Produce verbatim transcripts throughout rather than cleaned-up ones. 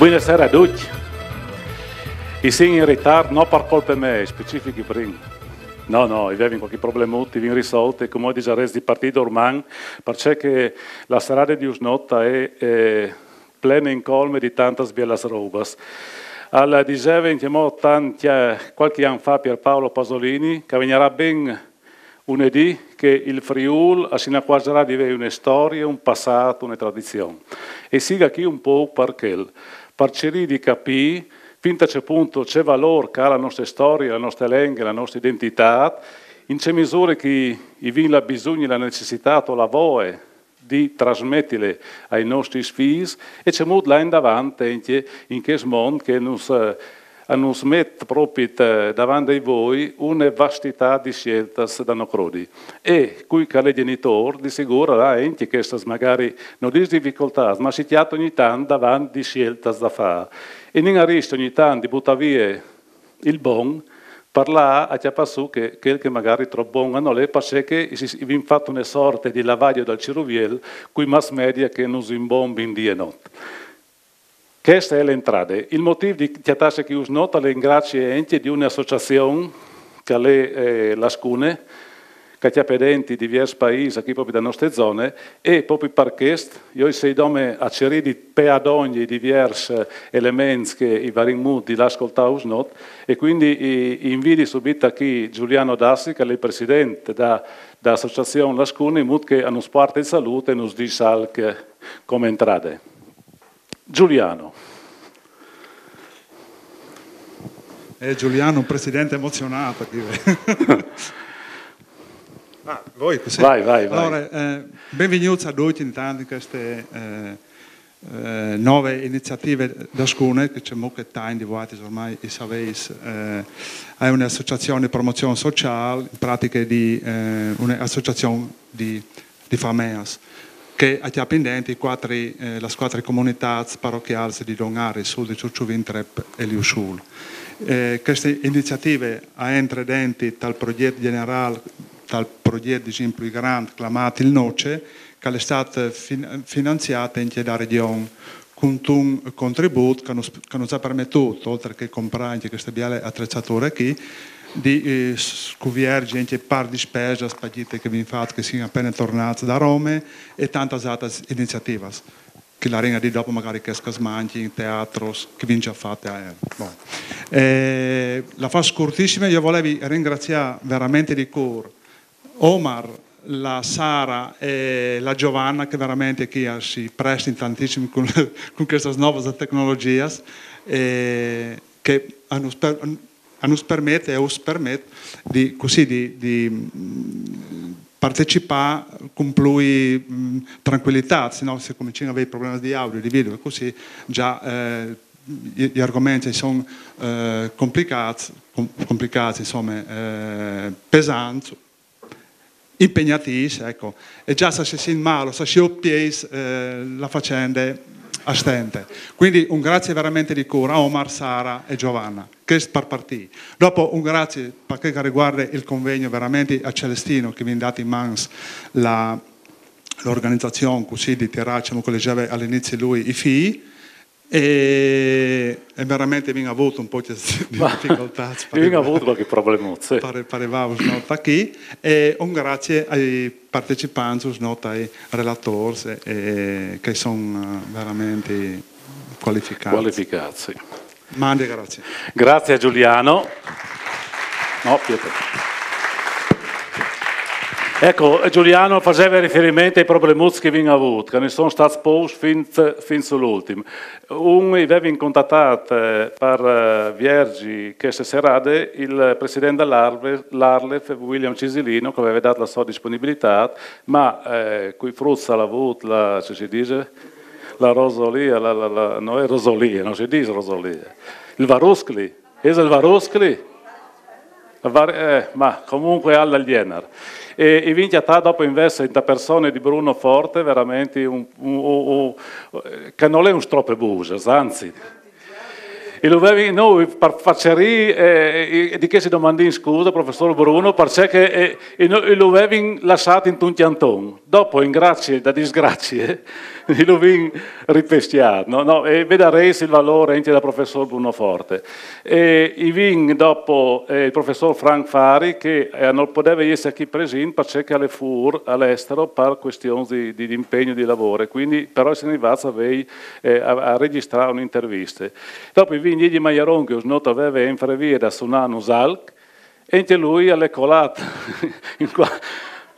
Buonasera a tutti. I sin in ritardo, no par colpe mê, specifichi prin. No, no, i vevin qualche problemut, i vin risolt, e come disareis di partì dorman, parcè che la serade di usnot a è eh, plene in colme di tantas bielas robas. Al diseve in che mod tant, eh, qualche an fa Pierpaolo Pasolini, che vegnarà ben une dì che il Friûl a si inacuargerà di vê une storie, un passât, une tradizion. E siga chi un pôc par chel, par cirî di capî fin ta ce pont ce valôr che à la noste storie, la noste lenghe, la noste identitât, in ce misure che i vin la bisugn, la necessitât o la voie di trasmetile ai nostris fîs e cemût lâ indavant ancje in chest mont che nus, eh, nus met propit, eh, davant dai voi une vastitât di sieltas da no crodi. E cui che al è gjenitôr, di sigûr al à ancje chestas magari, no dîs dificoltâts, ma si cjate ogni tant davant di sieltas da fâ. E nin a riscje ogni tant di butâ vie il bon, par lâ a cjapâ sù che, chel che magari trop bon nol è, parcè che i si, i vin fat une sorte di lavaggio dal ciruviel cui mass media che nus imbombin dì e not. Cheste e je la entrade. Il motîf di cjatâsi chi usnot al è in gracie ancje di une associazion che al è, eh, la Scune, che e cjape dentri diviers paîs, achì propit da noste zone, e propit par chest, jo i sei dome a cirî di peâ dongje i diviers elements che i varìn mût di lâ a scoltâ usnot, e cuindi i, i invidi subit achì Giuliano Dassi, che al è il president da, da associazion La Scune, in mût che a nus puarte il salût e nus dîs alc come entrade. Giuliano. Eh, Giuliano, un presidente emozionât. Chi... ah, voi così. Vai, vai, vai. Alore, eh, benvignûts a ducj intant in cheste eh, eh, nove iniziative da Scune, che cemût che tancj di vuatris ormai i saveis, eh, e je une associazion di promozion sociâl, in pratiche di eh, une associazion di, di fameas che a cjapin dentri i cuatri, eh, las cuatri comunitâts parochiâls di Donari, Sudri, Surçuvin, Trep e Liussûl. Eh, cheste iniziative a jentre dentri tal progjet gjenerâl, tal progjet, disìn, plui grant, clamât il NOCE, che al è stât fin-, finanziât ancje da Regjon cuntun contribût che nus, che nus à permetût, oltri che comprâ ancje cheste biele atreçature chi, di eh, scuvierzi ancje part di spesas, par gjite che i vin fat, che i sin a pene tornâts da Rome, e tantas altras iniziativas. Che i larìn a dî dopo magari chês che a mancjin, teatros, che i vin za fat aer. Bon. Eh, la fâs curtissime, jo i volevi ringraziâ verementri di cûr Omar, la Sara e la Giovanna, che verementri chi a si prestin tantissim cun, cun chestas novas tecnologias, eh, che a nus per-, a nus permet e us permet di, cussì, di, di mm, partecipâ cun plui mm, trancuilitât, se no se comincìn a vê problemas di audio, di video, e cussì za eh, i, i argoments a son eh, complicâts, com-, complicâts, insome, eh, pesants, impegnatîfs, eco. E za se si sint mâl, se si opieis eh, la facende a stente. Cuindi un grazie verementri di cûr a Omar, Sara e Giovanna. Chest par partî. Dopo un grazie par chel che al riguarde il convegno verementri a Celestino, che i vin dât in mans la, la organizazion, cussì, di tirâ, disìn, come al diseve al inizi lui, i fîi, e, e verementri i vin vût un pôc di dificoltâts par... I vin vût qualche problemut, sì. Par, par rivâ usnot achì, e un grazie ai partecipants, usnot ai relatôrs, eh, che a son eh, verementri cualificâts. Cualificâts, sì. Mandi e grazie. Grazie a Giuliano. No, Pietro. Eco, Giuliano al faseve riferiment ai problemuts che i vin vût, che a son stâts pôcs fin, fin sul ultim. Un, i vevin contatât eh, par eh, vierzi cheste serade il president da l'ARLeF, William Cisilino, che al veve dât la sô disponibilitât, ma eh, cui fruts al à vût la, ce si dîs, la rosolia, la, la, la, no je rosolia, no si dîs rosolia. Il varuscli, isal varuscli? Var-, eh, ma comunque al è dal gjenar. E i vin cjatât dopo invezit inta persone di Bruno Forte, verementri un, un, un, un, che nol è un stropebusas, anzit. E lu vevin, no, par fâ cirî, eh, di chê si domandìn scuse, professôr Bruno, parcè che eh, e no, e lu vevin lassât intun cjanton. Dopo, in grazie da disgrazie, Lu vin ripescjât, no? No, e vedarês il valôr ancje dal professôr Bruno Forte. E i vin dopo, eh, il professôr Frank Fari, che, eh, nol podeve jessi chi presint parcè che al è fûr, al estero, par cuestions di, di, di impegn, di lavôr, e cuindi però i sin rivâts a vê, eh, a, a regjistrâ une interviste. Dopo i vin Gigi Maiaron, che usgnot al veve enfrevie da sunâ nus alc, e ancje lui al è colât in cua-,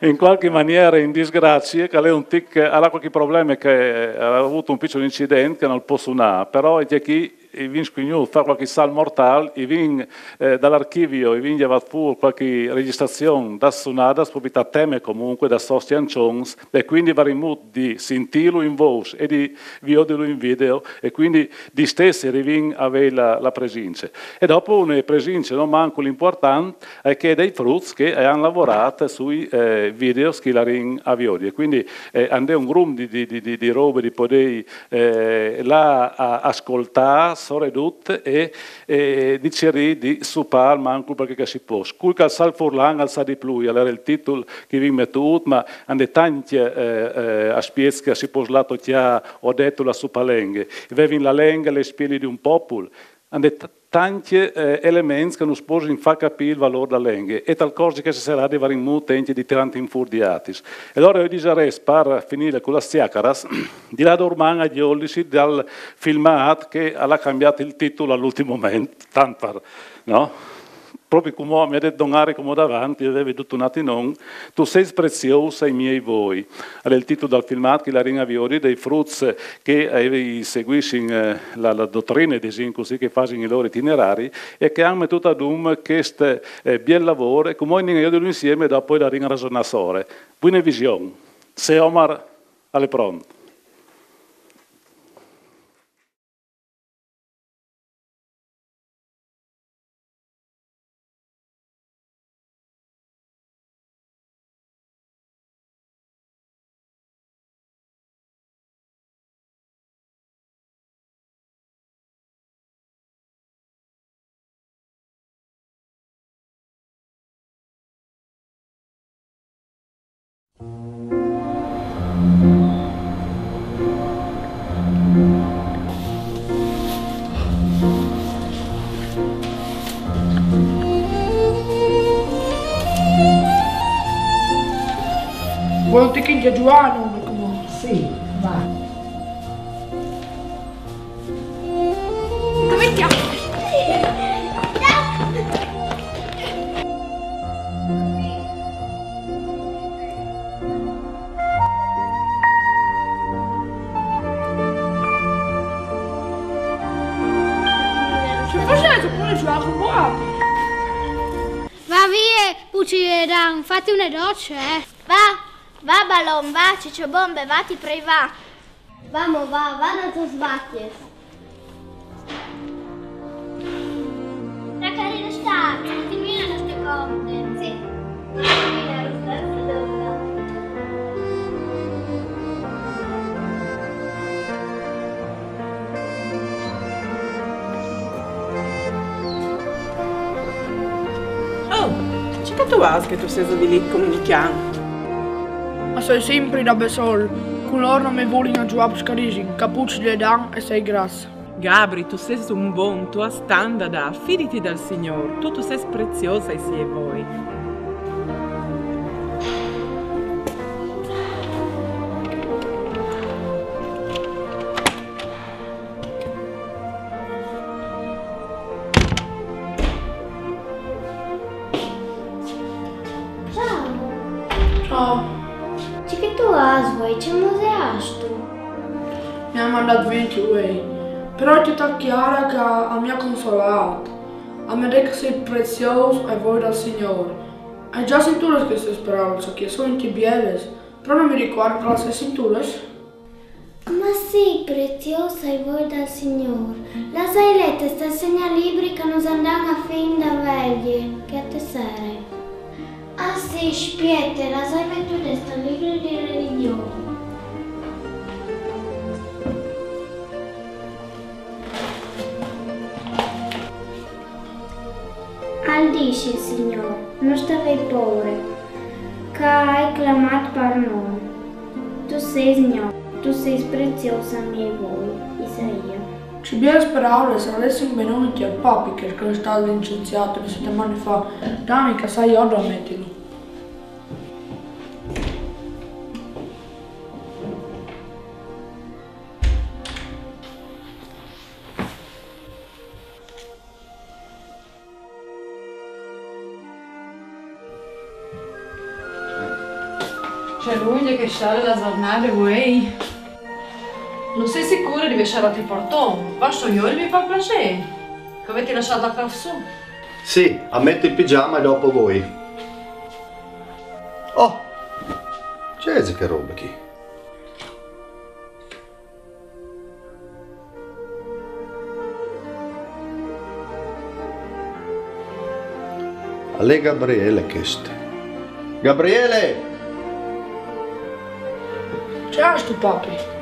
in cualchi maniere in disgracie, che al è un tic, al à cualchi probleme, che, eh, al à vût un piçul incident che nol pues sunâ, però ancje chi i vin scugnût fâ cualchi salt mortâl, i vin, eh, dal archivi, i vin gjavât fûr cualchi regjistrazion das sunadas, propit a teme comuncue, das sôs cjançons, e cuindi varìn mût di sintîlu in vôs e di viodilu in video, e cuindi distès i rivìn a vê la, la presince. E dopo une presince no mancul impuartante e je chê dai fruts che a àn lavorât sui, eh, videos che i larìn a viodi. E cuindi, eh, a 'nd è un grum di, di, di, di, di robe di podê, eh, lâ a, a scoltâ, soredut, e, e di cirî di supâ almancul par chel che si pues. Cui che al sa il furlan al sa di plui, al jere il titul che i vin metût, ma a 'nd è tancj, eh, eh, aspiets che si pues lâ a tocjâ, o detule, su par lenghe. I vevin la lenghe a le spiele di un popul, a 'nd è t-, tancj, eh, elements che nus posin fâ capî il valôr da lenghe, e tal cor di cheste serade i varìn mût ancje di tirânt in fûr di atis. E alore jo i disarès, par finî cu las cjacaras, di lâ a dôr man a Gjoldisi dal filmât che al à cambiât il titul al ultin moment, tant par, no? Propit cumò mi à det don Ari cumò davanti, i vevi dut un atinon, Tu sês preziôs ai miei voi. Al è il titul dal filmât che i larìn a viodi dai fruts che, eh, i seguissin, eh, la, la dotrine, disìn cussì, che i fasin il lôr itinerari e che a àn metût adun chest, eh, biel lavôr, e cumò i 'nd è un di insiemi e dopo i larìn a rasonâ sore. Buine vision, se Omar al è pront. Vuoi un tichin di Giuano, come? Sì, va. Come ti chiami? Che facevi pure giocare con voi? Va vie, Puciledan, fate une docce, eh. Va, va, Balon, va, Ciccio Bombe, va, ti prei, va. Va mo, va, va da tos vacjes. La carina sta, continuina la ste conte. Sì. Continuina la ste conte. Oh, ce che tu âs che tu sês avilît come un cjan? Ma soi simpri da bessôl, cun lôr no mi volin a zuiâ parcè che a disin che a Puciledan e sei gras. Gabri, tu sês un bon, tu âs tant da dâ, fiditi dal Signôr, tu, tu sês preziôs ai siei voi. Ciao. Ciao. Ce che tu âs vuê, ce muse âstu? Mi à mandât vie vuê. Però e je tanta Chiara che a mi à consolât. A mi à dit che o soi preziôs ai voi dal Signôr. O ai za sintût chestis peraulis, che a son tant bielis. Però no mi ricuardi che las ai sintudas. Ma sì, preziôs ai voi dal Signôr. Las ai letas tal segnalibri che nus àn dât a fin da veglie, chê sere. Ah sì, spiete, las ai metudas tal libri di religion. Al dîs il Signôr: no sta vê pôre, che o ai clamât par non. Tu sês gno. Tu sês preziôs a mi e a voi, Isaia. Ce bielis peraulis, a lassin ben ancje al papi che al è stât licenziât dôs setemanis fa. Dami, che o sai jo dulà metili. Ce lungje che e je stade la zornade vuei. No sês sicure di vê sierât il porton? Basta jo, mi fâs il plasê. Che o vês lassât la clâf sù. Sì, o meti il pigiama e dopo o voi. Oh, ce isal chê robe chi? Al è Gabriele chest. Gabriele! Ce âstu, papi?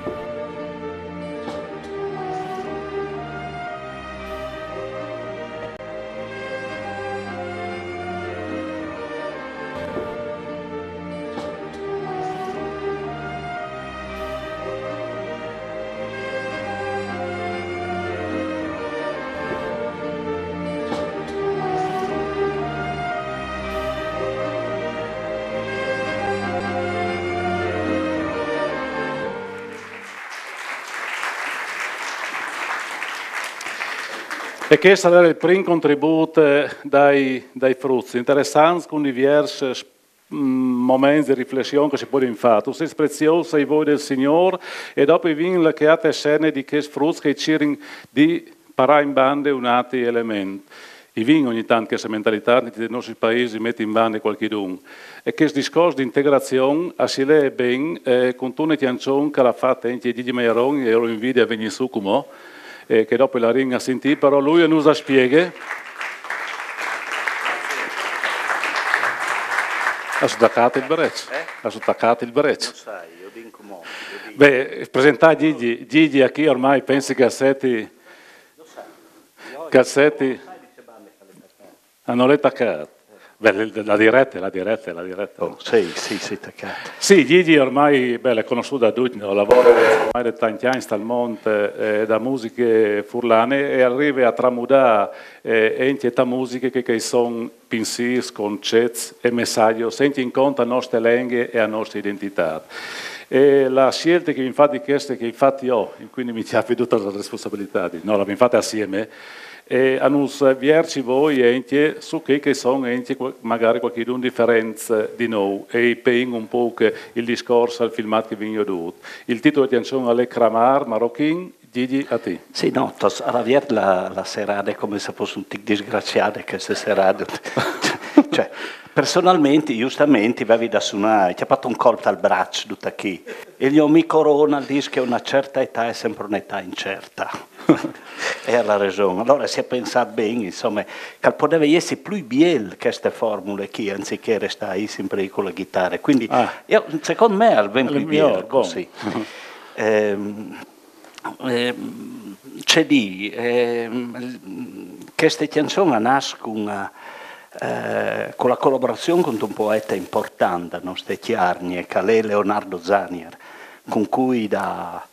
E chest al jere il prin contribût, eh, dai, dai fruts. Interessant, cun diviersis, mm, moments di riflession che si puedin fâ. Tu sês preziôs ai voi dal Signôr, e dopo i vin la chê ate scene di chescj fruts che i cirin di parâ in bande un ati element. I vin ogni tant cheste mentalitât, nei nestris paîs meti in bande cualchidun. E chest discors di integrazion si lee ben, eh, cuntune cjançon che al à fat ancje Gigi Maiaron, e jo lu invidi a vignî sù cumò, eh, che dopo o larìn a sintî, però lui nus spieghe. Âstu tacât il breç? Eh? Âstu tacât il breç? No sai, o vin cumò. Beh, presentâ Gigi, Gigi chi ormai o pensi che al seti, che al seti. Ah, nol è tacât. Beh, la direte, la direte, la direte. Oh, sì, sì, sì, tacât. Sì, Gigi ormai, beh, al è cognossût di ducj, no? Al lavore ormai di tancj agns tal mont, eh, de musiche furlane e al rive a tramudâ, eh, ancje te musiche chei che a son pinsîrs, concets e messaçs, ancje in cont a noste lenghe e a noste identitât. E la sielte che o vin fat di cheste, che o ai fat jo, e cuindi mi cjapi dute la responsabilitât, no, le vin fate insieme, e a nus vierç i voi ancje su chei che a son ancje magari cualchidun diferents di nô, e o peìn un pôc il discors al filmât che o vin viodût. Il titul de cjançon al è Cramâr, Marochin, Gigi, a ti. Sì, no, tu âs viert la, la serade come se e fos un tic disgraciade cheste serade. Cioè, personalmentri, justementri, o vevi da sunâ, o ai cjapât un colp tal braç, dut chi. Il gno amì Corona al dîs che une certe etât e je simpri une etât incerte. E al à reson. Alore si è pensât ben, insome, che al podeve jessi plui biel cheste formule chi, anziché restâ simpri cu la ghitare. Cuindi, jo, secont me al ven plui biel cussì. Ehm, ehm, ce dî, ehm, cheste cjançon e nas cun, eh, cu la colaborazion cuntun poete impuartant de noste Cjargne, che al è Leonardo Zanier, cun cui da,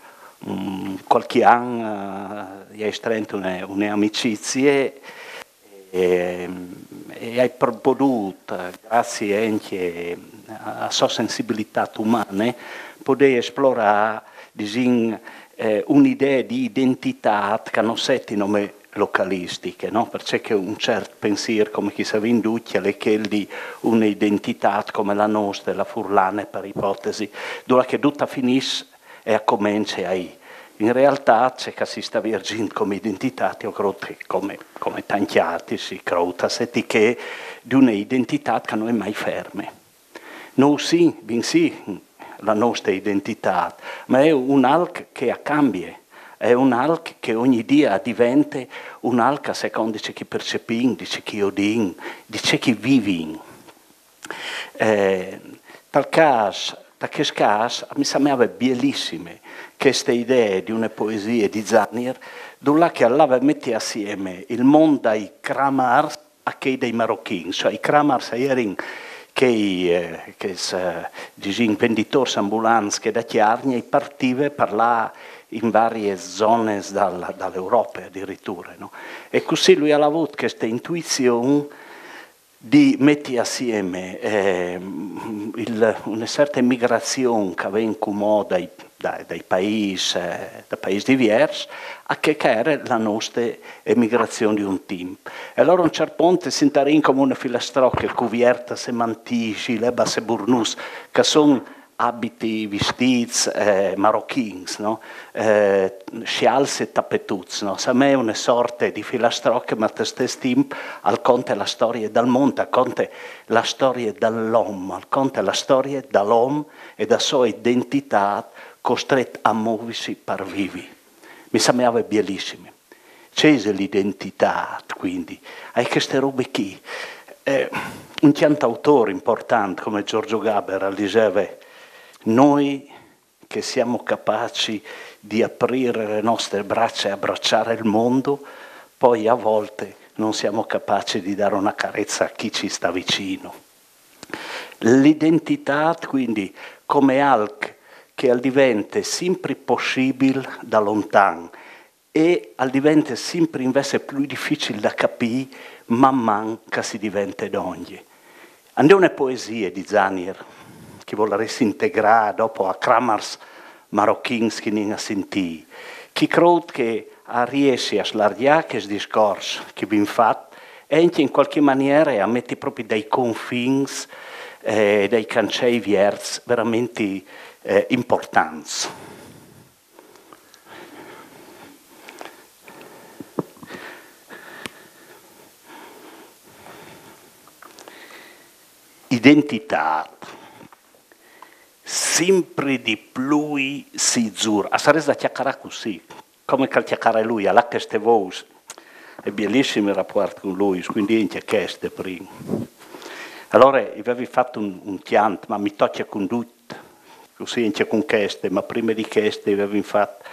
mm, cualchi an, eh, o ai strent une, une amicizie, e, e o ai pro-, podût, graciis ancje a, a sô sensibilitât umane, podê esplorâ, disìn, eh, une idee di identitât che no seti nome localistiche, no? Parcè che un ciert pensîr, come che o savìn ducj, al è chel di une identitât come la noste, la furlane, par ipotesi, dulà che dut a finìs e a comence aì. In realtât, ce che si sta viergint come identitât, jo o crôt che come, come tancj altris, si crôt, a seti chê di une identitât che no je mai ferme. Nô o sin, o vin sì la noste identitât, ma e je un alc che e cambie, e je un alc che ogni dì e devente un alc a secont di ce che o percepìn, di ce che o viodìn, di ce che o vivìn. Eh, tal câs, ta chest câs, mi semeave bielissime cheste idee di une poesie di Zanier, dulà che al veve metût insieme il mont dai cramârs a chei dai marochins, cioè i cramârs a jerin chei, eh, chei, eh, disìn, venditôrs ambulants che da Cjargne i partive par lâ in variis zonis dal, da Europe adiriture, no? E cussì lui al à vût cheste intuizion di meti assieme, eh, il, une certe migrazion che a ven cumò dai, dai, dai paîs, eh, da paîs diviers, a chê che e jere la noste emigrazion di un timp. E alore a un cert pont si sintarìn come une filastrocje cuviertas e mantîs, lebas e burnûs, che a son abits, vistîts, eh, marochins, no? Eh, sciâls e tapetuts, no? Somee une sorte di filastrocje, ma tal stes timp al conte la storie dal mont, al conte la storie dal om, al conte la storie dal om e da sô identitât costret a movisi par vivi. Mi someave bielissim. Ce ise la identitât, cuindi? A è cheste robe chi. Eh, un cjantautôr impuartant come Giorgio Gaber al diseve: noi che siamo capaci di aprire le nostre braccia e abbracciare il mondo, poi a volte non siamo capaci di dare una carezza a chi ci sta vicino. La identitât, cuindi, come alc che al divente simpri pussibil da lontan e al divente simpri invezit plui dificil da capî man man che si divente dongje. A 'nd è une poesie di Zanir, che o volarès integrâ dopo a Cramars marochins che o àn sintît, che o crôt che a riessi a slargjâ chest discors che o vin fat, e ancje in cualchi maniere a meti propit dai confins, eh, dai cancei vierts verementri, eh, impuartants. Identitât. Simpri di plui si zura. A sarès da cjacarâ cussì, come che al cjacare lui, al à cheste vous. Al è bielissim il rapuart cun lui, cuindi ancje cheste prin. Alore, i vevi fat un, un cjant, ma mi tocje cun dut, cussì ancje cun cheste, ma prime di cheste i vevi fat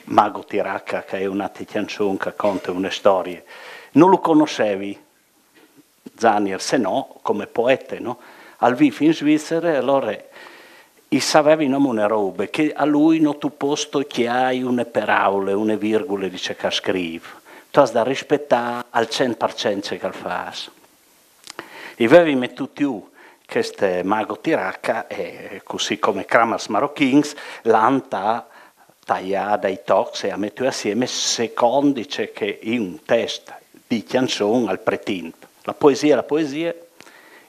Mago Tiraca, che e je une altre cjançon che e conte une storie. No lu cognossevi, Zanir, se no come poete, no? Al vîf in Svizere, alore i savevi nome une robe, che a lui no tu pos tocjâi une peraule, une virgule di ce che al scrîf. Tu âs da rispietâ al cent par cent ce che al fâs. I vevi metût jù chest Mago Tiraca e, cussì come Cramars marochins, lu àn taiât dai tocs e metût assieme secont di ce che un test di cjançon al pretint. La poesie e je la poesie,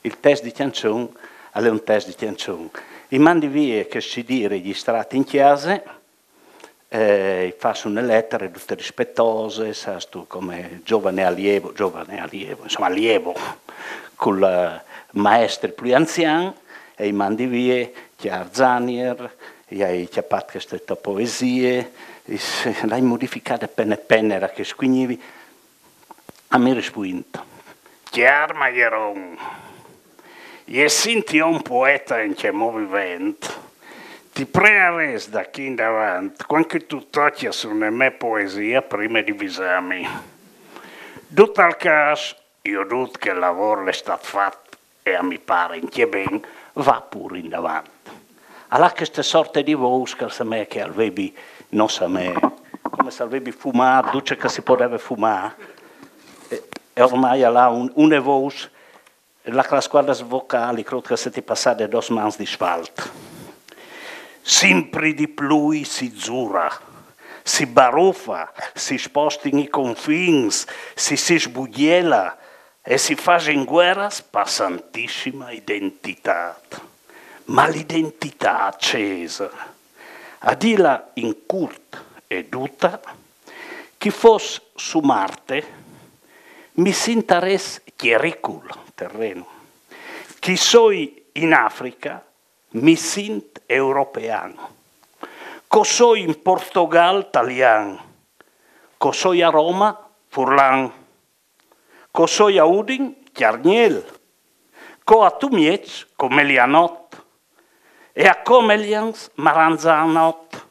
il test di cjançon al è un test di cjançon. I mandi vie chest C D regjistrait in cjase, eh, i fâs une letare dute rispietose, sâstu, come giovane allievo, giovane allievo, insome, allievo, cul, eh, maestri plui anzian, e i mandi vie, cjâr Zanir, i ai cjapât cheste tô poesie, e se, le ai modificade pene pene, là che o scugnivi, a mi rispuint: Cjâr Maieron, jesint jo un poete ancjemò vivent, ti prearès da chi indavant, cuant che tu tocjas une mê poesie, prime di visâmi. Dut al câs, jodût che il lavôr al è stât fat, e a mi pâr ancje ben, va pûr indavant. Al à cheste sorte di vous che al somee che al vevi, no somee, come se al vevi fumât dut ce che si podeve fumâ, e, e ormai al à un, une vous, là che las cuardas vocâls, crôt che e sedi passade dôs mans di sfalt. Simpri di plui si zura, si barufe, si spostin i confins, si, si sbugjele, e si fasin gueras pa santissima identitât. Ma la identitât ce ise? A dîla in curt e duta, ch'i fos su Marte, mi sintarès tjericul, terreno. Ch'i soi in Africa, mi sint european. Ch'o soi in Portogal, talian. Ch'o soi a Rome, furlan. Ch'o soi a Udin, cjargnel. Ch'o a Tumieç, comelianot. E a Comelians, maranzanot.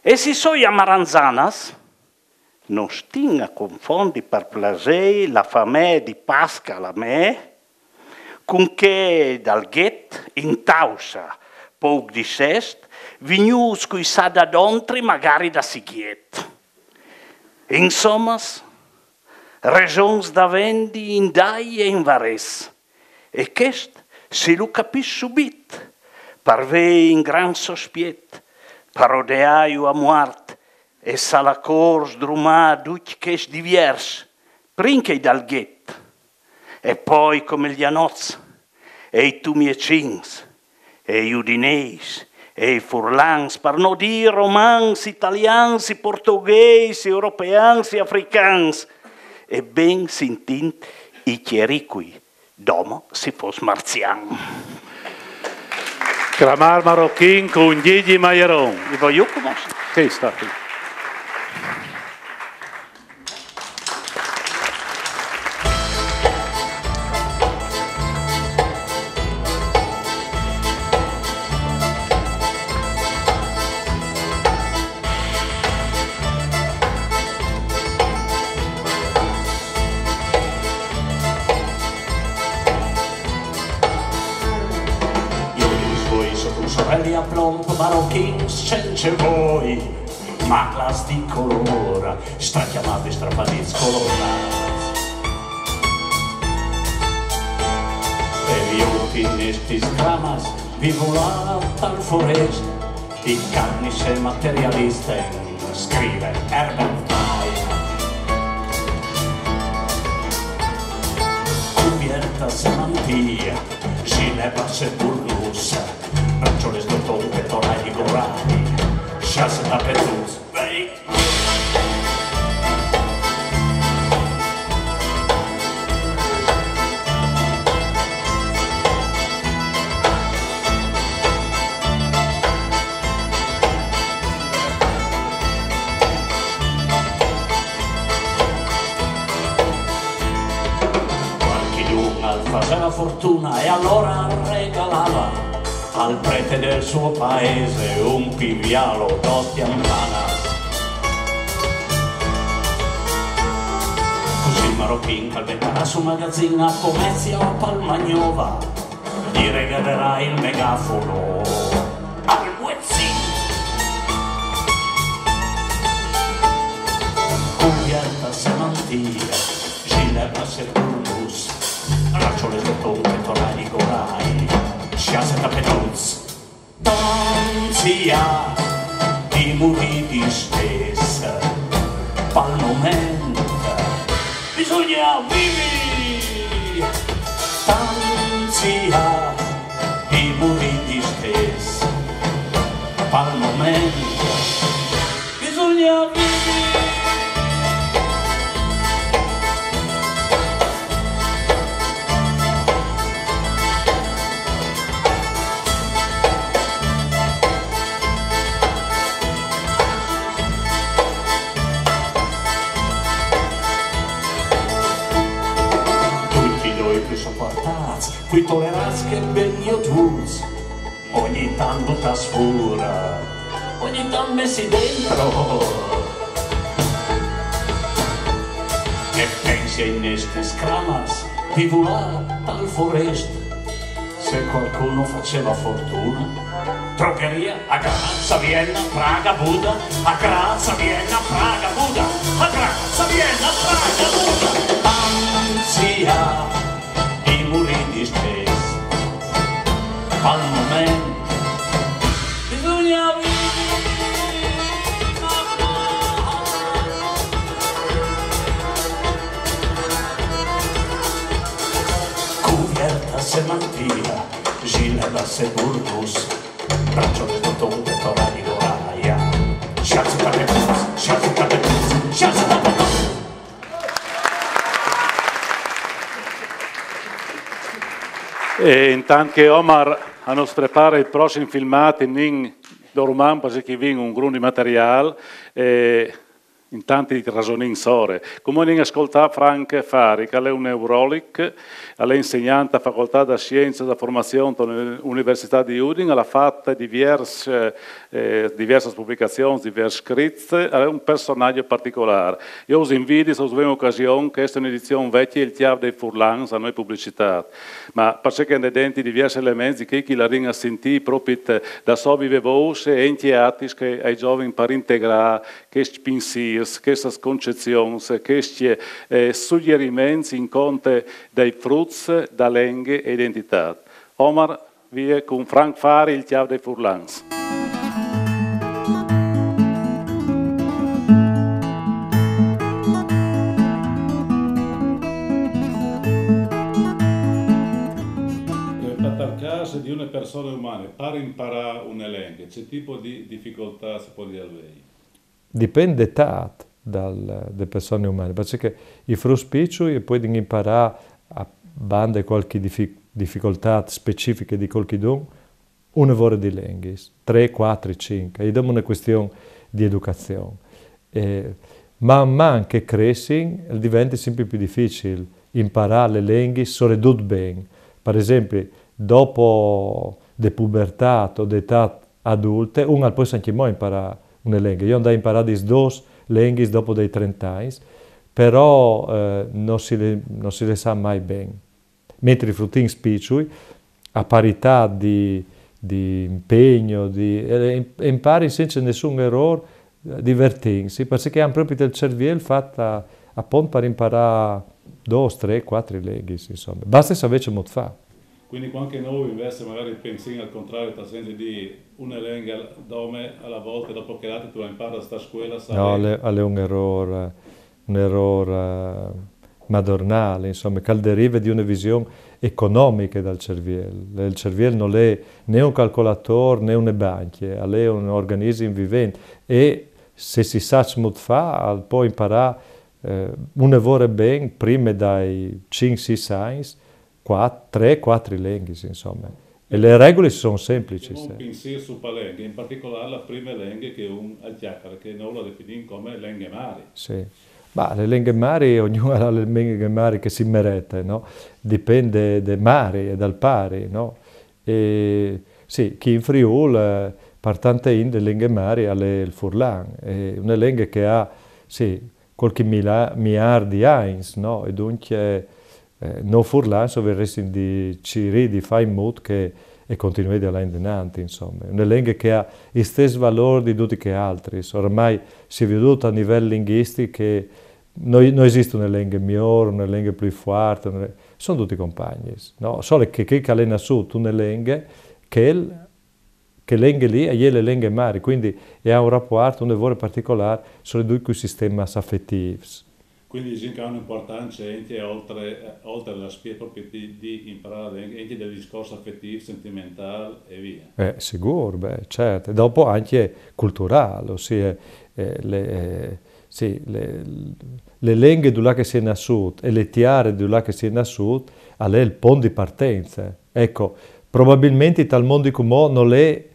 E s'i soi a Maranzanas, no stin a confondi par plasei la famee di Pasca, la mê, Cun chê dal ghet in tausa, pouc dissest, vignûts cui sa da dontri, magari da Sighiet. Insomas, resons da vendi in Dai e in Varès. E chest si lu capìs subit, par vê in gran sospiet, par odeâju a muart e salacor sdrumâ ducj chescj diviers, prin chei dal ghet, e po come il Janotz, e i tumiecins, e i udinês, e i furlans, par no dî romans, italians, i portogheis, i europeans, i africans, e ben si intint i clericui, dome si fos marzian. Cramâr marochin cun Gigi Maieron. I voiu cumò. Sì, sta qui. Joi, joi, sot un soreli a plomb, marochins cence voi, maclas di colôr, stracjamâts, strapadîts, colorâts. E viôt in nestis cramas, vi volât tal forest, di carnis e materialist, scrive Herbert Klein. Cuviertas e mantias, gilebas e burnus, braçoles doton, petorai, gorai, scials e tapetuts. Cualchidun al faseva fortuna e alora al regalava al prete del suo paese un pivial o dô tiampanas. Cussì il marochin, che al vendarà su magazin a Pomezia o a Palmagnova, gli regalerà il megafono al muezzin. Cuviertas e mantias, gilebas e burnus, braçoles doton, petorai, gorai, scials e tapetuts. Tant si à di murî distès, pal moment bisugne vivi. Tant si à di murî distès, pal moment bisugne vivi. Ducj i doi plui sopuartâts, plui tolerâts che ben joduts, ogni tant butâts fûr, ogni tant messi dentri. E pensi, in nestis cramas, di volâ tal forest, se cualchidun al faseva fortuna. Drogheria a Graz, a Vienna, Praga, Buda, a Graz, a Vienna, Praga, Buda, a Graz, a Vienna, Praga, Buda. Tant si à di murî distès, pal moment bisugne vivi. Cuviertas e mantias, gilebas e burnus, braçoles doton, petorai, gorai, scials e tapetuts, scials e tapetuts, scials e tapetuts. E intant che Omar a nus prepara il prossim filmât, i nin dormant, parcè che i vin un grum di materiâl, e In tanti rasonins ore. Cumò anim a scoltâ Frank Fari, che al è un neurolic, al è insegnant a Facoltât da Sienças da Formazion de Universitât di Udin, al à fat diviers, eh, diviersas publicazions, diviers scrits, al è un personaç particolâr. Jo us invidi, se us ven ocasion, cheste e je une edizion vecje, Il cjâf dai furlans, a no je publicitât, ma parcè che a 'nd è dentri diviers elements di chei che o larìn a sintî propit da sô vive vôs e ancje atis che a zovin par integrâ chescj pinsîrs, chestas concezions, chescj, eh, sugjeriments in cont dai fruts da lenghe e identitât. Omar, vie cun Frank Fari, Il cjâf dai furlans. Tal câs di une persone umane, par imparâ une lenghe, ce tipo di dificoltât si poderial vê? Dipent de etât dal, de persone umane, parcè che i fruts piçui a puedin imparâ, a bande cualchi difi-, dificoltât specifiche di cualchidun, une vore di lenghis, trê, cuatri, cinc, e je dome une cuestion di educazion. E man man che a cressin, al devente simpri plui dificil imparâ lis lenghis, soredut ben. Par esempli, dopo de pubertât o de etât adulte, un al pues ancjemò imparâ une lenghe. Jo o ai imparât dôs lenghis dopo dai trente agns, però, eh, no si lis, no si lis sa mai ben. Mentri i frutins piçui, a paritât di, di impegn, di, e, e imparin cence nissun erôr, eh, divertintsi, parcè che a àn propit il cerviel fat a, a pont par imparâ dôs, trê, cuatri lenghis, insome. Baste savê cemût fâ. Cuindi cuant che nô invezit magari o pensìn al contrari, tal sens di dî une lenghe dome a la volte, dopo che la altre tu la imparis a scuele, savê. No, al è, al è un erôr, un erôr, eh, madornâl, insome, che al derive di une vision economiche dal cerviel. Il cerviel nol è ni un calcolatôr, ni une bancje, al è un organisim vivent. E se si sa cemût fâ, al pues imparâ, eh, une vore ben prime dai cinc, sîs agns, cuat-, trê, cuatri lenghis, insome. E lis regulis a son semplicis. Un pinsîr su pe lenghe, in particolâr la prime lenghe che un al cjacare, che nô la definìn come lenghe mari. Sì. Ma lis lenghis mari, ognun al à lis lenghis mari che si merete, no? Dipent de mari e dal pari, no? E sì, chi in Friûl, eh, par tante int la lenghe mari al è il furlan, e une lenghe che e à, sì, cualchi mila-, miliâr di agns, no? E duncje, eh, nô furlans o varessin di cirî di fâ in mût che e continuedi a lâ indenant, insome. Une lenghe che e à il stes valôr di dutis chês altris. Oramai si è viodût a nivel linguistic che no, no esist une lenghe miôr, une lenghe plui fuarte, une le-, a son dutis compagnis, no? Sole che chel che al è nassût cun une lenghe, chel chê lenghe li e je la lenghe mari, cuindi e à un rapuart une vore particolâr, soredut cui sistemis afetîfs. Cuindi disìn che e à une impuartance ancje oltri, eh, oltri al aspiet propit di, di imparâ la lenghe, ancje dal discors afetîf, sentimentâl e vie. Eh, sigûr, ben, ciert. E dopo ancje culturâl, ossia, eh, lis, eh, sì, lis, lis lenghis dulà che si è nassût e lis tieris dulà che si è nassût, al è il pont di partence. Eco, probabilmentri tal mont di cumò nol è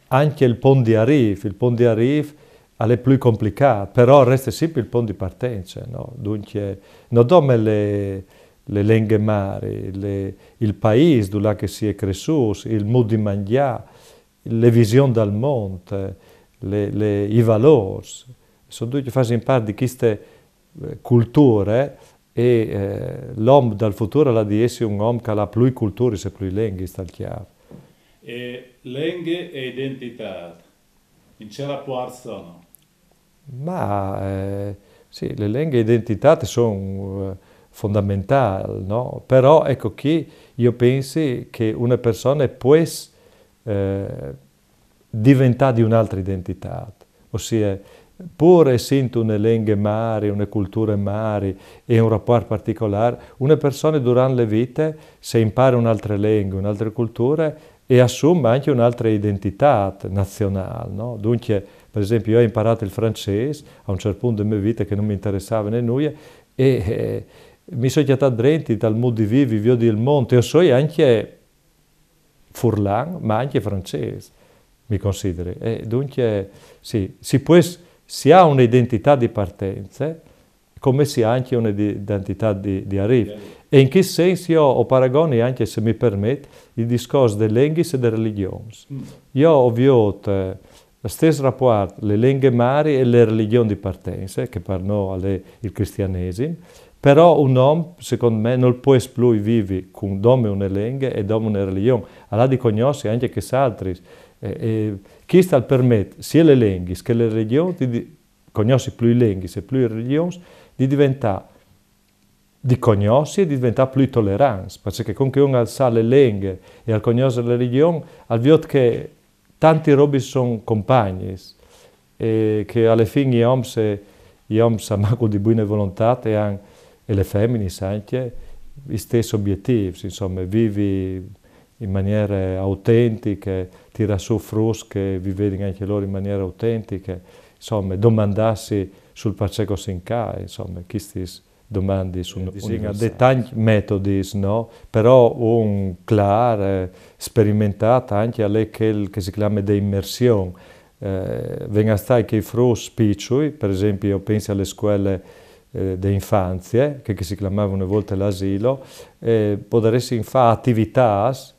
ancje il pont di arîf, il pont di arîf al è plui complicât, però al reste simpri il pont di partence, no? Duncje, no dome lis, lis lenghis mari, lis, il paîs dulà che si è cressûts, il mût di mangjâ, la vision dal mont, lis, lis, i valôrs, a son ducj, a fasin part di cheste, eh, culture, e, eh, l'om dal futûr al à di jessi un om che al à plui culturis e plui lenghis tal cjâf. E lenghe e identitât, in ce rapuart a son? Ma, eh, sì, la lenghe e identitât a son, eh, fondamentâls, no? Però, eco, chi jo o pensi che une persone pues, eh, deventâ di une altre identitât. Ossia, pûr essint une lenghe mari, une culture mari e un rapuart particolâr, une persone durant la vite, se e impare une altre lenghe, une altre culture, e assum ancje une altre identitât nazionâl, no? Duncje, par esempli, jo o ai imparât il francês a un ciert pont de mê vite che no mi interessave nuie, e, eh, mi soi cjatât drenti tal mût di vivi, viodi il mont, e o soi ancje furlan, ma ancje francês, mi consideri. E duncje, sì, si pues Si à une identitât di partence, come si à ancje une di-, identitât di, di arîf. E in chest sens jo o paragoni, ancje se mi permet, il discors des lenghis e des religjons. Jo o viôt, eh, il stes rapuart, lis lenghis mârs e lis religjons di partence, che par nô al è il cristianesim, però un om, secont me, nol pues plui vivi cun dome une lenghe e dome une religjon. Al à di cognossi ancje chês altris. E, e chest al permet, sie lis lenghis che lis religjons, di, di cognossi plui lenghis e plui religjons, di deventâ, di cognossi e di deventâ plui tolerants, parcè che cuant che un al sa lis lenghis e al cognòs lis religjons, al viôt che tantis robis a son compagnis, e che ae fin i oms, i oms a mancul di buine volontât a àn, e lis feminis ancje, i stes obietîfs, insome, vivi in maniere autentiche, tirâ sù fruts che a vivedin ancje lôr in maniere autentiche, insome, domandâsi sul parcè che o sin ca, insome, chestis domandis, eh, un, disìn, un a de tancj metodis, no? Però un clâr, eh, sperimentât ancje al è chel che si clame de imersion. Eh, ven a stâi che i fruts piçui, par esempli, jo o pensi ae scuele, eh, de infanzie, che, che si clamave une volte l'asilo, eh, podaressin fâ ativitâts,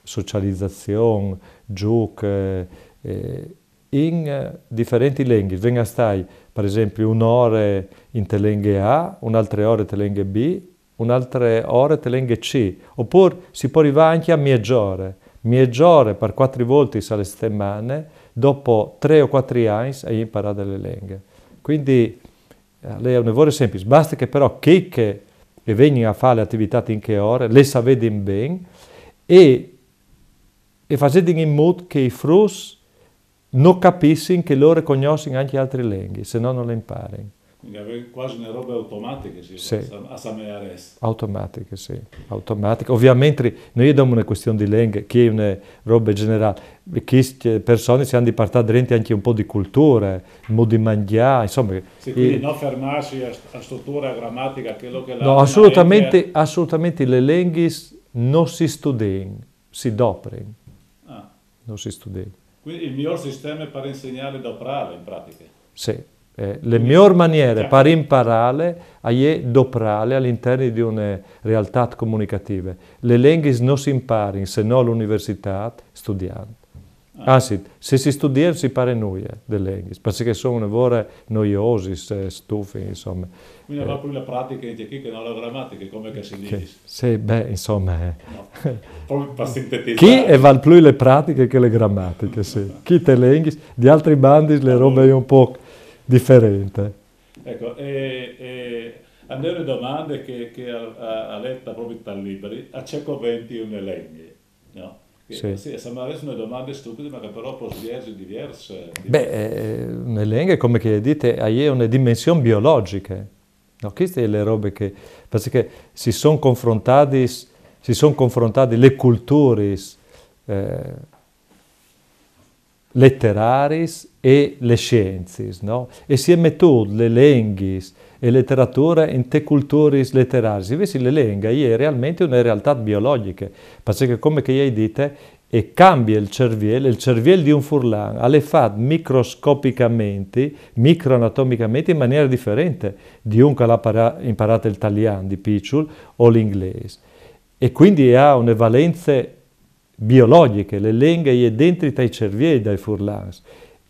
socializazion, zûc, eh, eh, in, eh, diferentis lenghis. Ven a stâi, par esempli, une ore inte lenghe A, une altre ore inte lenghe B, une altre ore inte lenghe C. Opûr si pues rivâ ancje a miegjore, miegjore par cuatri voltis ae setemane, dopo trê o cuatri agns ai imparât lis lenghis. Cuindi, eh, al è une vore semplice. Baste che però chei che a vegnin a fâ lis ativitâts in chê ore, lis savedin ben e, e fasedin in mût che i fruts no capissin che lôr a cognossin ancje altris lenghis, se no no lis imparin. Cuindi al è cuasi une robe automatiche, sì, sì. A sa-, a sa mê arès. Automatiche, sì, automatiche. Ovviamentri, no je dome une cuestion di lenghe, che je une robe gjenerâl. Chestis personis si àn di puartâ dentri ancje un pôc di culture, mût di mangjâ, insome. Sì, cuindi no fermâsi a st-, a struture, a gramatiche, chel che... No, assolutamentri, assolutamentri lis lenghis no si studin, si doprin. Ah. No si studin. Cuindi il miôr sisteme par insegnâ al è doprâle, in pratiche. Sì. Eh, la miôr maniere par imparâle e je doprâle al interni di une realtât comunicative. Lis lenghis no si imparin se no ae universitât studiant. Ah. Anzit, se si studie no si impare nuie des lenghis, parcè che a son une vore noiosis, eh, stufis, insome. Cuindi al val plui la pratiche ancje chi che no la gramatiche, come che si dîs. Sì, ben, insome, eh. No. Propit par sintetizâ. Chi e val plui la pratiche che la gramatiche, sì. Chi te lenghis, di altris bandis la robe e je un pôc diferente. Eco, e, e a 'nd è une domande che, che a, a, a lette propit tal libri, a ce covente une lenghe, no? Che, sì, sì, a semblarès une domande stupide, ma che però pues vierzi divierse. Beh, eh, une lenghe, come che o ai dite, e je une dimension biologjiche. No, cheste e je la robe che, parcè che si son confrontadis, si son confrontadis lis culturis, eh, literariis e lis sienziis, no? E si è metût lis lenghis e la literature intes culturis literariis. Invezit la lenghe e je realmentri une realtât biologjiche, parcè che, come che o ai dite, e cambie il cerviel, il cerviel di un furlan al è fat microscopicamentri, microanatomicamente in maniere diferente di un che al à para-, imparât il talian di piçul o l'inglês. E cuindi e à une valence biologjiche, la lenghe e je dentri tai cerviei dai furlans.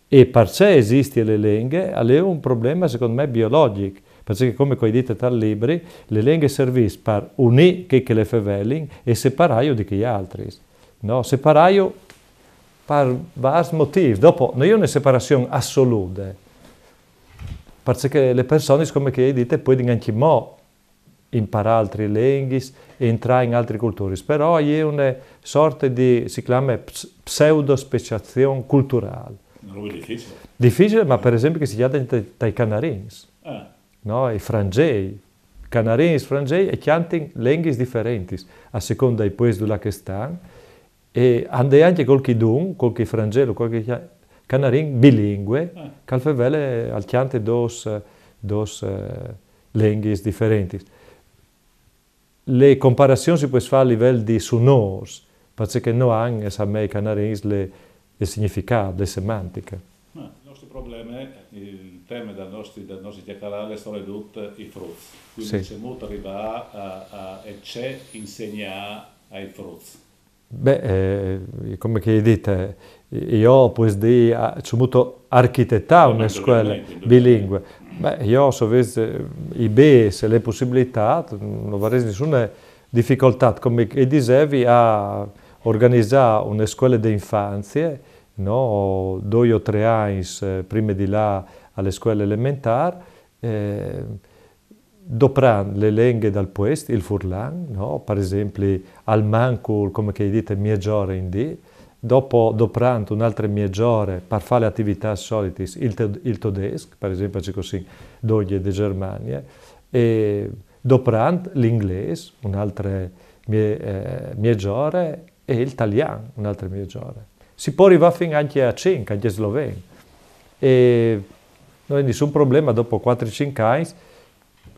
E parcè esistie la lenghe al è un probleme, secont me, biologjic, parcè che, come che o ai dite tal libri, la lenghe e servìs par unî chei che le fevelin e separâju di chei altris. No? Separâju par vârs motîfs. Dopo, no je une separazion assolude, parcè che lis personis, come che o ai dite, a puedin ancjemò imparâ altris lenghis e jentrâ in altris culturis, però e je une sorte di, si clame ps-, pseudospeciazion culturâl. Une robe dificile. Dificile, ma par esempli che si cjate tai, tai canarins, eh, no? I franzei, canarins, franzei, a cjantin lenghis diferentis, a seconde dai puescj dulà che a stan, e a 'nd è ancje cualchidun, cualchi franzel o cualchi cja-, canarin bilingue, eh, che al fevele, al cjante dôs, dôs, eh, lenghis diferentis. La comparazion si pues fâ a livel di sunôrs, parcè che no àn, a sembla, i canarins, il, il significât, la semantiche. Ma il nestri probleme al è Il tema dal nostri, dal nostri chiacchierare è soredut i fruts. Quindi Sì. Cemût rivâ a, a, e ce insegnâ ai fruts. Beh, eh, come che dite, io pues dî, ah, cemût architetâ No, une no, scuele indubbiamente, indubbiamente. bilingue. Beh, io, se o ves, eh, i bêçs e la pussibilitât, no varès nissune dificoltât, come che disevi, a organizâ une scuele de infanzie, no? Doi o trê agns, eh, prime di lâ a la scuele elementâr, eh, doprant la lenghe dal puest, il furlan, no? Par esempli, almancul, come che o ai dit, miezore in dì, dopo doprant une altre miezore par fâ lis ativitâts solitis, il, te- il todesc, par esempli, ce che o sin dongje de Germanie, e doprant l'inglês, une altre mie- eh, miezore, e il talian, une altre miezore. Si pues rivâ fin ancje a cinc, ancje sloven. E no vin nissun probleme, dopo cuatri cinc agns,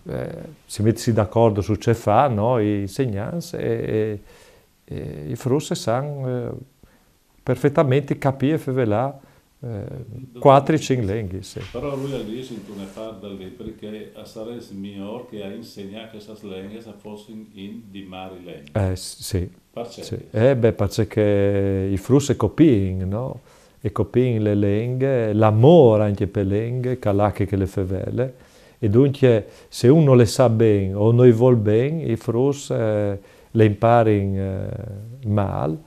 eh, si metisi d'acuardi su ce fâ, no? I insegnants e, e- e i fruts a san, eh, perfetamentri capî e fevelâ, eh, cuatri cinc lenghis, sì. Però lui al dîs intune part dal libri che a sarès miôr che a insegnâ chestis lenghis a fossin in di Marilenghe. Eh, s- sì. Parcè? Sì. Eh, beh, parcè che i fruts a copin, no? A copin la lenghe, l'amôr ancje pe lenghe, che al à chê che le fevele. E duncje, se un no le sa ben o no i vûl ben, i fruts, eh, le imparin, eh, mâl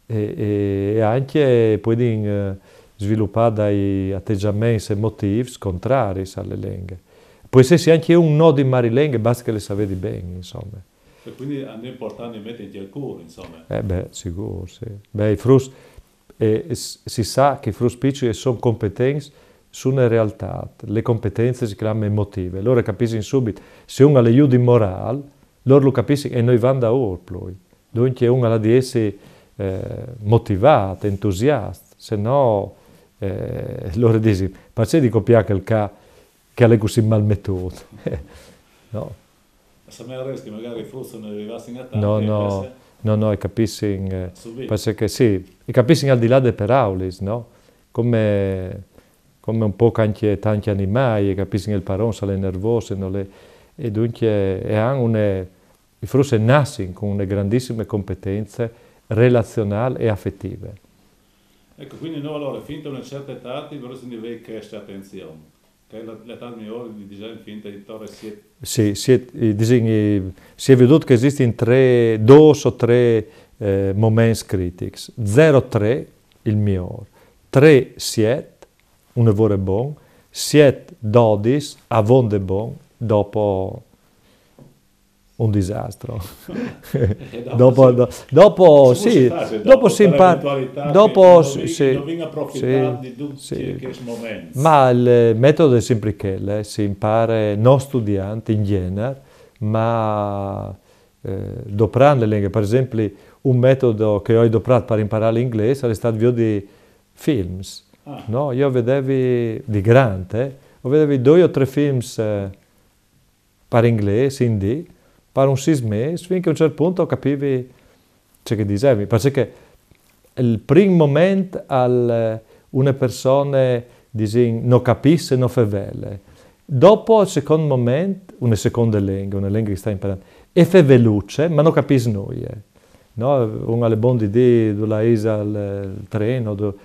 e, e, e ancje a puedin, eh, svilupâ dai ategjaments emotîfs contraris a la lenghe. Pues jessi ancje un no di Marilenghe, baste che le savedi ben, insome. E quindi al è impuartant di meti ancje il cûr, insome. Eh beh, sigûr, sì. Beh, i fruts, eh, s- si sa che i fruts piçui a son competents sune realtât. La competence si clame emotive. Lôr a capissin subit. Se un al è jù di morâl, lôr lu capissin e no i van daûr plui. Duncje un al à di jessi, eh, motivât, entusiast, se no, eh, lôr a disin, parcè di copiâ chel ca che al è cussì mâl metût? No? Samerès che magari i fruts no i rivassin a tant, No, no, invezit no, no, a capissin, eh, subit. Parcè che sì, a capissin al di là des peraulis, no? Come, come un pôc ancje tancj animâi, a capissin il paron se al è nervôs, se nol è, e duncje a àn une, i fruts a nassin cun une grandissime competence relazionâl e afetive. Eco, quindi nô alore, fin a une certe etât, i vûs di vê cheste atenzion. Che la, la etât miôr, disìn, fin intor ai siet. Sì, siet, eh, disìn, eh, si è viodût che a esistin trê, dôs o trê, eh, moments critics. Zero trê, il miôr. Trê siet, une vore bon. Siet dodis, avonde bon. Dopo un disastri. E dopo Dopo, sì. do- dopo, Sì, sì, forse tace, dopo dopo, si par impara. eventualitât Dopo che sì, no vin, sì, no vin aprofitât sì, di ducj sì. chescj moments. Ma il metodi al è simpri chel, eh, si impare no studiant in gjenar, ma, eh, doprant la lenghe. Par esempli, un metodi che o ai doprât par imparâ l'inglês al è stât viodi films. Ah. No? Jo o vedevi di grant, eh, o vedevi doi o trê films, eh, par inglês, in dì, par un sîs mês, fin che a un ciert pont o capivi ce che a disevi. Parcè che il prin moment al, eh, une persone, disìn, no capìs, no fevele. Dopo, al secont moment, une seconde lenghe, une lenghe che e sta imparant, e feveluce, ma no capìs nuie. No? Un al è bon di dî dulà isal il tren, o du-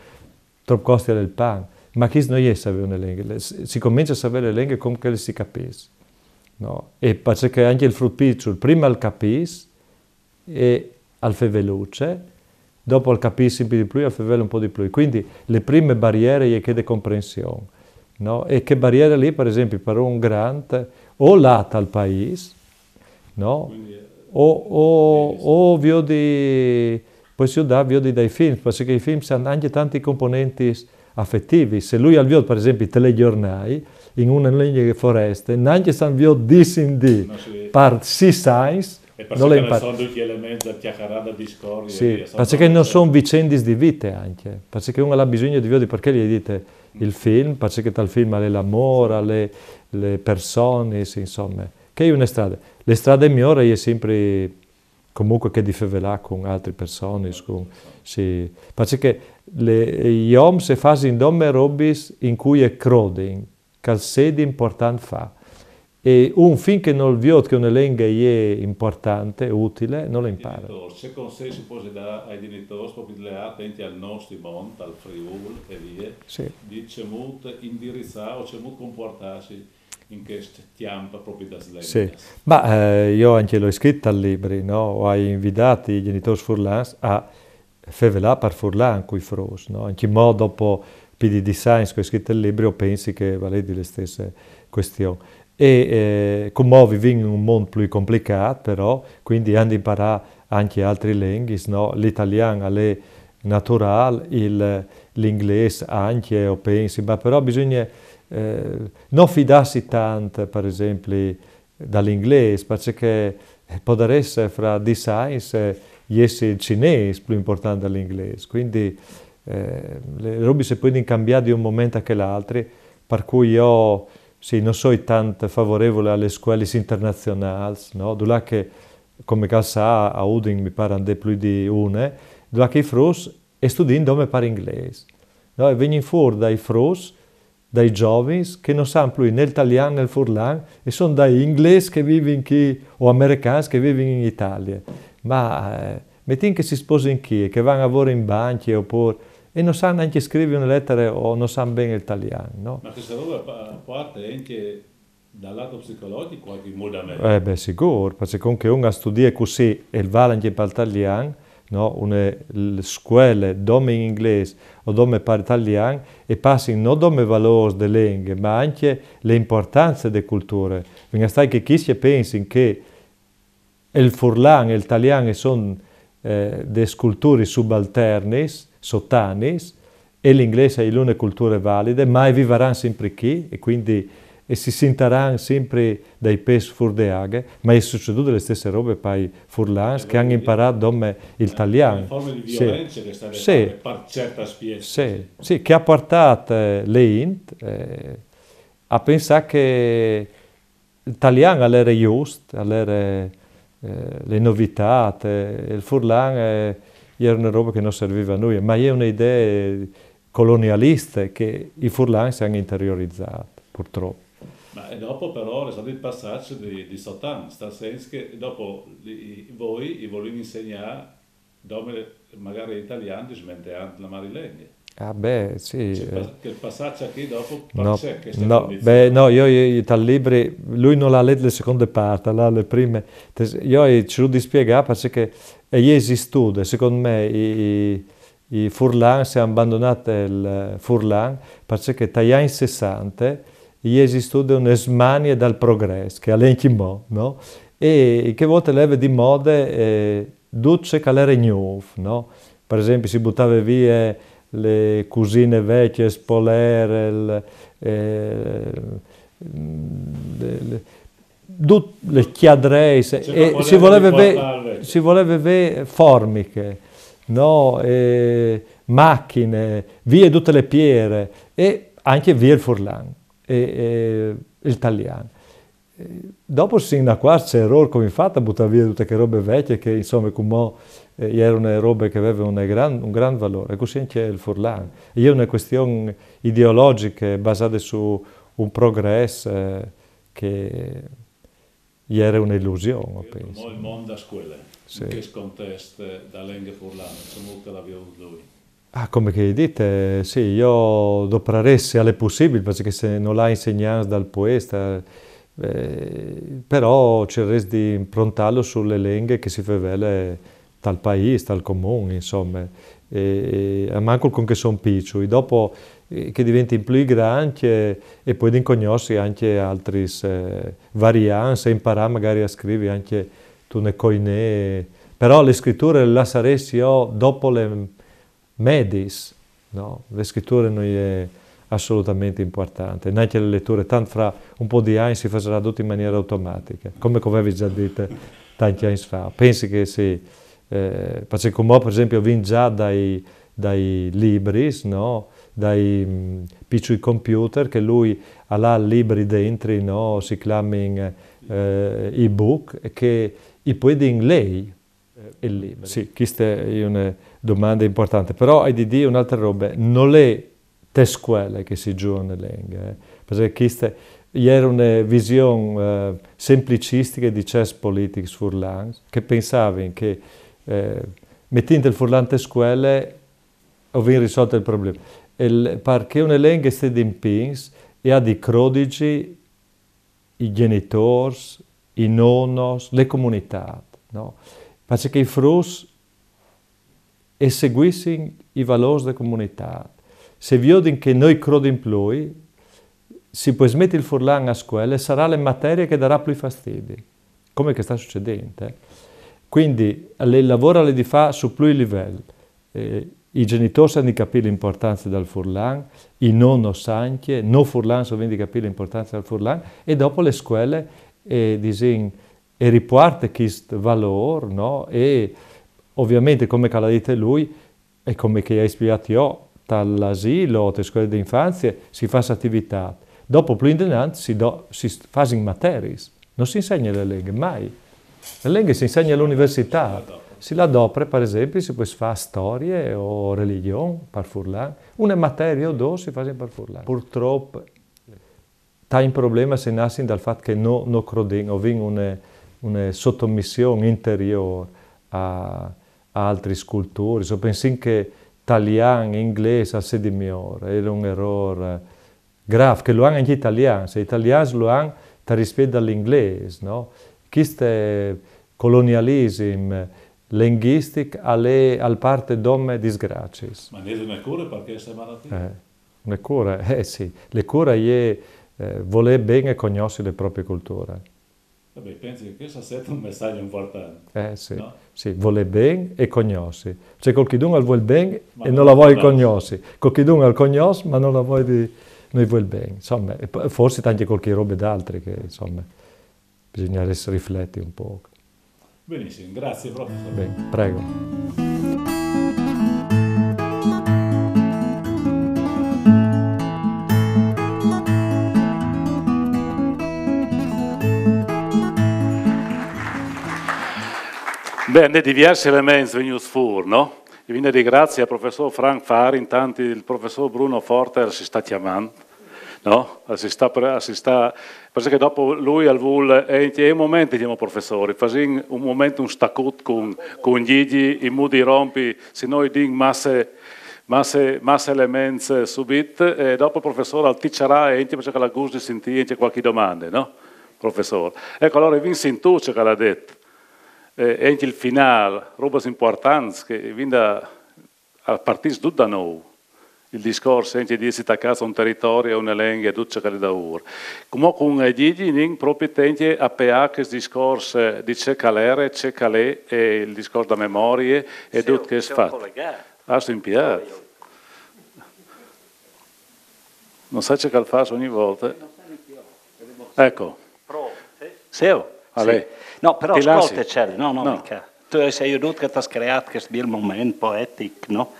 trop costial il pan. Ma chest no je savê une lenghe. Le- Si si comence a savê la lenghe cun ce che si capìs. No? E parcè che ancje il frut piçul, prime al capìs e al feveluce, dopo al capìs simpri di plui, al fevele un pôc di plui. Quindi la prime bariere e je chê de comprension. No? E chê bariere li, par esempli, par un grant, o lâ tal paîs, no? Quindi, eh, O, o, sì, sì. O viodi, pues judâ a viodi dai films, parcè che i films a àn ancje tantis componentis afetivis. Se lui al viôt, par esempli, i telegjornâi, in une lenghe foreste, nancje se al viôt dì in dì, No, sì. Par sîs agns, E no le parcè che no impare. son ducj i elements da cjacarâ, da discori, Sì, e son parcè che no propri son vicendis di vite ancje, parcè che un al à bisugne di viodi, parcè che i ai dit il film, parcè che tal film al è l'amôr, al è lis personis, insome. Chê e je une strade. La strade miôr e je simpri Comunque che di fevelâ cun altris personis, cun, sì. Parcè che i oms a fasin dome robis in cui a crodin che al sedi impuartant fâ. E un fin che nol viôt che une lenghe e je impuartante, utile, nol le impare. Ce consei si pues dâ ai gjenitôrs propit leâts al nestri mont, al Friûl e vie, di cemût indiriçâ o cemût compuartâsi in chest cjamp propit des lenghis. Sì, ma jo ancje lu ai scrit tal libri, no? O ai invidât i gjenitôrs furlans a fevelâ par furlan cui fruts, no? Ancjemò dopo plui di dîs agns che o ai scrit il libri, o pensi che e valedi la stesse cuestion. E cumò o vivìn in un mont plui complicât, però, cuindi a àn di imparâ ancje altris lenghis, no? L'italian al è naturâl, l'inglês ancje, o pensi, ma però bisugne no fidâsi tant, par esempli, dal inglês, parcè che podarès fra dîs agns jessi il cinês plui impuartant dal inglês. Cuindi lis robis si puedin cambiâ di un moment a chel altri, par cui jo, sì, no soi tant favorevul a lis scuelis internazionâls, no? Dulà che, come che al sa, a Udin mi pâr a 'nd è plui di une, dulà che i fruts a studin dome par inglês, no? E vegnin fûr dai fruts, dai zovins che no san plui ni il talian ni il furlan, e son dai inglês che a vivin chi, o americans che a vivin in Italie. Ma metìn che si sposin chi e che a van a vore in bancje, opûr, e no san nancje scrivi une letare o no san ben il talian, no? Ma cheste robe a puarte ancje dal lât psicologjich cualchi mudament? Eh ben, sigûr, parcè che un che al studie cussì e al vâl ancje pal talian, no? Une scuele dome in inglês o dome par talian, e passin no dome valôrs de lenghe, ma ancje la impuartance de culture. Ven a stâi che chescj a pensin che il furlan e il talian a son des culturis subalternis, sotanis, e l'inglês e je une culture valide, ma e vivaran simpri chi, e cuindi e si sintaran simpri dai pês fûr de aghe, ma e je sucedude la stesse robe pai furlans che a àn imparât dome il talian. Une forme di violence che e je stade fate par cierts aspiets. Sì, sì, che e à puartât la int a pensâ che il talian al jere just, al jere la novitât, e il furlan e jere une robe che no servive a nuie, ma e je une idee colonialiste che i furlans si àn interiorizât, purtrop. Ma e dopo però al è stât il passaç di, di sot agns, tal sens che dopo voi i volevin insegnâ dome magari il talian dismenteant la marilenghe. Ah, ben, sì. Chel passaç chi dopo, parcè cheste condizion? Ben, no, jo, jo, tal libri, lui nol à let la seconde part, al à la prime. Jo o ai cirût di spiegâ parcè che e je esistude, secont me, i, i furlans a àn bandonât il furlan, parcè che tai agns sessante e je esistude une smanie dal progrès, che al è ancjemò, no? E chê volte leve di mode dut ce che al jere gnûf, no? Par esempli, si butave vie la cusine vecje, spolere, dut, lis cjadreis, e si voleve vê, si voleve vê formiche, no? E machine, vie dute la piere, e ancje vie il furlan, e il talian. Dopo si inacuarç ce erôr che o vin fat a butâ vie dute chê robe vecje che, insome, cumò e jere une robe che e veve un grant, un grant valôr. E cussì ancje il furlan. E je une cuestion ideologjiche basade su un progrès che e jere une ilusion, o pensi. Cumò il mont de scuele, in chest contest de lenghe furlane, cemût che le viôt lui? Ah, come che o ai dit, sì, jo o doprarès, se al è pussibil, parcè che se nol à insegnants dal puest, però o cirarès di improntâlu su la lenghe che si fevele tal paîs, tal comun, insome. E, e almancul cuant che a son piçui. Dopo che a deventin plui grancj e, e a puedin cognossi ancje altris variants e imparâ magari a scrivi ancje tune coinee. Però la scriture le lassarès jo dopo lis mediis, no? La scriture no je assolutamentri impuartante, nancje la leture, tant fra un pôc di agns si fasarà dut in maniere automatiche, come che o vevi za dit tancj agns fa. O pensi che sì, parcè che cumò, par esempli, o vin za dai, dai libris, no? Dai piçui computer che lui al à libris dentri, no? Si clamin e-book, che i puedin lei, Il libri. Sì, questa è una domanda importante, però hai di dire un'altra roba, non è te scuole che si giuga le lenghe, eh. Perché questa era una visione eh, semplicistica di certi politici furlani che pensavano che eh, mettendo il furlan te scuole o vin risolto il problema. Il, perché una lingua sta in pins e ha di crodici i genitors, i nonos, le comunità, no? Perché i fruts e seguissin i valors de comunità. Se viodin che noi crodin plui, si pues metti il furlan a scuole, sarà le materie che darà plui fastidi, come che sta succedendo. Eh? Quindi le lavora le di fa su plui livelli. Eh, i genitori hanno di capire l'importanza del furlan, i nonos anche, no furlan so di capire l'importanza del furlan, e dopo le scuole eh, disin, e riporta questo valore, no? E ovviamente, come che l'ha detto lui, e come che hai spiegato io, dall'asilo, dalle scuole d'infanzia, si fa attività. Dopo, più in avanti, si, do, si fa in materie. Non si insegna le lingue, mai. Le lingue si insegna all'università. Si la dopre, per esempio, si può fare storia o religione, per furlan. Una materia o due si fa per furlan. Purtroppo, tanti problemi si nascono dal fatto che noi no crodin, o vin una, una sottomissione interiore a, a altri culturi. Se pensin che italian e inglese al sedi migliore, era un errore grave, che lo hanno anche gli italiani, se gli italiani lo hanno, ti rispetta all'inglese, no? Questo è colonialismo linguistico, al, al parte dome disgrazie. Ma non è una cura perché queste malattie? Eh. Le cure, eh sì, le cure è eh, voler bene e conoscere le proprie culture. Vabbè, penso che questo sia un messaggio importante. Eh sì, no? Sì, voler bene e conoscere. C'è qualcuno al vuol bene ma e non la vuol conoscere. Qualcuno al conosce ma non la vuol di... Noi vuol bene, insomma, forse anche qualche roba d'altri che, insomma, bisogna riflettere un poco. Benissimo, grazie professor. Ben, prego. Ben, diversi elementi vegnuti fuori, no? E quindi ringrazio il professor Frank Fari, intanto il professor Bruno Forter si sta chiamando. No? Si sta, si sta, perché dopo lui al vuol, è in un momento siamo professori, facciamo un momento un stacut con, con Gigi, in modo di rompi, se noi din masse, masse, masse elementi subito, e dopo il professore al ticerà e anche perché la gusti sentire anche qualche domanda, no? Professore. Ecco, allora Vincent tu ciò che l'ha detto, eh, anche il finale, roba importante, che vinda a partire tutto da noi. Il discorso è di essere attaccati a un territorio, a una lingua, tutto ciò che è da ora. Come con eh, Gigi, non proprio tende a peare che il discorso di ciò che era, ciò che è, e il discorso da memoria, e tutto che è fatto. Ah, sto in piazza. Non sai ciò che fa ogni volta. Ecco. Sì, oh, sì. No, però ascolta, Celle, no, no, no. Mica. Tu sei aiutut che ti has creato questo bel momento poetico, no?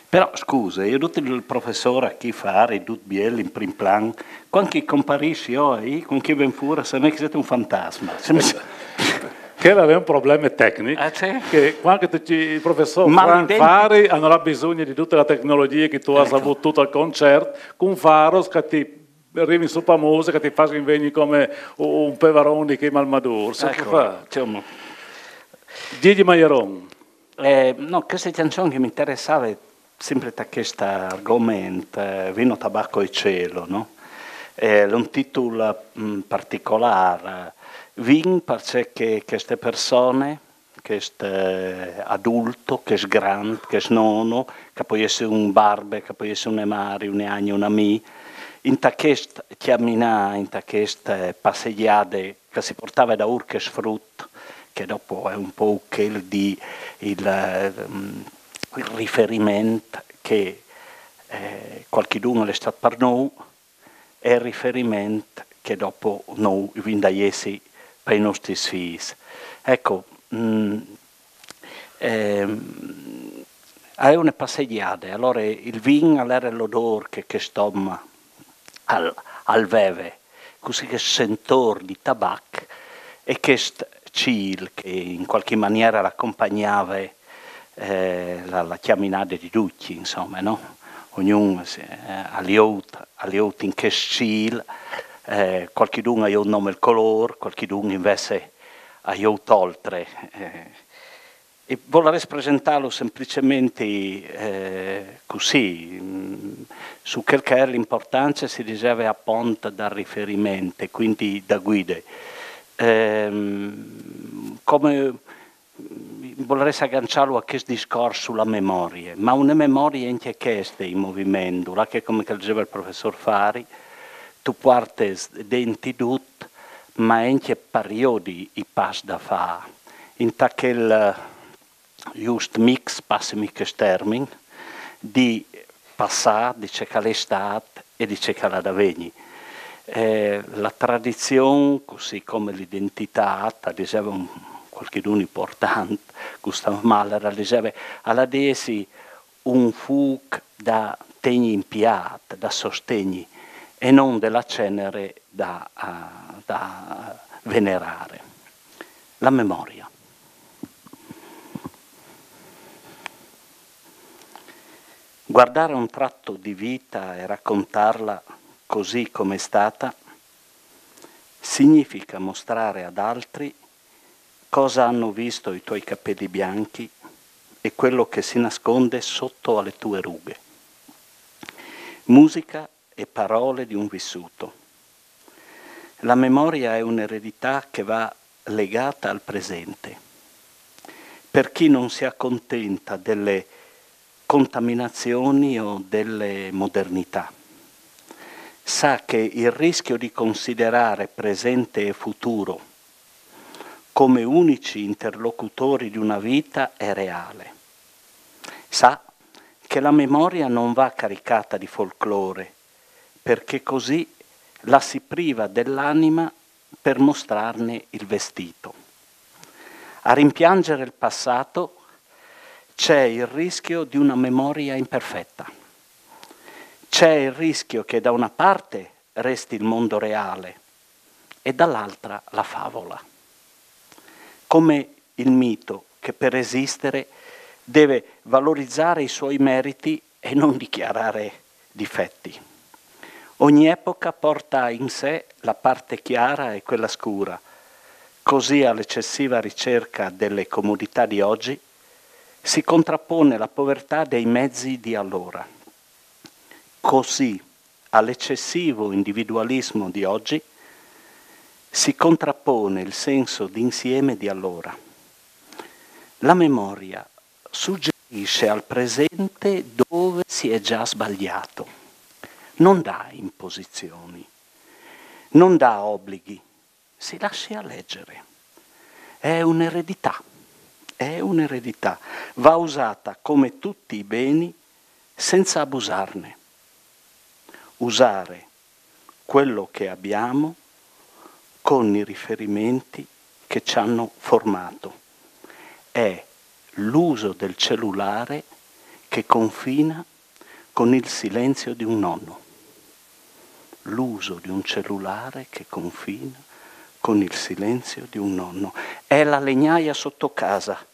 Però scusa, io tutto il professore a chi fare, tutto bello in prim plan, quando che comparisci io, quando che ben fuori, se non è che siete un fantasma. Che era un problema tecnico, ah, sì? Che quando il professor Frank Fari non ha bisogno di tutta la tecnologia che tu ecco. Hai avuto tutto al concerto, con Faros che ti arrivi su per musica, ti fa venire come un pevarone che è malmaduro. Ecco, insomma. Gigi Maieron. Eh, no, questa canzone che mi interessava sempre da questo argomento, eh, Vino, tabacco e cielo, no? Eh, è un titolo mh, particolare. Vin perché queste persone, questo eh, adulto, questo grande, questo nono, che può essere un barbe, che può essere un emari, un agno, un amì, in questa camminata, in queste eh, passeggiate che si portava da Urches Frut, che dopo è un po' quel di il, il riferimento che eh, qualcuno è stato per noi, è il riferimento che dopo noi vin da essi per i nostri figli. Ecco, mm, ehm, è una passeggiata, allora il vin era l'odore che quest'uomo al, al veve, così che sentore di tabac e che st- cîl che in qualchi maniera al compagnave, eh, la, la cjaminade di ducj, insome, no? Ognun, eh, al jôt, al jôt in chest cîl, eh, cualchidun al jôt nome il colôr, cualchidun invezit al jôt oltre. Eh, e volarès presentâlu semplicementri, eh, cussì, mm, su chel che e je la impuartance, si diseve, apont dal riferiment, cuindi da guide. Ehm, come, mm, volarès aganciâlu a chest discors su la memorie, ma une memorie ancje cheste in moviment, là che, come che al diseve il professôr Fari, tu puartis dentri dut, ma ancje par jodi i pas da fâ. Inta chel just mix, passimi chest termin, di passât, di ce che al è stât e di ce che al à da vignî. Eh, la tradizion, cussì come l'identitât, al diseve un, cualchidun impuartant, Gustav Mahler, al diseve, al à di jessi un fûc da tignî impiât, da sostignî, e no de la cenere da, eh, da venerare. La memoria. Guardare un tratto di vita e raccontarla così com'è stata significa mostrare ad altri cosa hanno visto i tuoi capelli bianchi e quello che si nasconde sotto alle tue rughe. Musica e parole di un vissuto. La memoria è un'eredità che va legata al presente. Per chi non si accontenta delle contaminazioni o delle modernità, sa che il rischio di considerare presente e futuro come unici interlocutori di una vita è reale. Sa che la memoria non va caricata di folklore, perché così la si priva dell'anima per mostrarne il vestito. A rimpiangere il passato c'è il rischio di una memoria imperfetta. C'è il rischio che da una parte resti il mondo reale e dall'altra la favola. Come il mito che per esistere deve valorizzare i suoi meriti e non dichiarare difetti. Ogni epoca porta in sé la parte chiara e quella scura. Così all'eccessiva ricerca delle comodità di oggi si contrappone la povertà dei mezzi di allora. Così all'eccessivo individualismo di oggi si contrappone il senso d'insieme di allora. La memoria suggerisce al presente dove si è già sbagliato. Non dà imposizioni, non dà obblighi, si lascia leggere. È un'eredità, è un'eredità. Va usata come tutti i beni senza abusarne. Usare quello che abbiamo con i riferimenti che ci hanno formato. È l'uso del cellulare che confina con il silenzio di un nonno. L'uso di un cellulare che confina con il silenzio di un nonno. È la legnaia sotto casa,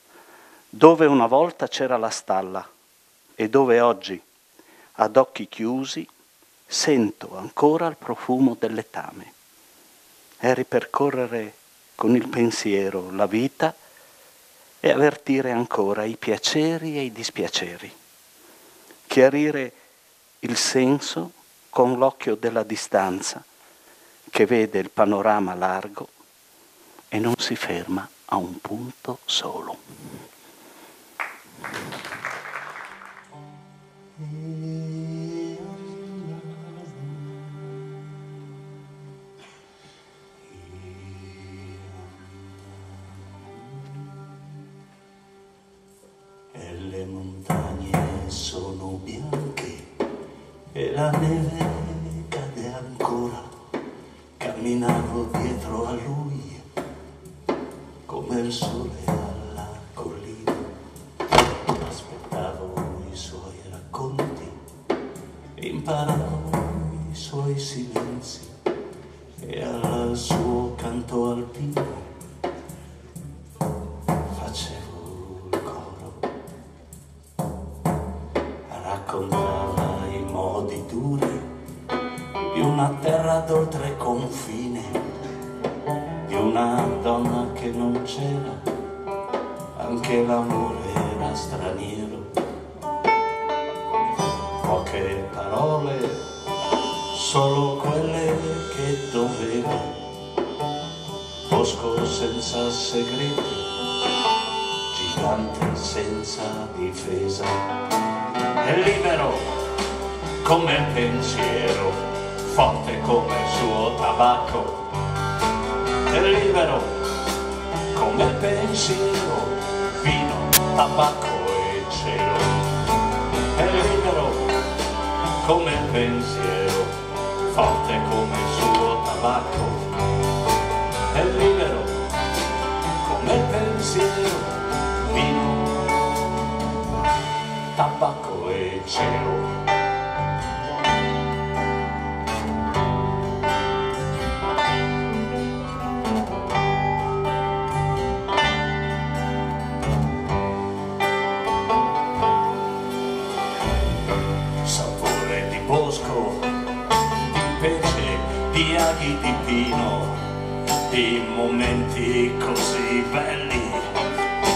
dove una volta c'era la stalla e dove oggi, ad occhi chiusi, sento ancora il profumo del letame. È ripercorrere con il pensiero la vita e avvertire ancora i piaceri e i dispiaceri. Chiarire il senso con l'occhio della distanza che vede il panorama largo e non si ferma a un punto solo. E le montagne sono bianche e la neve cade ancora. Camminavo dietro a lui come il sole alla collina. Aspettavo i suoi racconti, imparavo i suoi silenzi e al suo canto alpino Contava i modi duri di una terra d'oltre confine, di una donna che non c'era, anche l'amore era straniero. Poche parole, solo quelle che doveva. Bosco senza segreti, gigante senza difesa. È libero come il pensiero, forte come il suo tabacco. È libero come il pensiero, vino, tabacco e cielo. È libero come il pensiero, forte come il suo tabacco. È libero come il pensiero, vino, tabacco e cielo. Sapore di bosco, di pece, di aghi di pino, di momenti così belli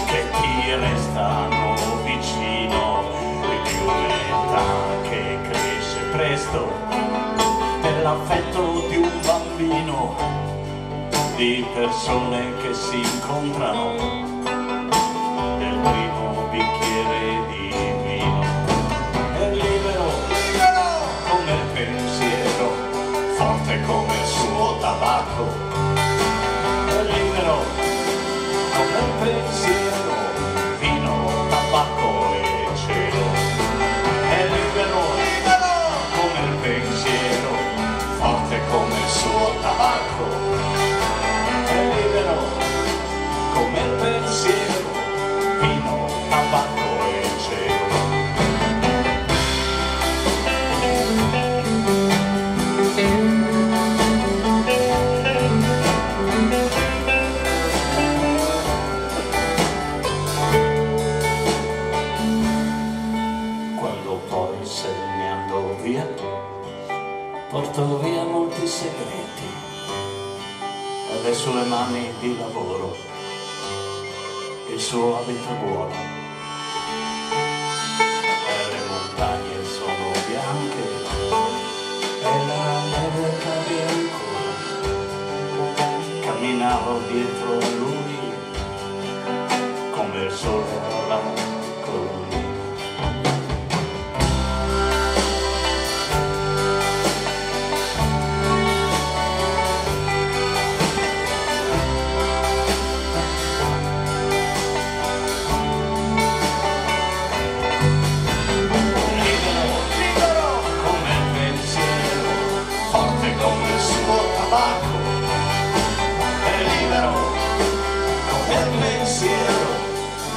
che ti restano vicino, di un'età che cresce presto, dell'affetto di un bambino, di persone che si incontrano, del primo bicchiere di vino. È libero, libero come il pensiero, forte come il suo tabacco. È libero come il pensiero, vino, tabacco e cielo. È libero, libero come il pensiero, forte come il suo tabacco. È libero come il pensiero, vino, tabacco e cielo. Quando poi se ne andò via, portò via molti segreti, e le sue mani di lavoro, il suo abito buono. E le montagne sono bianche e la neve cade ancora. Camminavo dietro a lui come il sole alla colonnina. Libero, libero come il pensiero, forte come il suo tabacco. È libero come il pensiero,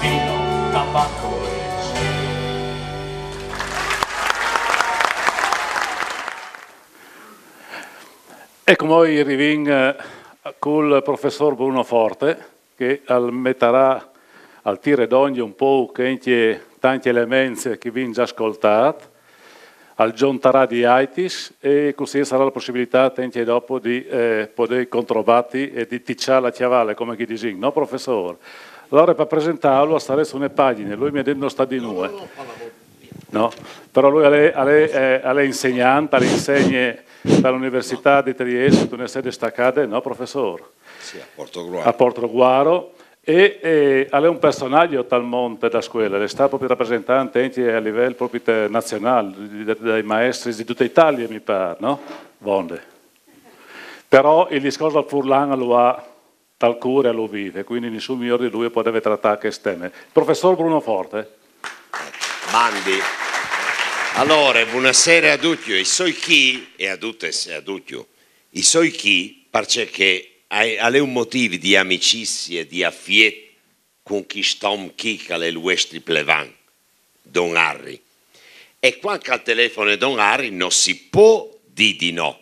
vino, tabacco e cielo. E cumò i rivìn, eh, cul professôr Bruno Forte, che al metarà, al tire dongje un pôc ancje tancj elements che i vin za scoltât, al zontarà di aitis e cussì al sarà la pussibilitât ancje dopo di, eh, podê controbati e di tiçâ la cjavale, come che i disìn, no, professôr? Alore, par presentâlu, al sarès une pagjine, lui mi à dit no sta dî nuie. No? Però lui al è, al è, eh, al è insegnant, al insegne da la Universitât di Triest, intune sede destacade, no, professôr? Sì, a Portogruaro. A Portogruaro. E, eh, al è un personaç tal mont de scuele, al è stât propit rapresentant ancje a livel propit, eh, nazionâl, di, di, dai maestris di dute Italie, mi pâr, no? Vonde. Però il discors dal furlan lu à tal cûr e lu vive, cuindi nissun miôr di lui al podeve tratâ chest teme. Professôr Bruno Forte. Mandi. Alore, buine sere a ducj. I soi chi, e a dutes e a ducj. I soi chi parcè che al è un motîf di amicizie, di afiet cun chist om chi che al è il vuestri plevan, don Arri. E cuant che al telefone don Arri no si pues dî di no.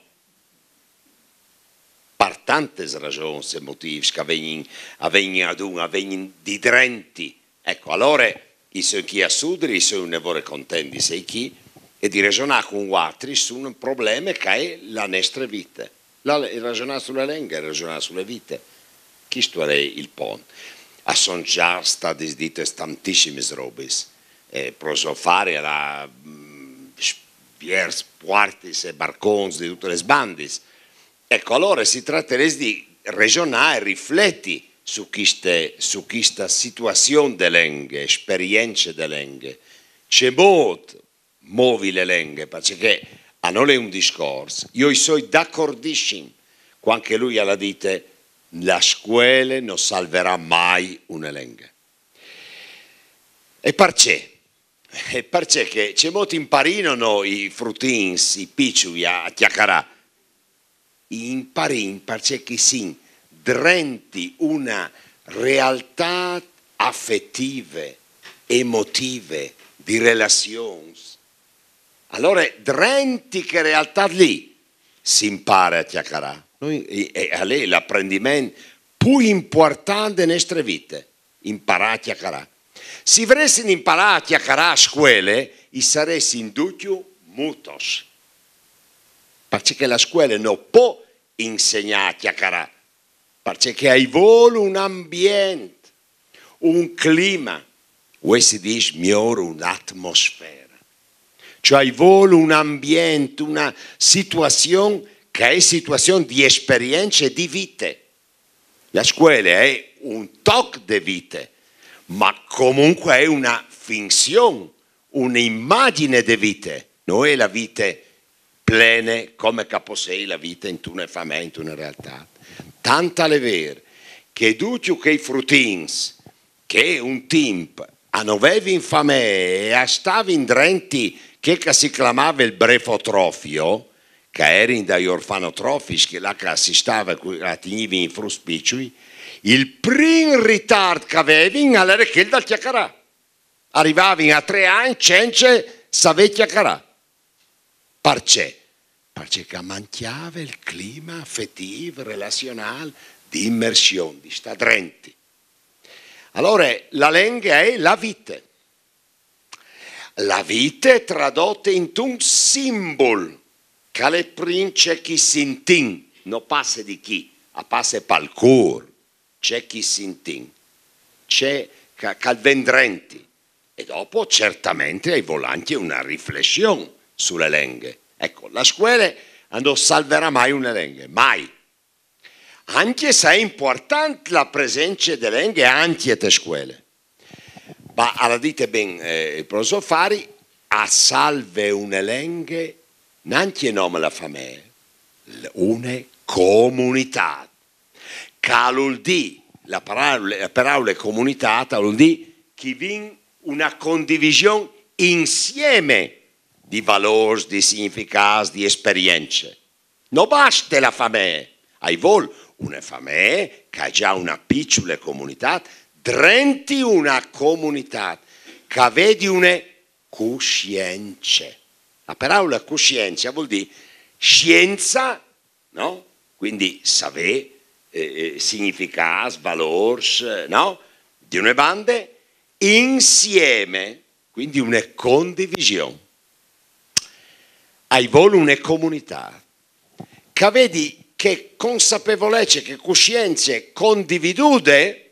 Par tantis rasons e motîfs che a vegnin, a vegnin adun, a vegnin di drenti. Eco, alore, i soi chi a Sudri, i soi une vore content di sei chi, e di rejonâ cun vualtris su un probleme che al è la nestre vite. La, ragjonâ su la lenghe, ragjonâ su la vite. Chistu al è il pont. A son za stadis ditis tantissimis robis. Eh, pro so fari al à, mm, viers puartis e barcons di dutis lis bandis. Eco, alore si tratarès di rejonâ e rifleti su chiste, su chiste situazion de lenghe, esperience de lenghe. Ce mût movi la lenghe, parcè che a nol è un discors. Jo i soi d'acordissim cuant che lui al à dite: la scuele no salverà mai une lenghe. E parcè? E parcè che ce mût imparino i frutins, i piçui, a, a cjacarâ? I imparìn parcè che i sin drenti une realtât afetive, emotive, di relazions. Alore, drenti chê realtât li si impare a cjacarâ. Nô, e, e al è l'aprendiment plui impuartant de nestre vite, imparâ a cjacarâ. Se i varessin imparât a cjacarâ a scuele, i saressin ducj mutos. Parcè che la scuele no pò insegnâ a cjacarâ, parcè che i vûl un ambient, un clime, o si dîs miôr un'atmosfere. Cioè i vûl un ambient, une situazion che e je situazion di esperience di vite. La scuele e je un toc de vite, ma comunque e je une finzion, une imagjin de vite, no e je la vite plene come che a pues jessi la vite intune famee, intune realtât. Tant al è vêr che ducj chei frutins che un timp a no vevin famee e a stavin drenti chel che si clamave il brefotrofio, che a jerin dai orfanotrofis, che là che si stave, a tignivin i fruts piçui, il prin ritart che a vevin al jere chel dal cjacarâ. A rivavin a trê agns cence savê cjacarâ. Parcè? Parcè che a mancjave il clime afetîf, relazionâl, di imersion, di stâ drenti. Alore, la lenghe e je la vite. La vite tradote intun simbul, che al è prin ce che i sintìn, no passe di chi, a passe pal cûr, ce che i sintìn, ce che, che al ven drenti. E dopo, certamente, i vûl ancje une riflession su la lenghe. Eco, la scuele a no salverà mai une lenghe, mai. Ancje se e je impuartant la presence de lenghe ancje te scuele. Ma al à dite ben, eh, il professôr Fari, a salve une lenghe nancje nome la famee, une comunitât. Che al vûl dî, la paraule, la paraule comunitât al vûl dî che i vin une condivision insiemi di valôrs, di significâts, di esperience. No baste la famee, i vûl une famee che e à za une piçule comunitât, drenti une comunitât, che e vedi une cussience. La paraule cussience al vûl dî sience, no? Cuindi savê, eh, eh, significâts, valôrs, eh, no? Di une bande, insiemi, cuindi une condivision. I vûl une comunitât che e vedi chê consapevolece, chê cussience condividude,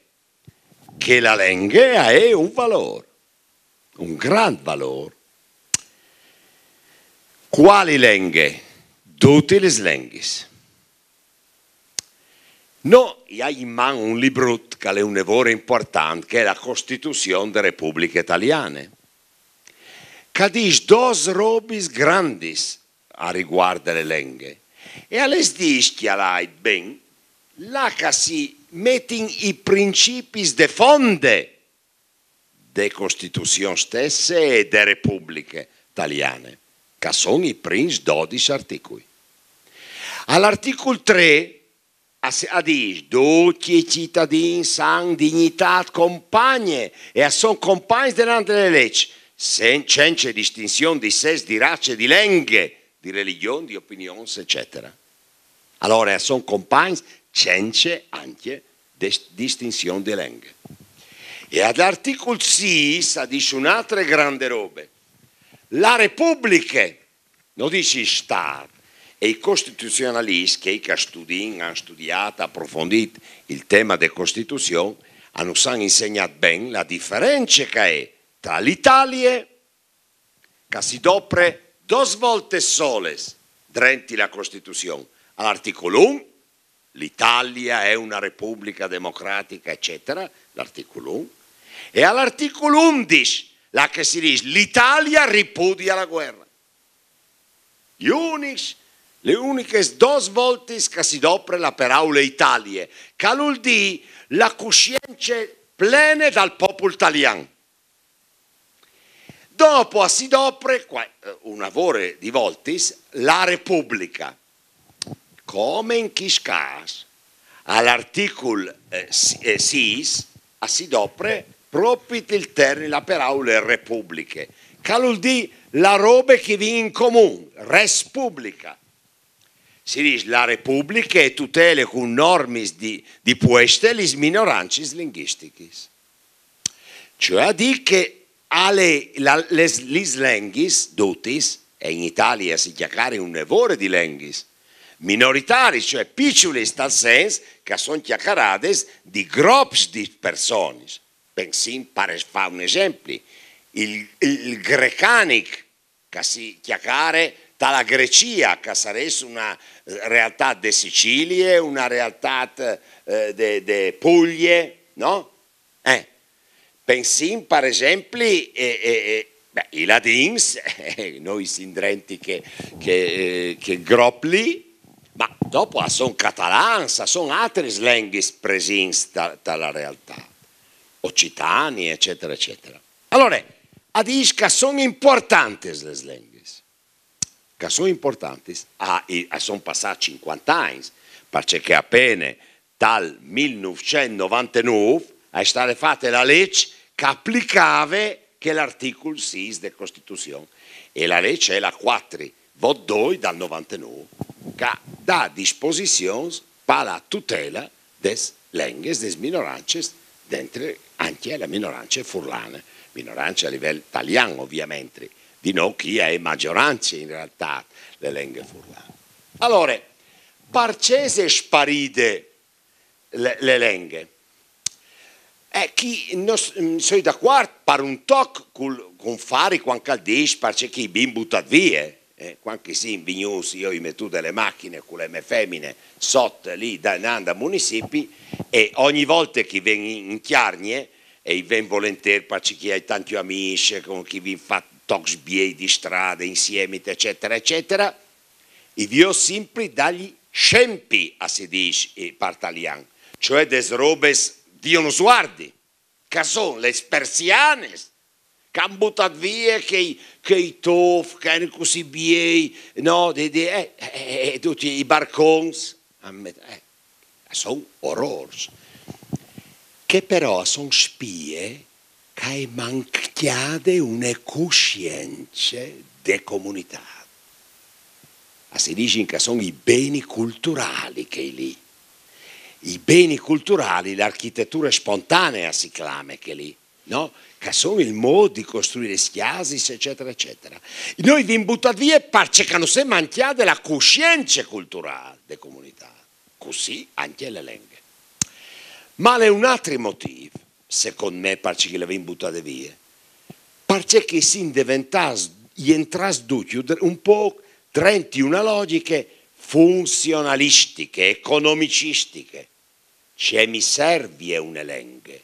che la lenghe e je un valôr, un grant valôr. Cuali lenghe? Dutis lis lenghis. Nô i ai in man un librut che al è une vore impuartant, che e je la Costituzion de Republiche Taliane, che e dîs dôs robis grandis a riguart de lenghe. E a lis dîs, cjalait ben, là che si metin i principis de fonde de Costituzion stesse e de Republiche Taliane, che a son i prins dodis articui. Al articul trê a, a dîs: ducj i citadins a àn dignitât compagne e a son compagns denant de leç, cence distinzion di sès, di race, di lenghe, di religjon, di opinions, eccetera. Alore, a son compagns cence ancje distinzion di lenghe. E al articul sîs a dîs une altre grande robe. La Republiche, no dîs il Stât, e i costituzionaliscj, chei che a studin, a àn studiât, aprofondît il tema de Costituzion, a nus àn insegnât ben la diference che a è tra l'Italie, che si dopre dôs voltis solis drenti la Costituzion, al articul un, l'Italia è una repubblica democratica, eccetera, l'articul un, e al articul undis, là che si dîs l'Italia ripudia la guerra. Gli unics, le unichis dôs voltis che si dopre la peraule Italie, che al vûl dî la cuscience plene dal popul talian. Dopo a si dopre, qua-, eh, una vore di voltis, la Republica, come in chist câs, al articul, eh, si-, eh, sîs, a si dopre propit il termin, la peraule Republiche, che al vûl dî la robe che i vin in comun, res publica. Si dîs la Republiche e tutele cun normis di, di pueste lis minorancis linguistichis. Cioè a dî che a le, la, les, lis lenghis dutis, e in Italie si cjacarin une vore di lenghis minoritariis, cioè piçulis tal sens che a son cjacaradis di grops di personis. Pensìn, par es-, fâ un esempli, il, il grecanic che si cjacare ta la Grecia, che a sarès una, eh, realtât de Sicilie, una realtât, eh, de, de Puglie, no? Eh, pensìn, par esempli, eh, eh, eh, beh, i ladins, eh, nô i sin drenti chê, chê, eh, chê grop li, ma dopo a son catalans, a son altris lenghis presints ta, ta la realtât, occitani, eccetera, eccetera. Alore, a dîs che a son impuartantis les lenghis, che a son impuartantis, a, i, a son passâts cincuante agns, parcè che a pene tal mil nûfcent novantenûf a è stade fate la leç che a aplicave chel articul sîs de Costituzion, e la leç e je la cuatri vot doi dal novantenûf, che a dà disposizions par la tutele des lenghis, des minorancis, dentri ancje la minorance furlane, minorance a livel talian, ovviamentri, di nô chi e je magiorance in realtât le lenghe furlane. Alore, parcè e je sparide le, le lenghe? Eh, chi no s-, mm, soi d'acuart par un toc cul, cun Fari cuant che al dîs parcè che i vin butât vie, eh, cuant che i sin vignûts, jo i ai metût de le machine cu le mê femine sot li, da, inant dal municipi, e ogni volte che i ven in, in Cjargne, e i ven volentîr parcè che i ai tancj amîs, cun chi i vin fat tocs biei di strade insiemi, eccetera, eccetera, i viôt simpri dâi scempi, a si dîs, eh, par talian, cioè des robis di un sguardi, che a son les persianes, che a àn butât vie chei, chei tôfs, che a jerin cussì biei, no? De, de, eh, eh, eh, ducj i barcons, a met-, eh, a son orôrs. Che però a son spie che a è mancjade une cuscience de comunitât. A si disin che a son i beni culturâi chei li. I beni culturâi, l'architeture spontanee si clame chê li, no? Che a son il mût di costruî lis cjasis, eccetera, eccetera. Nô i vin butât vie parcè che nus è mancjade la cuscience culturâl de comunitât. Cussì ancje le lenghe. Ma al è un altri motîf, secont me, parcè che le vin butade vie. Parcè che i sin deventâts, jentrâts ducj un pôc drenti une logjiche funzionalistiche, economicistiche. Ce mi servie une lenghe?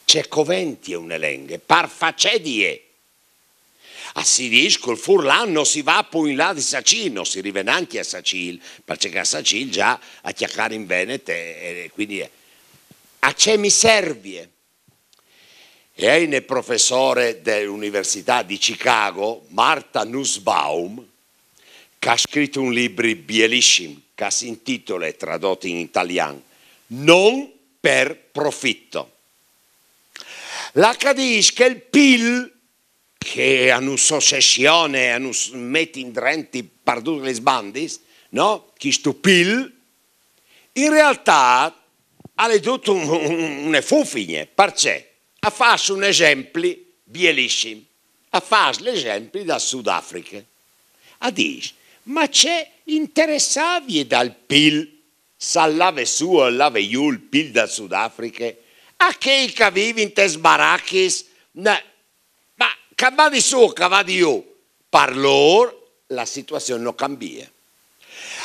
Ce coventie une lenghe? Par fâ ce di jê? A si dîs che cul furlan no si va plui in là di Sacîl, no si rive nancje a Sacîl, parcè che a Sacîl za a cjacarin venet, e, e cuindi, eh, a ce mi servie? E a è une professore de l'Universitât di Chicago, Martha Nussbaum, che e à scrit un libri bielissim, che si intitole, tradot in talian, Non per profitto. Là che e dîs che il pil che a nus ossessione, a nus met indrenti par dutis lis bandis, no? Chist pil, in realtât al è dut un, un, une fufigne, parcè? A fâs un esempli bielissim. A fâs l'esempli dal Sudafriche. A dîs: ma ce interessavie dal pîl, se al lave sù o al lave jù il pîl dal Sudafriche a chei che a vivin tes barachis? Ma che al vadi sù o che al vadi jù, par lôr la situazion no cambie.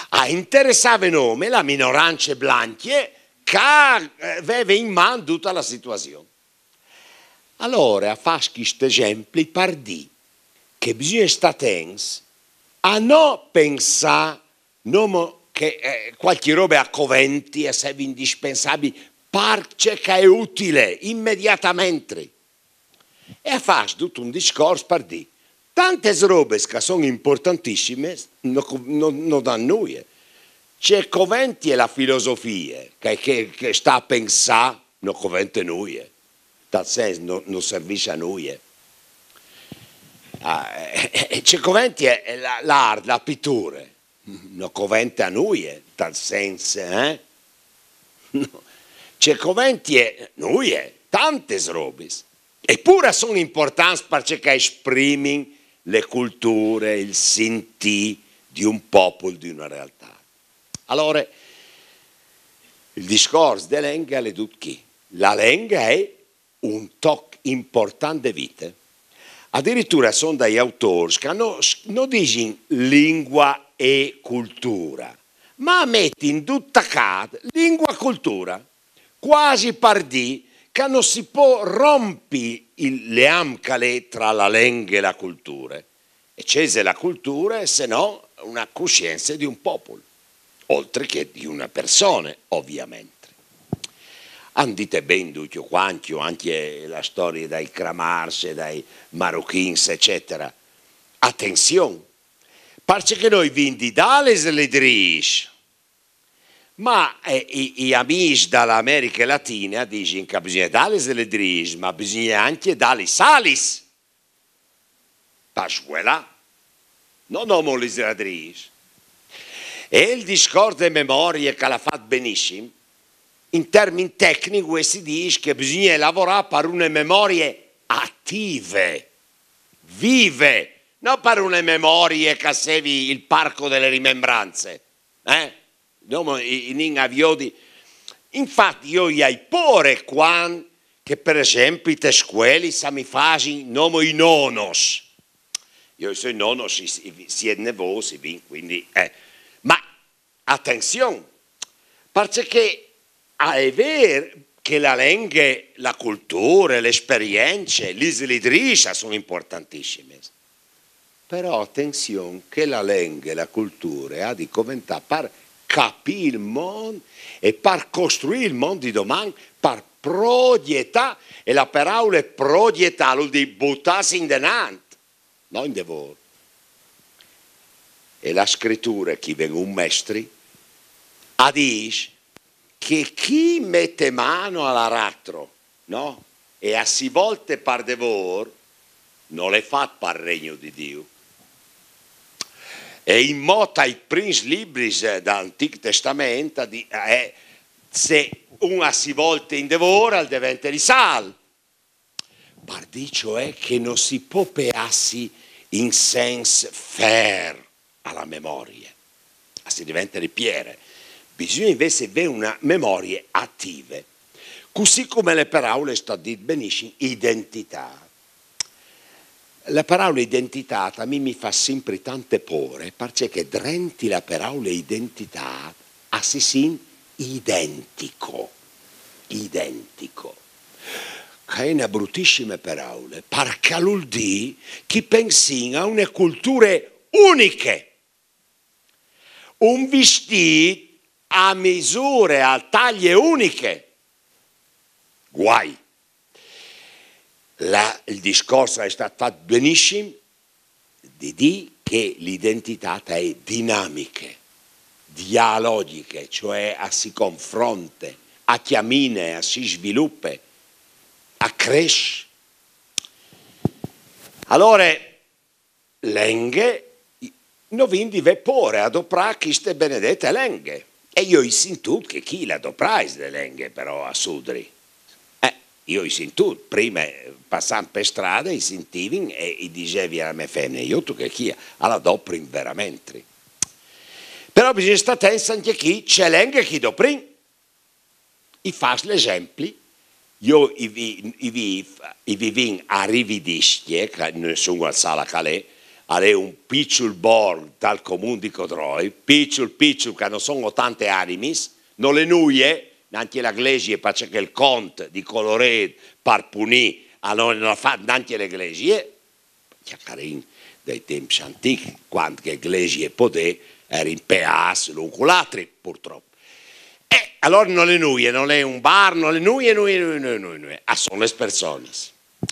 A interessave nome la minorance blancje che e veve in man dute la situazion. Alore a fâs chest esempli par dî che bisugne stâ atents a no pensâ nome che, eh, cualchi robe a coventi, a sevi indispensabil, parcè che e je utile imediatamentri. E a fâs dut un discors par dî: tantes robes che a son importantissimes no, no, no dan nuie. Ce coventie la filosofie, che, che, che stâ a pensâ no covente nuie, tal sens no, no servìs a nuie. Ah, eh, eh, ce coventie la, la art, la piture, no covente a nuie, tal sens, eh? No. Ce coventie nuie, tantes robis. Epûr a son importants parcè che a esprimin le culture, il sintî di un popul, di une realtât. Alore, il discors de lenghe al è dut chi. La lenghe e je un toc important de vite. Adiriture a son dai autôrs che no, no disin lingua e culture, ma a metin dut tacât lingua culture, cuasi par dî che no si pò rompi il leam che al è tra la lenghe e la culture. E ce ise la culture se no une cussience di un popul, oltri che di une persone, ovviamentri. A àn dite ben ducj cuancj, ancje la storie dai cramârs, dai marochins, ecetera. Atenzion, parcè che nô i vin di dâ lis lidrîs, ma, eh, i, i amîs da la Americhe Latine a disin che bisugne dâ lis lidrîs, ma bisugne ancje dâ lis alis. Par svuelâ, no nome lis ladrîs. E il discors de memorie che al à fat benissim, in termin tecnic si dîs che bisugne lavorâ par une memorie ative, vive, no par une memorie che a sevi il parco de rimembrancis, eh? Nome i, i nin a viodi. Infat jo i ai pôre cuant che, par esempli, tes scuelis a mi fasin nome i nonos. Jo i soi nonos, i, i, siet nevôts, i vin, cuindi, eh. Ma atenzion, parcè che al è vêr che la lenghe, la culture, la esperience, lis lidrîs a son importantissimis. Però atenzion che la lenghe, la culture e à di coventâ par capî il mont e par costruî il mont di doman, par progjetâ, e la peraule progjetâ al vûl dî butâsi indenant, no indevôr. E la scriture, chi ven un mestri, a dîs che chi mete mano al aratro, no? E a si volte par devôr, nol è fat pal regno di Diu. E inmò tai prins libris, eh, dal Antîc Testament, a di-, eh, se un a si volte indevôr, al devente di sâl. Par dî cioè che no si pò peâsi in sens fêr a la memorie, a si devente di piere. Bisugne invezit vê une memorie ative. Cussì come le peraule, al è stât dit benissim, identitât. La peraule identitât a mi mi fâs simpri tante pôre, parcè che drenti la peraule identitât a si sint identico, identico, che e je une brutissime peraule, parcè che al vûl dî che i pensìn a une culture uniche, un vistît a misure, a taglie uniche. Guai. La, il discors al è stât fat benissim di dî che la identitât e je dinamiche, dialogjiche, cioè a si confronte, a cjamine, a si svilupe, a cres. Alore, lenghe, no vin di vê pôre a doprâ cheste benedete lenghe. E jo i ai sintût che chi le doprais le lenghe, però, a Sudri. Eh, Io i sintùt, prime, passant pe strade, i sintìvin e i disevi a la mê femine: «Joi, tu che chi, a la doprin verementri.» Però bisogna stâ atents ancje chi ce lenghe che i doprin. I fâs l'esempli, jo i vi-, i vi-, i vivìn a Rividiscje, che no sun a sala che al è, al è un piçul borc dal comun di Codroip, piçul, piçul, che no son otante animis, nol è nuie, nancje la glesie, parcè che il cont di Colorêt par punî, a no, no à fat nancje la glesie, cjacarìn dai timps antîcs, cuant che glesie e podê a jerin peâts l'un cul altri, purtrop. E alore nol è nuie, nol è un bar, nol è nuie, nuie, nuie, nuie, nuie, nuie. A son lis personis.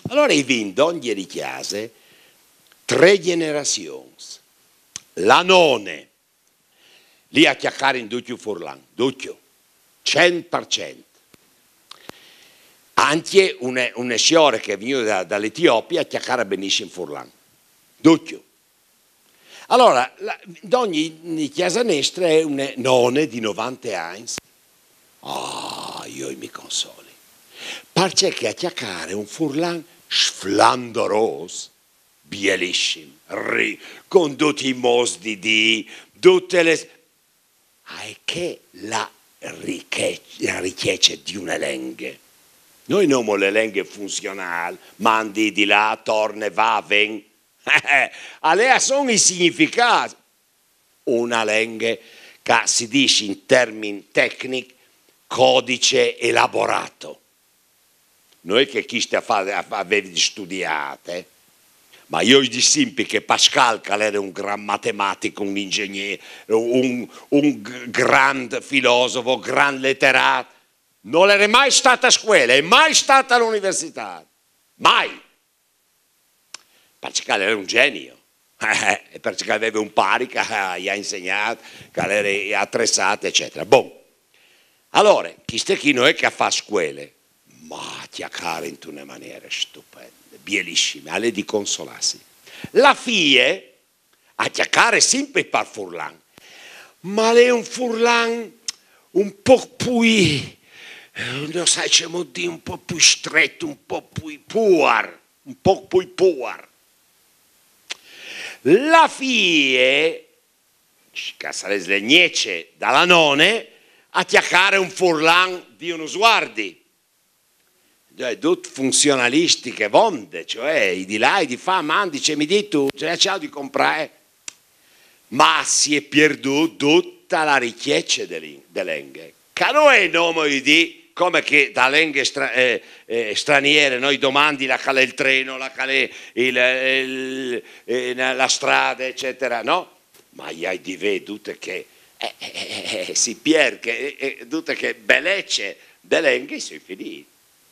Alore i vin dongje di cjase trê gjenerazions. La none, li a cjacarin ducj furlan, ducj, cent par cent. Ancje une, une siore che e je vignude da, da l'Etiopie e cjacare benissim furlan. Ducj. Alore, la, dongje cjase nestre e je une none di novante agns. Ah, jo mi consoli. Parcè che e cjacare un furlan sflandorôs, bielissim, ri-, cun ducj i mûts di dî, dutis lis... Ah, e je chê la riche-, la ricjece di une lenghe. Nô i nomìn la lenghe funzionâl, mandi, di là, torne, va, ven. Alore a son i significâts. Une lenghe che si dîs in termin tecnic codice elaborato. No je che cheste a fa-, a fa-, a vevi studiade, eh. Ma jo i dîs simpri che Pascal, che al jere un grant matematic, un inzegnîr, un, un g-, grant filosof, grant leterât, nol jere mai stât a scuele e mai stât a la universitât. Mai! Parcè che al jere un genio. E parcè che al veve un pari che i à insegnât, che al jere atrezât, ecetera. Bon. Alore, cheste chi no je che e fâs scuele, ma e cjacare intune maniere stupende, bielissime, al è di consolâsi. La fie e cjacare simpri par furlan, ma al è un furlan un pôc plui, no sai cemût dî, un pôc plui stret, un pôc plui puar, un pôc plui puar. La fie, che e sarès la gnece da la none, e cjacare un furlan di un sguardi. Cioè, dut funzionalistic e vonde, cioè, i di là, i di fà, mandi, ce mi dîs tu, ce, ce aio di comprâ, eh? Ma si è pierdût duta la ricjece de lin-, de lenghe. Che no je nomo di dî, come che da lenghe stra-, eh, eh, straniere, no? I domandi là che al è il treno, là che al è il, il, eh, la strade, ecetera, no? Ma i ai di vê dute chê, eh, eh, eh, eh, si piert, chê, eh, eh, dute chê belece de lenghe, soi finît.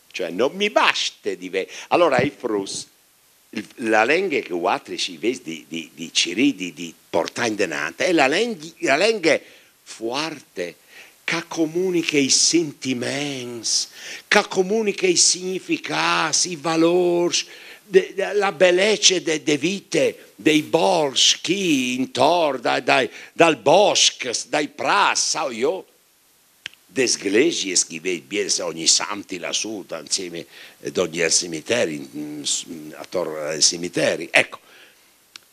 Cioè, no mi baste di vê. Alore, i fruts, il, la lenghe che vualtris i vês di, di, di cirî, di, di puartâ indenant, e je la lenghe, la lenghe fuarte, che e comuniche i sintiments, che e comuniche i significâts, i valôrs, de, de, la belece de, de vite, dai boscs, chi intor, dai, dai, dal bosc, dai prâts, sai jo, des glesiis che i vês biels ogni santi lassù, insiemi, eh, dongje al cimiteri, in, in, ator al cimiteri. Eco.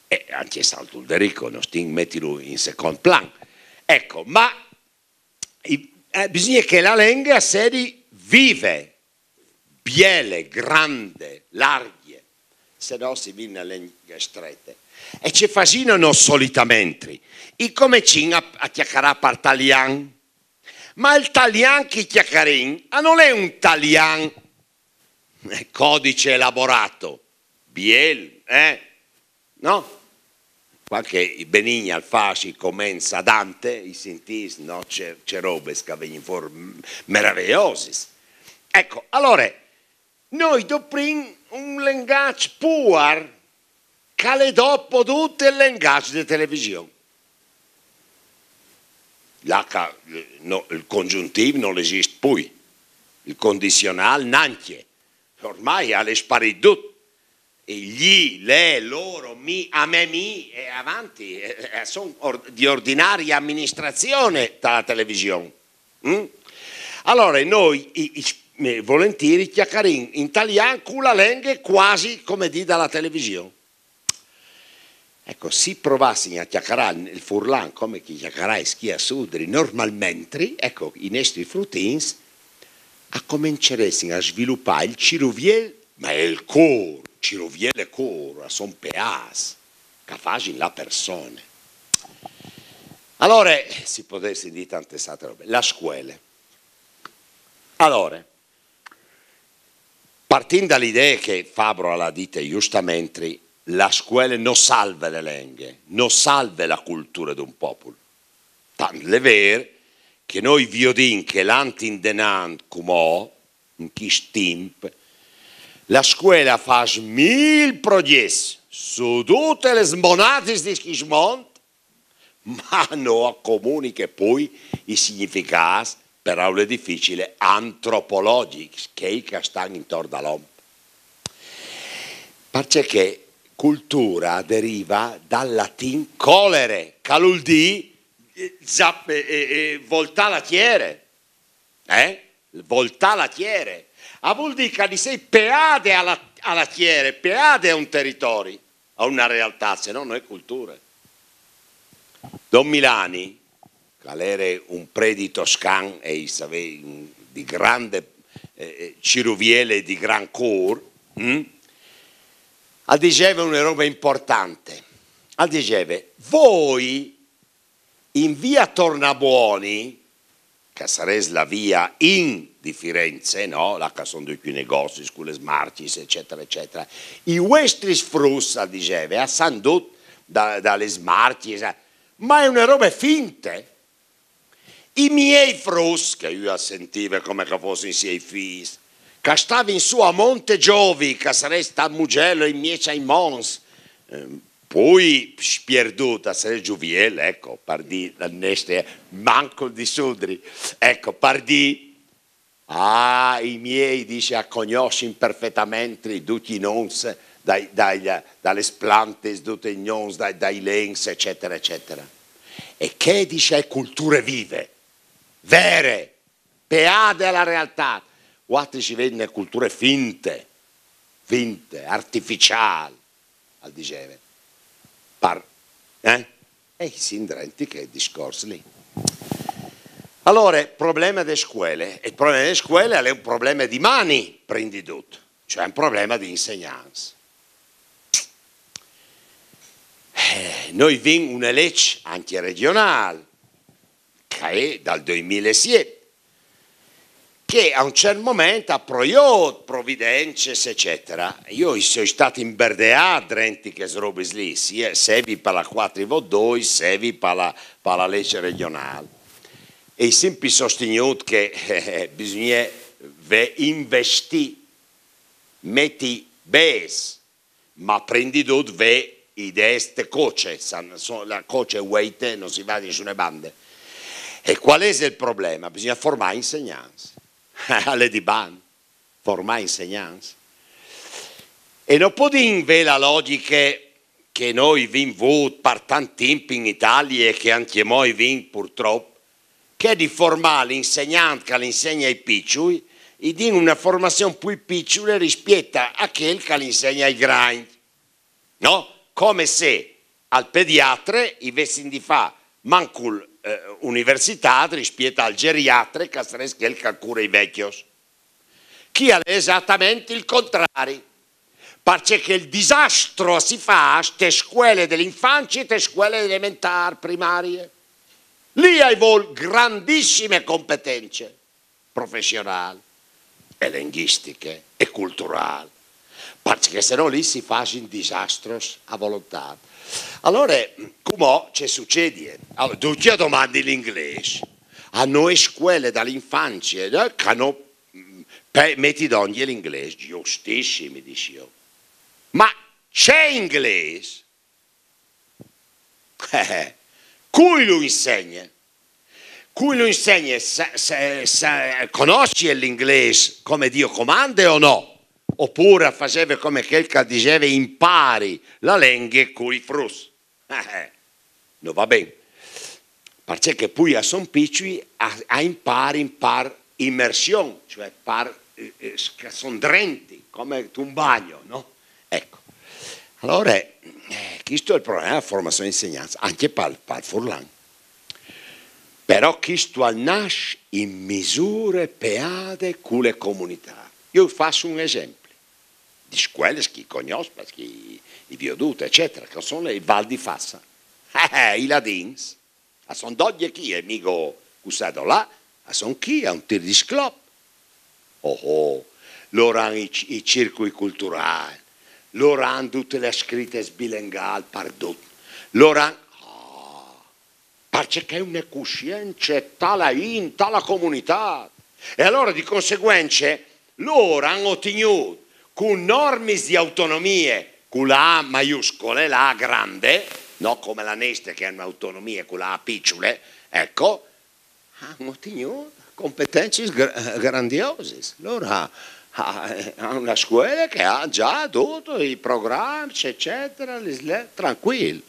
E ancje Sant'Ulderico, no stin metilu in secont plan. Eco, ma i, eh, bisugne che la lenghe e sedi vive, biele, grande, largje, se no si vin une lenghe strete. E ce fasìno nô solitamentri? I comencìn a, a cjacarâ par talian. Ma il talian che i cjacarìn, a nol è un talian, eh, codice elaborato, biel, eh? No? Cuant che i Benigni al fâs i coments a Dante, i sintîs, no? Ce, ce robis che a vegnin fûr, mm, maravejosis. Eco, alore, nô i doprìn un lengaç puar, che al è dopo dut il lengaç de television. Là che, eh, no, il congiuntîf nol esist plui, il condizionâl nancje. Ormai al è sparît dut. E gli, le, loro, mi, a me, mi, e avanti, e, e son or-, di ordinaria aministrazion ta la television. Mm? Alore, nô i, i, eh, volentieri chiacarìn in talian cu la lenghe cuasi come dì da la television. Eco, si provassin a chiacarà el furlan come che i chiacarà i schia sudri normalmentri, eco, i nestri frutins a comenceressin a svilupà el ciruviel, ma el cor, ciruviel e cor, a son peas, che a fasin la persone. Alore, si podessin dì tantes altre robe, la scuele. Alore, partìn da l'idee che Fabro l'à dite justamentri, la scuele no salve le lenghe, no salve la culture d'un popul. Tant l'è ver che no viodìn che lant indenant cumò, in chist timp, la scuele a fâs mil progjets su dutes lis monadis di chist mont, ma no a comuniche plui i significâts, peraule dificile, antropologjics, chei che a stan intor da l'om. Parcè che culture e derive dal latin colere, che al vûl dî, eh, zap-, eh, eh, eh, voltâ la tiere. Eh? Voltâ la tiere. Al vûl dî che a di sei peade a la, a la tiere, peade a un teritori, a una realtât, se no no è culture. Don Milani, che al jere un predi toscan e i savè, un, di grande, eh, eh, ciruviele e di gran cor, mm? Al diseve une robe impuartante. Al diseve: voi in via Tornabuoni, che a sarès la via in di Firenze, no? Là che a son ducj i negozis, cu lis marcjis, ecetera, ecetera. I vuestris fruts, al diseve, a san dut da, da lis marcjis, eh. Ma e je une robe finte. I miei fruts, che ju a sentive come che a fossin siei fîs, che a stavin sù a Monte Giovi, che a sarès stât Mugello in mieç ai monts, ehm, plui spierdût, a sarès Giuviel, eco, par dî, al nestri, mancul di Sudri, eco, par dî, ah, i miei, dîs, a cognossin perfetamentri ducj i nons dai, dai, da lis plantis, ducj i nons dai, dai lens, ecetera, ecetera. E chê, dîs, e je culture vive, vere, peade a la realtât. Vualtris i vês une culture finte, finte, artificiâl, al diseve. Par, eh? E i sin drenti chel discors li. Alore, probleme de scuele. Il probleme de scuele al è un probleme di mani, prin di dut. Cioè un probleme di insegnants. Eh, nô i vin une leç ancje regjonâl, che e je dal doimil e siet, che a un ciert moment e à proiôt providencis, ecetera. Jo i soi stât imberdeât drenti chês robis li, sevi par la cuatri vot doi, sevi par la, par la leç regjonâl. E i ai simpri sostignût che, eh, bisugne vê, investî, meti bêçs, ma prin di dut vê ideis te coce, la coce vueite no si va di nissune bande. E cuâl isal il probleme? Bisugne formâ insegnants. Al è di bant, formâ insegnants. E no podìn vê la logjiche che nô i vin vût par tant timp in Italie e che ancjemò i vin purtrop, che di formâ l'insegnant che al insegna ai piçui, i din une formazion plui piçule rispiet a chel che al insegna ai grancj. No? Come se al pediatre i vessin di fâ mancul, eh, universitât rispiet al geriatre, che al sarès chel che al cure i vecjos. Chi al è esatamentri il contrari. Parcè che il disastro si fâs te scuele de l'infancie, te scuele elementâr, primarie. Li i vûl grandissime competence professionâl e lenghistiche e culturâl. Parcè che se no li si fasin disastros a volontât. Alore, cumò ce sucedie? Alore, ducj a domandin l'inglês. A nô scuele da l'infancie, eh, che a no Pe-, meti dongje l'inglês, justissim, i dîs jo. Ma ce inglês? Eh, cui lu insegne? Cui lu insegne? Sa-, sa-, sa-, conossie l'inglês come Dio comande o no? Opûr al faseve come chel che al diseve: impari la lenghe cui fruts. Eh, eh, no va ben. Parcè che plui a son piçui a, a imparin par imersion, cioè par eh, eh, che a son drenti, come un bagno, no? Ecco. Alore, eh, chistu al è el probleme dela formazion dei insegnants, ancje pal, pal furlan. Però chistu al nas in misure peade cu le comunitât. Jo us fâs un esempli. Di scuelis che i cognòs, parcè che i viodût, ecetera, che a son i Val di Fassa. Eh, eh, i ladins. A son dodie chi, e migo cussì là, a son chi, a un tîr di sclop. Oh, oh, lôr a àn i, i circui culturâi, lôr a àn dutes lis scritis bilengâi pardut, lôr a àn, ah, parcè che une cuscience tale in, tale comunitât. E alore, di conseguence, lôr a àn otignût cu normis di autonomie, cu la A maiuscole, la A grande, no come la nestre che e à une autonomie cu la A piçule, ecco, a àn otignût competencis gra-, grandiosis. Lôr a, a, a àn une scuele che e à za dut i programs, ecetera, lis le-, trancuil.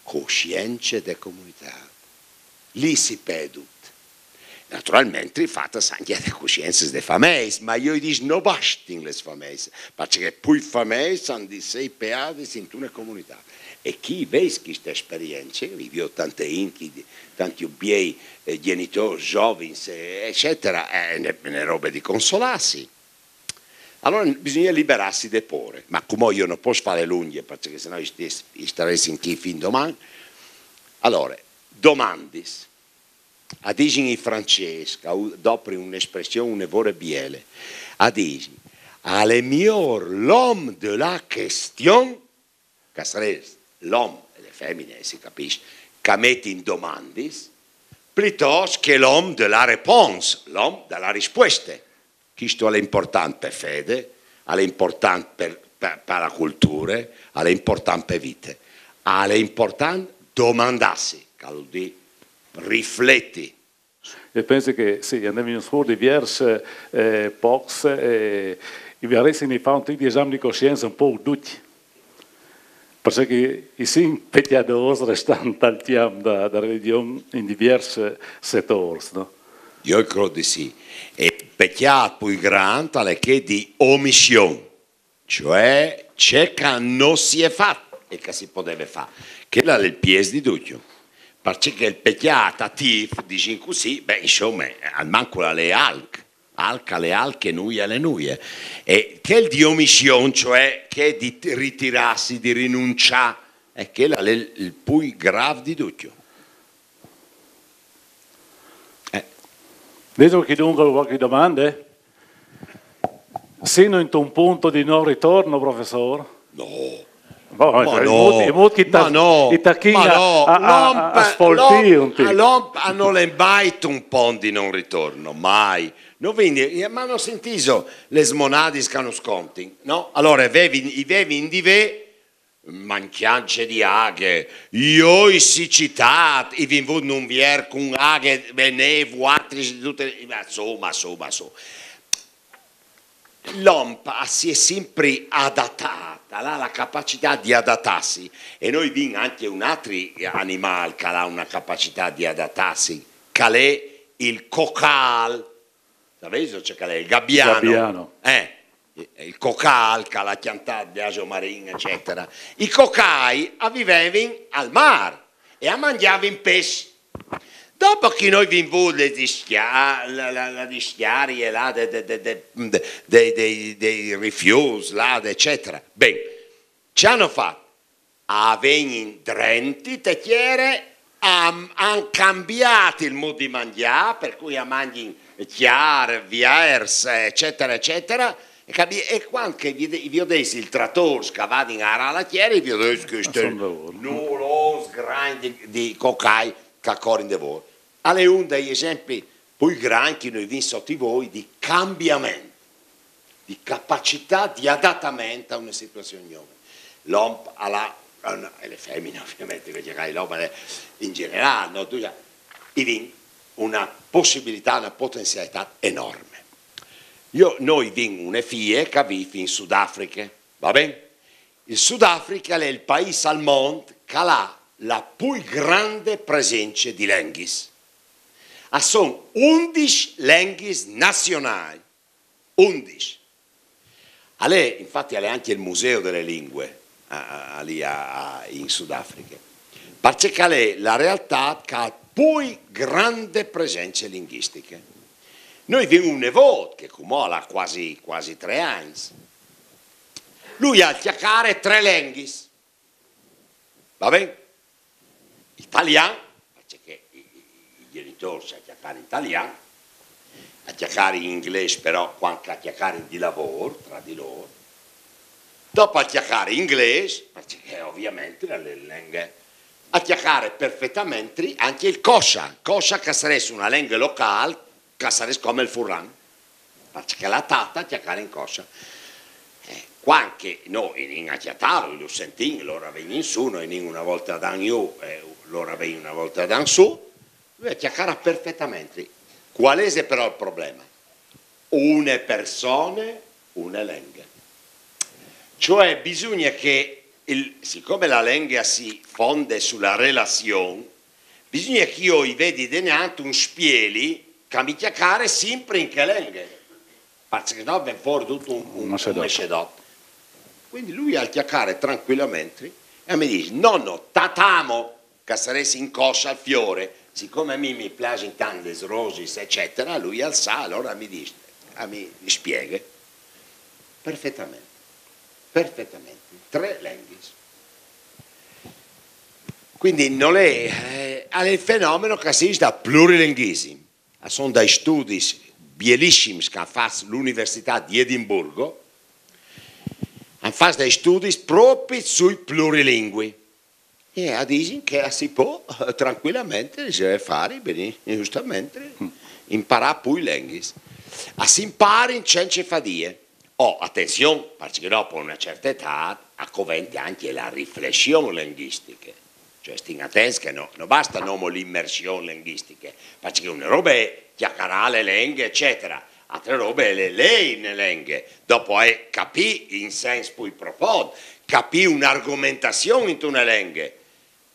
Cuscience de comunitât. Li si pê dut. Naturalmentri, fatis ancje des cusciencis des fameis, ma jo i dîs, no bastin lis fameis, parcè che plui fameis a àn di sei peadis intune comunitât. E chi i vês cheste esperience, i viôt tante int, tantis biei, eh, gjenitôrs, zovins, eh, ecetera, eh, e je une robe di consolâsi. Alore bisugne liberâsi de pôre, ma cumò jo no pues fâle lungje, parcè che se no i st-, i staressin chi fin doman. Alore, domandis. A disin i francês, che a u-, a doprin une espression une vore biele. A disin, al è miôr l'homme de la question, che a sarès l'om e le femine, si capìs, che a metin domandis, plitost che l'homme de la réponse, l'om de la rispueste. Chistu al è impuartant pe fede, al è impuartant pe, pe, pe la culture, al è impuartant pe vite. Al è impuartant domandâsi, che al vûl dî rifleti. E pensi che, sì, a 'nd è vignût fûr diviers, eh, pôcs, eh, i varessin di fâ un tic di esami di coscience un pôc ducj. Parcè che i sin pecjadôrs, restant tal cjamp da, da religion, in diviers setôrs, no? Jo i crôt di sì. E pecjât plui grant al è chel di omission, cioè ce che no si è fat e che si podeve fâ. Chel al è il piês di ducj. Parcè che il pecjât atîf, disìn cussì, beh, insome, almancul al è alc. Alc al è alc e nuie al è nuie. E chel di omission, cioè chel di ritirâsi, di rinunciâ, e chel al è il plui grâf di ducj. Eh. Dîso che duncje cualchi domande? Sino intun pont di no ritorno, professôr? No. Bon, ma no, i mût, i mût che i ta-, ma no, i tachìn a, a, a, a sfoltî un tic. L'om, l'om a nol è mai un pont di no ritorno, mai. No vin, eh, ma no sintîso lis monadis che nus contin, no? Alore, i vevin, i vevin di vê mancjance di aghe, joi sicitât, i vin vût un invier cun aghe, ben, nêf, altris, dute, ma su, ma su, ma su. L'om a si è simpri adatât, al à la capacitât di adatâsi, e nô i vin ancje un altri animâl che al à une capacitât di adatâsi, che al è il cocâl. Savêso ce che al è? Il gabbiano. Gabbiano. Eh, il cocâl che al à cjantât biaso marin, ecetera. I cocâi a vivevin al mâr e a mangjavin pes. Dopo che nô i vin vût le discja-, la, la, la discjarie là de, de, dai rifiuts, là, ecetera. Ben, ce àn fat? A vegnin drenti te tiere, a, a àn cambiât il mût di mangjâ, par cui a mangjin cjar, viers, ecetera, ecetera, e capî? E cuant che i viodês, i viodês il tratôr che al va a arâ la tiere, i viodês chescj nulons grancj di, di cocâi che a corin devôr. Al è un dai esempis plui grancj che nô i vin sot i voi di cambiament, di capacitât di adatament a une situazion gnove. L'om al à, e le femine ovviamente, parcè che l'om al è in gjenerâl, no? Tu, i vin une pussibilitât, une potenzialitât enorme. Jo, nô i vin une fie che a vîf in Sudafriche, va ben? Il Sudafriche al è il paîs al mont che al à la plui grande presence di lenghis. A son undis lenghis nazionâi. Undis. Al è, infati, al è ancje il Museu de Lingue, a, a, a, lì a, a, in Sudafriche. Parcè che al è la realtât che e à plui grande presence linghistiche. Nô o vin un nevôt che cumò al à cuasi, cuasi trê agns. Lui al à cjacare trê lenghis. Va ben? Italian, parcè che i, i, i gjenitôrs a cjacarin italian, a cjacarin inglês, però cuant che a cjacarin di lavôr, tra di lôr. Dopo a cjacarin inglês, parcè che ovviamente la le-, lenghe, a cjacare perfetamentri ancje il coscia, coscia che a sarès una lenghe locâl, che a sarès come il furlan, parcè che la tata a cjacare in coscia. Eh, cuant che nô o nin a cjatâlu, lu sentìn, lôr a vegnin sù, nô o nin una volte ad an jù, eh, lôr a vegnin una volte ad an sù, lui a cjacare perfetamentri. Cuâl ese però il probleme? Une persone, une lenghe. Cioè, bisugne che, il, sicome la lenghe si fonde su la relazion, bisugne che jo i vedi denant un spieli che mi cjacare simpri in chê lenghe, parcè che no ven fûr dut un, un, un mescedot. Cuindi lui al cjacare trancuilamentri e mi dîs: «Nono, tatamo», che a sarès in coscia al fiôr, sicome a mi mi plasin tant lis rosis, eccetera, lui al sa, alore mi dîs, a mi, mi spieghe. Perfetamentri, perfetamentri, trê lenghis. Cuindi nol è, eh, al è il fenomen che si dîs dal plurilenghisim. A son dai studis bielissims che a àn fat l'Universitât di Edimburgo, a àn fat dai studis propit sui plurilingui. E a disin che a si pò, eh, trancuilamentri, se fâ, ben, justamentri, imparâ plui lenghis. A si imparin cence fadie. Oh, atenzion, parcè che dopo une certe etât a covente ancje la riflession lenghistiche. Cioè, stin atents che no, no baste nome la imersion lenghistiche, parcè che une robe e je cjacarâ la lenghe, eccetera. Altre robe e je lei la lenghe. Dopo e je capî in sens plui profont, capî une argomentazion intune lenghe.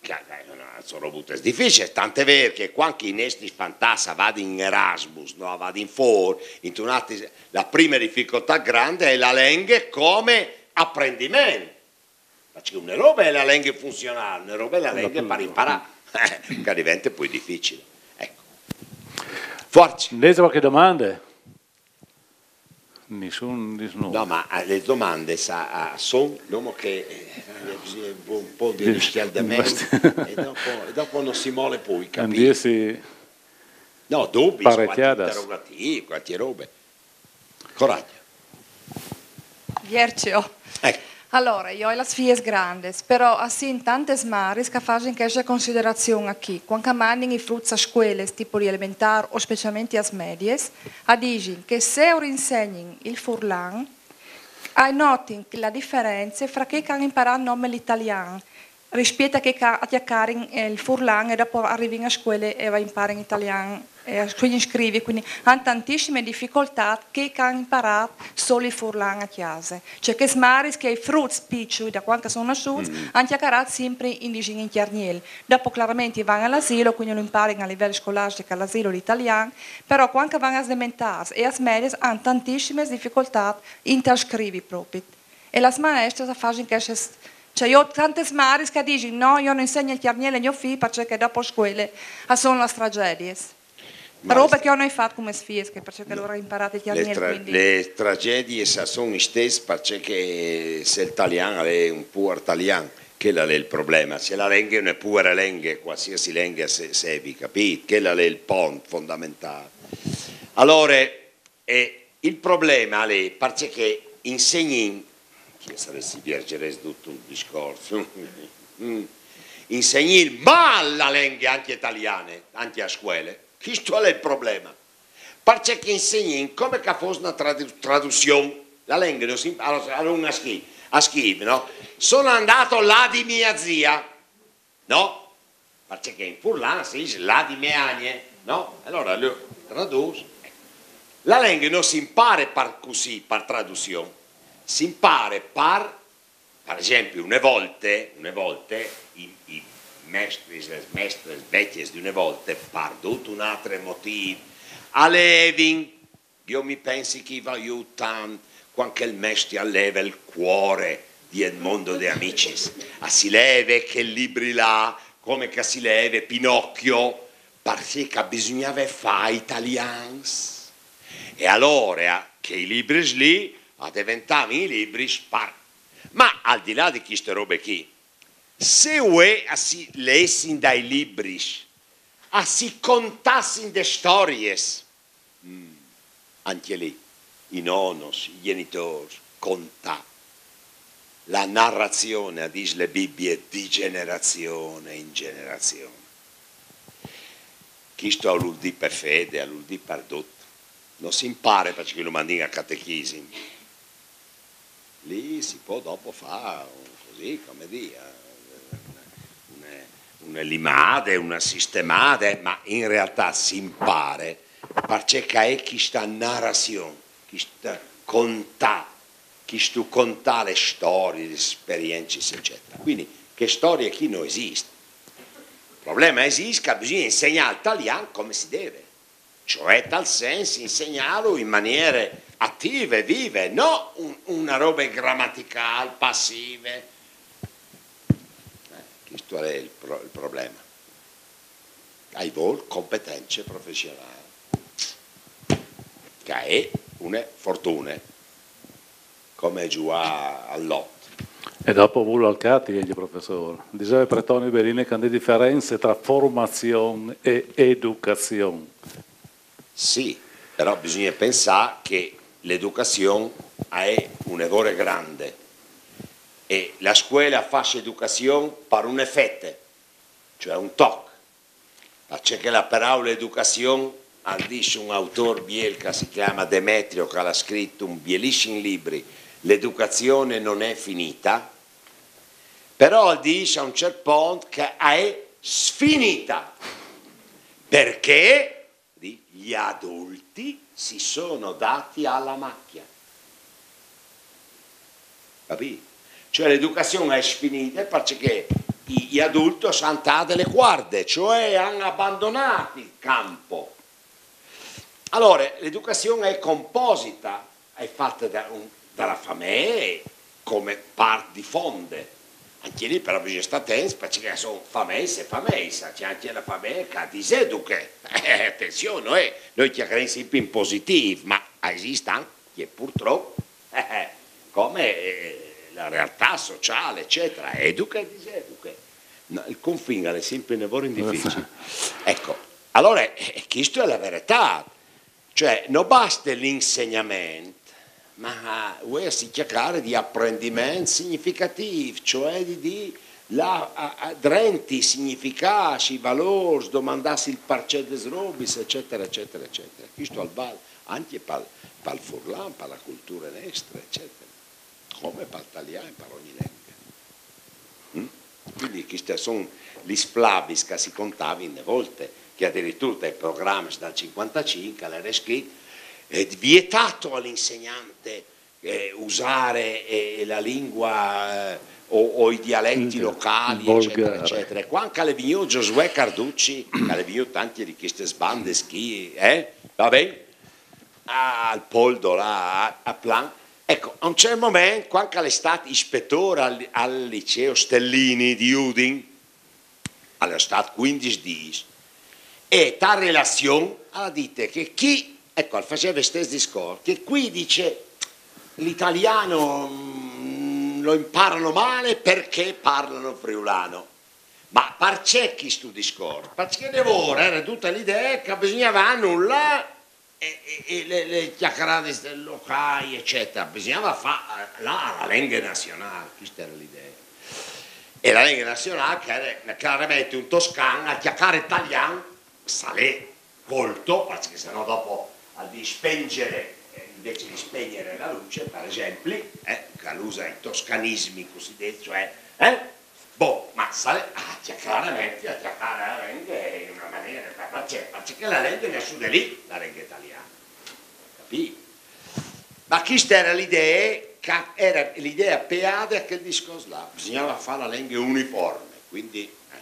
Che, eh, no, no, a son robutes dificiles, tant al è vêr che cuant che i nestis fantats a vadin in Erasmus, no, a vadin fûr, intune altre, la prime dificoltât grande e je la lenghe come aprendiment. Parcè che une robe e je la lenghe funzionâl, une robe e je la lenghe par imparâ, che e devente plui dificile. Eco. Fuarce. Indevant cualchi domande? Nissun, nissun. No, ma, eh, lis domandis a, a son, dome che, eh, un pôc di riscjaldament e dopo, e dopo no si mole plui, capît? No, dubis, cualchi interogatîf, cualchi robe. Coragjo. Vierç jo. Eco. Alore, jo o ai lis fiis grandis, però a sin tantis maris che a fasin cheste considerazion achì, cuant che a mandin i fruts a scuelis, tipo lis elementârs o specialmentri lis mediis, a disin che se ur insegnin il furlan, a notin la diference fra chei che a àn imparât nome l'italian rispiet a chei che a cjacarin, eh, il furlan e dopo a rivin a scuele e a imparin italian e a scuele a scrivi, cuindi a àn tantissime dificoltât chei che a àn imparât sôl il furlan a cjase. Cioè chês maris che i fruts piçui, da cuant che a son nassûts, a àn cjacarât simpri in disìn in cjargnel. Dopo claramentri a van al asilo, cuindi lu imparin a livel scolastic al asilo l'italian, però cuant che a van aes elementârs e aes mediis a àn tantissimis dificoltâts intal scrivi propit. E lis maestris a fasin chestis, cioè jo o ai tantis maris che a disin: «No, jo no insegni il cjargnel a gno fi parcè che dopo a scuele a son lis tragediis». Ma robe che jo no ai fat cun mês fiis, che parcè che lôr a àn imparât il cjargnel, cuindi. Lis tragediis a son istès parcè che se il talian al è un pôc talian, chel al è il probleme. Se la lenghe e je une puare lenghe, cualsisei lenghe e je, capît? Chel al è il pont fondamentâl. Alore, e il probleme al è parcè che a insegnin, che sarès, a viergjerès dut un discors, a insegnin mâl la lenghe ancje taliane, ancje a scuele. Chest al è il probleme. Parcè che a insegnin come che a fos une tradu-, traduzion, la lenghe no si imp-, alore, alore un al scrîf, al scrîf, no? «Sono andato là di mia zia», no? Parcè che in furlan si dîs «là di mê agne», no? Alore lu tradûs. La lenghe no si impare par cussì, par traduzion, si impare par, par esempli, une volte, une volte i, i, mestris e mestres vecjes di une volte, par dut un altre motîf, a levin. Jo mi pensi che i va jù tant quand che il mestri al leve il cuore di Edmondo De Amicis, a si leve chel libri là, come che a si leve Pinocchio, parcè che bisugnave fâ italians. E alore che i libris lì a deventavin i libris par... Ma al di là di cheste robe chi, se vuê a si leessin dai libris, a si contassin des storiis, mm, ancje lì, i nonos, i gjenitôrs, contâ. La narrazion, a dîs le Bibie, di gjenerazion in gjenerazion. Chisto al vûl dî pe fede, al vûl dî par dut. No si impare parcè che lu mandìn a catechisim. Lì si pol dopo fâ un, cusì, come dî, une, une limade, une sistemade, ma in realtât si impare parcè che a è cheste narrazion, chest contâ, chest contâ le storiis, lis esperiencis, eccetera. Quindi chê storie chi no esist. Il probleme esist che bisugne insegnâ il talian come si deve, cioè tal sens insegnâlu in maniere ative, vive, no un, une robe gramaticâl, passive. Eh, chest al è il, pro-, il probleme. Al vûl competence professionâl, che e je une fortune, come zuiâ al lot. E dopo vûl al cati, el professôr. Diseve Pretoni Berini che a 'nd è diference tra formazion e educazion. Sì, però bisugne pensâ che la educazion a è une vore grande e la scuele a fâs educazion par un efete, cioè un toc. Parcè che la peraule educazion, al dîs un autôr biel che si clame Demetrio, che al à scrit un bielissim libri, L'educazione non è finita, però al dîs a un ciert pont che a è sfinita, parcè, dîs, gli adulti si sono dati alla macchia. Capît? Cioè la educazion a è sfinide parcè che i, i adults a àn taiât le cuarde, cioè a àn bandonât il camp. Alore, la educazion a è composita, a è fate da un, da la famee come part di fonde. Ancje lì però bisugne stâ atents, parcè che a son fameis e fameis, a è ancje la famee che a diseduche. Eh, atenzion, no è, nô o cjacarìn simpri in positîf, ma a esist ancje, purtrop, eh, come, eh, la realtât sociâl, eccetera, eduche e diseduche. No, il confin al è simpri une vore dificil. Eco, alore, eh, cheste a è la veretât. Cioè, no baste l'insegnament, ma vuê si cjacare di aprendiment significatîf, cioè di, di lâ a, a, drenti i significâts, i valôrs, domandâsi il parcè des robis, eccetera, eccetera, eccetera. Chest al vâl ancje pal, pal furlan, par la culture nestre, eccetera. Come pal talian, par ogni lenghe. Mm? Quindi chestis a son lis flabis che si contavin une volte, che adiriture tai programis dal cincuantacinc al jere scrit: è vietato all'insegnante, eh, usare, eh, la lingua, eh, o, o i dialetti locali, eccetera, eccetera. E cuant che al è vignût Giosuè Carducci, che al è vignût ancje di chestis bandis chi, eh? Va ben? Al Poldo là, a, a Plan. Eco, a un ciert moment, cuant che al è stât ispetôr al, al liceo Stellini di Udin, al è stât cuindis dîs, e ta relazion al à dite che chi, eco, al faseve il stes discors, che qui dice l'italiano, mm, lo imparano male perché parlano friulano. Ma parcè chest discors? Parcè che de vore a jere dute la idee che bisugnave anulâ e, e, e lis, lis cjacaradis locâi, eccetera. Bisugnave fâ, eh, lâ la lenghe nazionâl, cheste a jere la idee. E la lenghe nazionâl che a jere clarementri un toscan a cjacare talian, se al è colt, parcè che se no dopo al dîs spengere, eh, invezit di spegnere la luce, par esempli, eh, che al usa i toscanismi cosidets, cioè, eh, bon, ma se al è, a cjacare, a cjacare la lenghe in une maniere, ma parcè? Parcè che la lenghe e je nassût lì, la lenghe taliane. Capît? Ma cheste a jere la idee, che a jere la idee peade a chel discors là, bisugnave fâ la lenghe uniforme, cuindi, eh.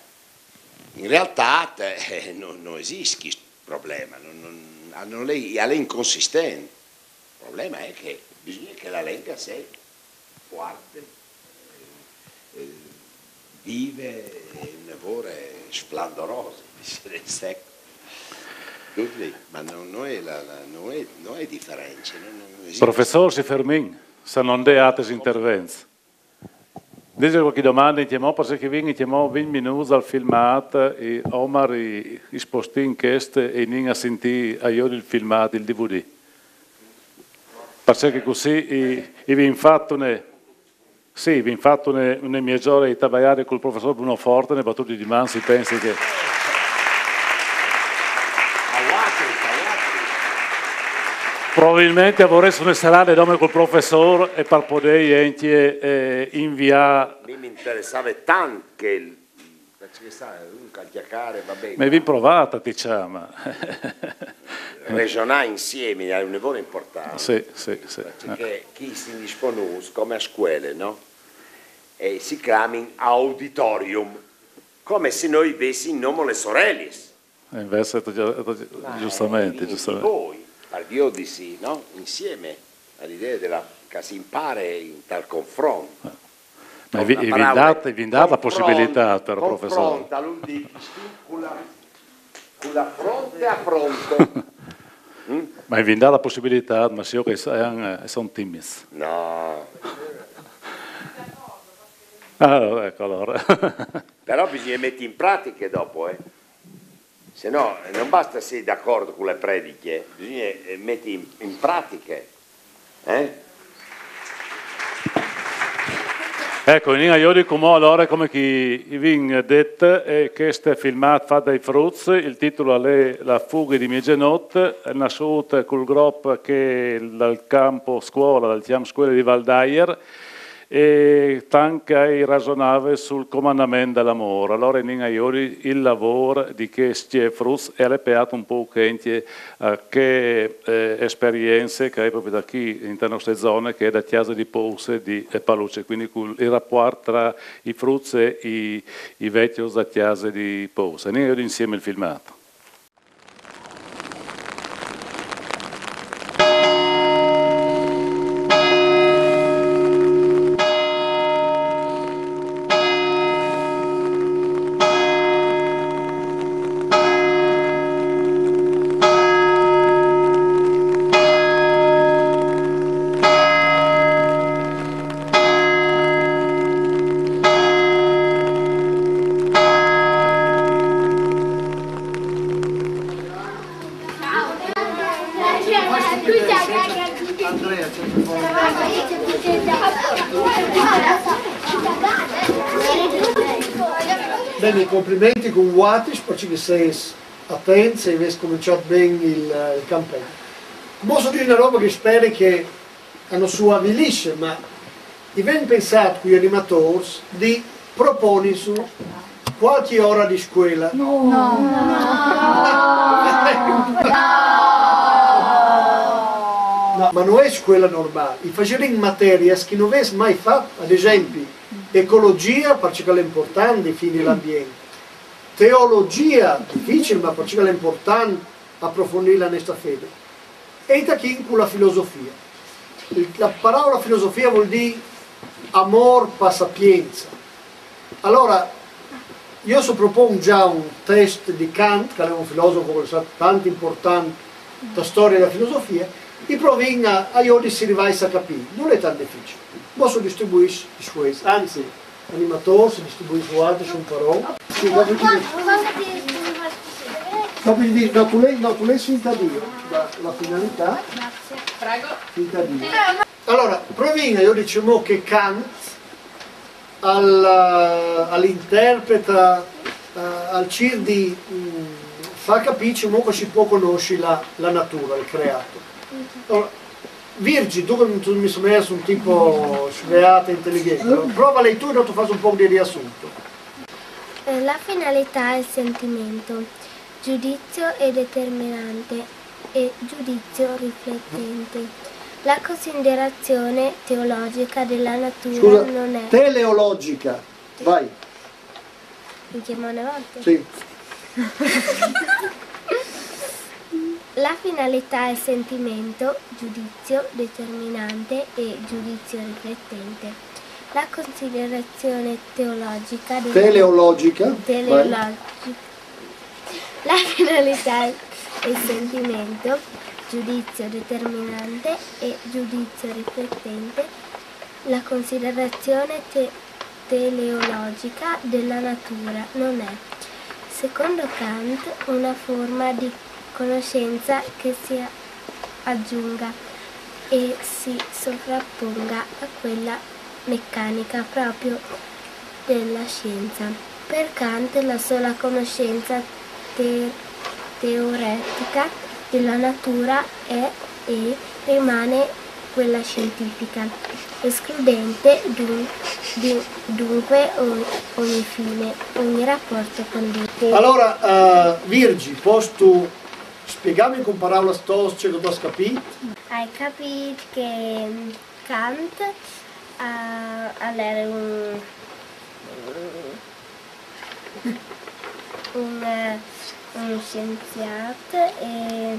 In realtà, eh, non, non esiste questo problema, non, non, non è, è inconsistente. Il problema è che bisogna che la lingua sia forte, eh, vive e un errore splendoroso, dice, ecco. Così, ma non, non è la, la- non è, non è differenza, non, non esiste. Professor, si fermin, se non date altri interventi. Dice qualche domanda in chiamò, perché che viene in chiamò venti minuti dal filmato e Omar i, i spostì in queste e non ha sentito a io il filmato, il D V D. Perché così i, i vi infatti ne sì, vi infatti ne, ne migliore di tabagliare col professor Bruno Forte, ne battuti di man, si pensi che... Probabilmente vorrei una serata nome col professor e per poter anche eh, inviare... Mi interessava tanto che il, perché sa, un calciacare, va bene. Ma vi provate, diciamo. Ragionare insieme è un lavoro importante. Sì, sì, sì. Perché chi si dispone come a scuole, no? E si chiama auditorium, come se noi avessimo nome le sorelle. E invece, giustamente, Di giustamente. Voi, per Dio di sì, no? Insieme all'idea della, che si impara in tal confronto. Ma vi, vi date, vi date la possibilità, però, professore. Confronta, lui dice, con la, con la fronte a fronte. Ma vi dà la possibilità, ma se io che sono, sono timidi. No. Ah, ecco allora. Però bisogna mettere in pratica dopo, eh. Se no, eh, non basta essere d'accordo con le prediche, bisogna eh, mettere in, in pratica. Eh? Ecco, in io dico mo allora come che vi detto, è questo filmato fatto dai Fruits, il titolo è La fuga di mezzanotte, è nasciuto col gruppo che dal campo scuola, dal campo scuola di Valdair, e tanca i ragionava sul comandamento dell'amore. Allora in io il lavoro di questi Fruits è allepeato un po' che anche a che eh, esperienze che hai proprio da qui, in queste zone, che è da Chiesa di Pousse di eh, Paluce, quindi il rapporto tra i Fruits e i, i vecchi da Chiesa di Pousse. Andiamo insieme il filmato. Bene, i complimenti con Watis, perché se atenti, se avessi cominciato bene il, il campegno. Posso dire una roba che spero che non si avvilisce, ma i ven pensato con gli animatori di proporre su qualche ora di scuola. No. No. No, ma non è scuola normale. I facevi in materie che non avessi mai fatto, ad esempio, ecologia, perché è importante, fine l'ambiente. Teologia, difficile, ma perché è importante approfondire la nostra fede. E da qui con la filosofia. La parola filosofia vuol dire amor per sapienza. Allora, io se propongo già un testo di Kant, che è un filosofo che è stato tanto importante nella storia della filosofia, e provo a, a io di si arrivare a capire. Non è tanto difficile. Posso distribuire i suoi, anzi, animatori, si distribuisce altri su un parò. Sì, dopo ti dico. Dopo ti dico, no, tu lei, no, tu lei senta Dio, la, la finalità. Prego. Senta Dio. Allora, provino, io diciamo che Kant al, all'interpreta, eh, al cer di mm, far capire come si può conoscere la, la natura, il creato. Allora, Virgi, tu che tu mi someas un tipo sveato e intelligente, allora, prova lei tu e dopo faccio un po' di riassunto. Eh, La finalità è il sentimento, giudizio è determinante e giudizio riflettente. La considerazione teologica della natura Scusa, non è... Teleologica, vai. Mi chiamo una volta? Sì. La finalità è sentimento, giudizio determinante e giudizio riflettente. La considerazione teologica della Teleologica. Vai. Teleologica. La finalità è sentimento, giudizio determinante e giudizio riflettente. La considerazione te- teleologica della natura non è, secondo Kant, una forma di conoscenza che si aggiunga e si sovrapponga a quella meccanica proprio della scienza. Per Kant la sola conoscenza te- teoretica della natura è e rimane quella scientifica, escludente dun- di- dunque o- ogni fine, ogni rapporto con Dio. Allora, eh, Virgi, postu spiegarmi con paraulas tòs ce che tu âs capît? Ai capît che mm, Kant eh, al jere un, un, eh, un scienziât e,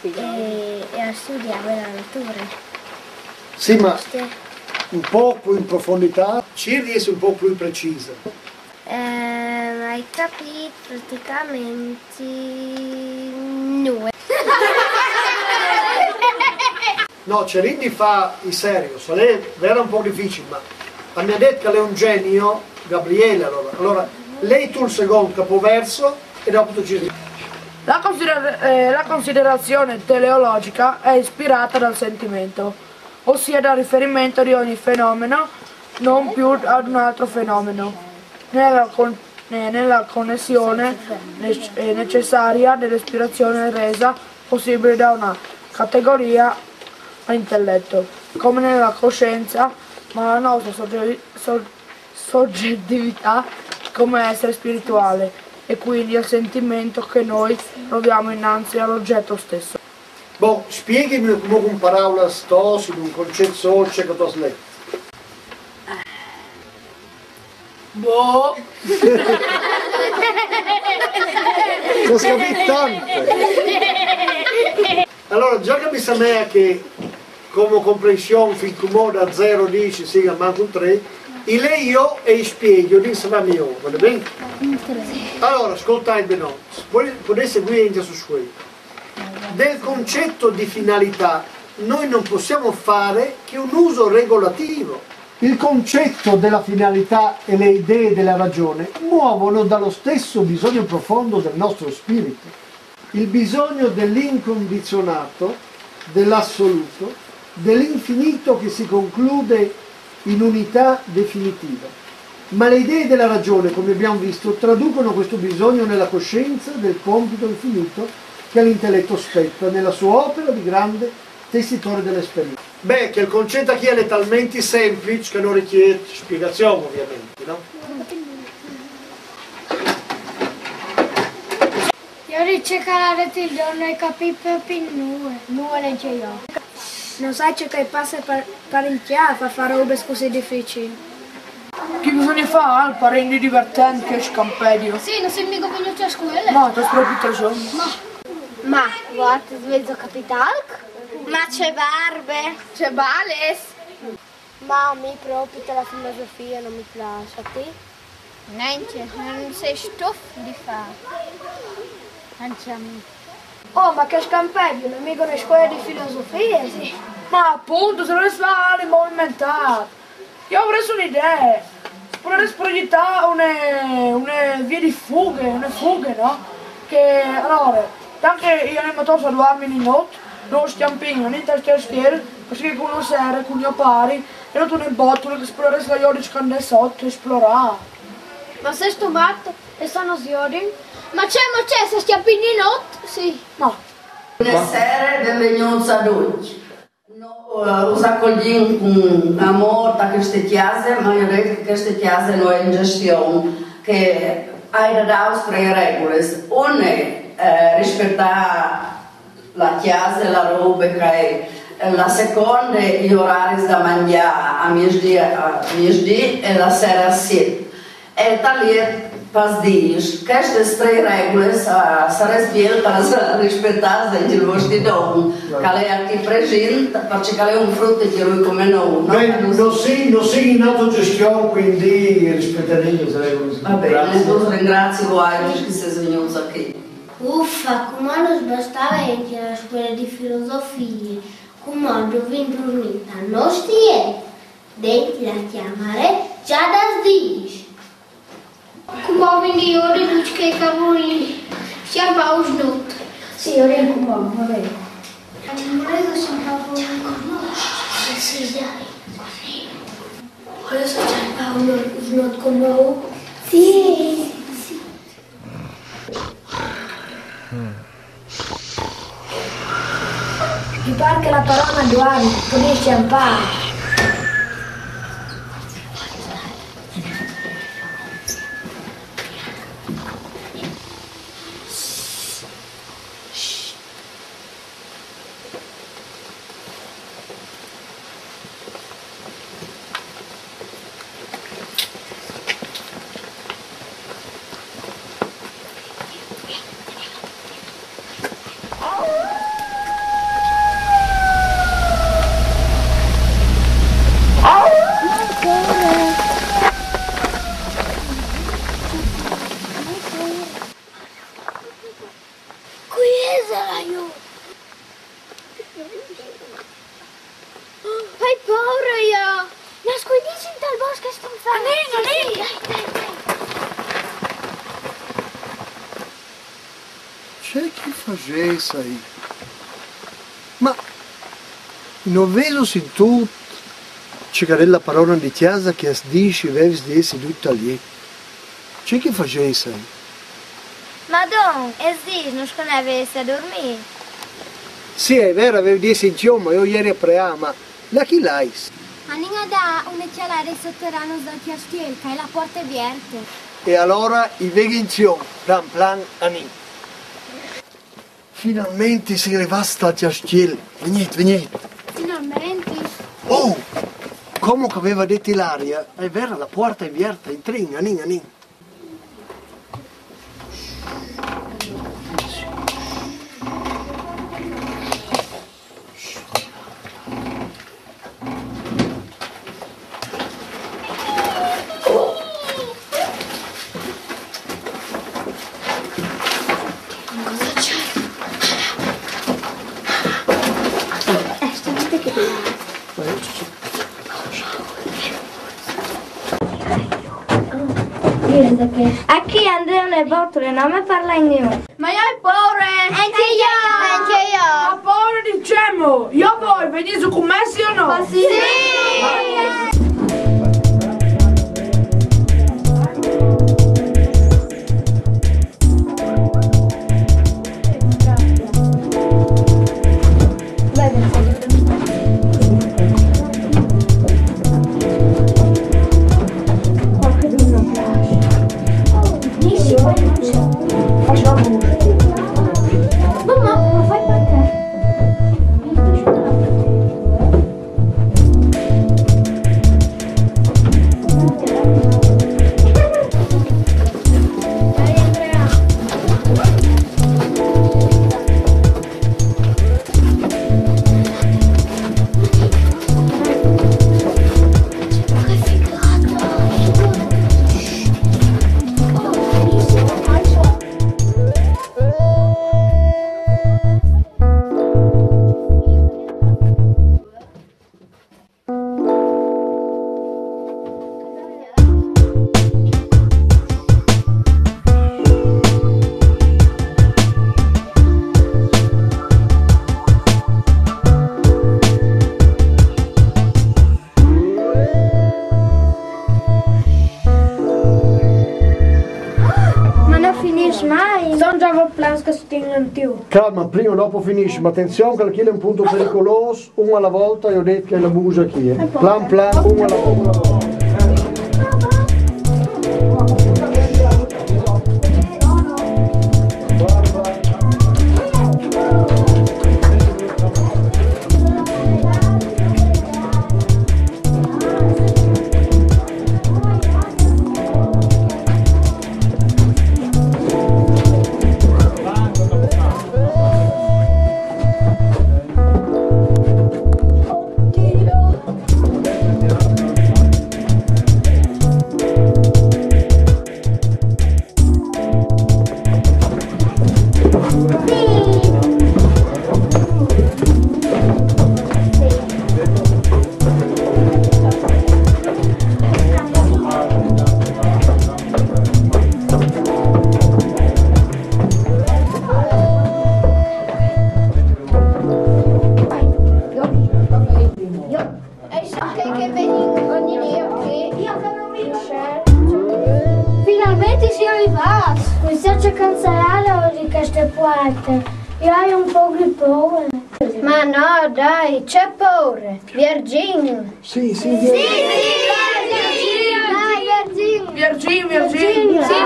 e, e al studiave la natura. Sì, ma un pôc plui in profondità. Cîr di jessi un pôc plui precisa. Eh, ai capît praticamente nulla. No, cerìn di fâ i serios, al è vêr un pôc dificil, ma mi à dit che al è un genio, Gabriele, alora. Alora, lei tu il secont capoverso e dopo tu ci... La, consider- eh, la considerazione teleologica è ispirata dal sentimento, ossia dal riferimento di ogni fenomeno non più ad un altro fenomeno, nella, con- eh, nella connessione nec- eh, necessaria dell'ispirazione resa possibile da una categoria all'intelletto, come nella coscienza, ma la nostra sogge- so- soggettività come essere spirituale e quindi al sentimento che noi proviamo innanzi all'oggetto stesso. Bon, spieghimi cumò cun paraulas tôs, in un concet sôl, ce che tu âs let. Boh! Tu âs capît tant. Alora, za che mi somee che come comprension fin cumò da zero a dîs sin a mancul trê, i lei jo e i spieghi, o dîs sarà miôr, va ben? Alora, scoltaitmi, no? Podês seguî ancje su scuei. Del concetto di finalità noi non possiamo fare che un uso regolativo. Il concetto della finalità e le idee della ragione muovono dallo stesso bisogno profondo del nostro spirito, il bisogno dell'incondizionato, dell'assoluto, dell'infinito che si conclude in unità definitiva. Ma le idee della ragione, come abbiamo visto, traducono questo bisogno nella coscienza del compito infinito che all'intelletto spetta nella sua opera di grande tessitore dell'esperienza. Beh, che il concetto qui è talmente semplice che non richiede spiegazione, ovviamente, no? Jo di ce che al à dit il Don no ai capît propit nuie. Nuie nencje jo. No sai ce che i passe par, par il cjâf a fâ robis cussì dificiis. Che bisogna fâ al par rendi divertent chest scampedio? Sì, no sin mighe vignûts a scuele. Ma tu âs propit rason. Ma, voaltris vêso capît alc? Ma ce barbe! Ce bales! Ma a mi propit la filosofie no mi plâs, a ti? Nencje, no soi stuf di fâ. Ancje a mi. Oh, ma chest scampedio no è mighe une scuele di filosofie, sì. Ma apont, se volês fâ alc di movimentât, jo o varès une idee. Si podarès proietâ une, une vie di fughe, une fughe, no? Che, alore, tant che i animadôrs a duarmin di not, nô o scjampìn intal cjastiel, parcè che cun la sere, cun gno pari, e dut une botule che si podarès lâ jodi scandâ sot e esplorâ. Ma sêstu mat? E se no si jodin? Ma ce, ma ce, se scjampìn di not? Sì. Ma Une sere, benvignûts a ducj. Nô, eh, us acoglìn cun amôr ta cheste cjase, ma jo o vês che cheste cjase no è in gjestion, che e à da dâus trê regules. Une, eh, rispietâ la cjase, la robe che e à, la seconde, i oraris da mangjâ a miesdì, a miesdì e la sere a siet. E tal jet Fâs dîs, chestis trê regulis a sarès biel che las rispietàs dentri il vuestri dom, che al è chi presint, parcè che al è un frut di lui come noi, no? Ben, no si, no si in autogestione, quindi rispetteremo le regole. Va ben, grazie. Us ringrazi vuaitris che sês vignûts chi. Uffa, cumò nus bastava dentri la scuela di filosofie, cumò o vin durmît a nostiet, dentri la cjamare, za dal dîs. Cumò o vin di ore ducj chei che a volin cjampâ un snot. Sì, ore cumò, va ben. Ore che o cjampi un snot. Sì, sì, dai. Ore che o cjampi un snot cumò. Sì, sì. Mi pâr che la parona Duan podìa cjampâ. Cui isal jù? Ai pôre jo! Nascuindìnsi intal bosc, chest infant! Anìn, anìn! Dai, dai, dai! Ce che o fasês aì? Ma no vêso sintût ce che e à dit la parona di cjasa, che a dîs o vevin di jessi ducj li? Ce che o fasês aì? Madon, e à dit, nus conveve jessi a durmî. Sì, al è vêr, o vevi di jessi in cjoma, ma jo o jeri a preâ, ma là chi lais? Anìn a dâ une cjalade ai soterans dal cjastiel, che a è la puarte vierte. E alore o vegni in cjoma, plan plan, anìn. Finalmentri o sin rivâts tal cjastiel. Vignît, vignît. Finalmentri. Oh! Come che e veva dit Ilaria, al è vêr, la puarte e je vierte, intrìn, anìn, anìn. Achì a 'nd è une botule, no me par niun. Ma jo ai pôre! Ancje jo! Ancje jo! Ai pôre, dîs, jo o voi, vegnîso cun me, sì o no? Sì! Ma no finìs mai! Son za vot plans che o stin in jù. Calma, prime o dopo o finìs, ma atenzion che chi al è un pont pericolôs. Un a la volta, jo o ai dit che la busa chi, eh. Plan plan, un a la volta. Vedi, si rivâts. Cumincia a cancelâ di cheste puarte. Jo o ai un pôc di pôre. Ma no, dai, ce pôre. Vierzìn. Sì, sì, sì. Dai, vierzìn. Vierzìn, vierzìn. Sì.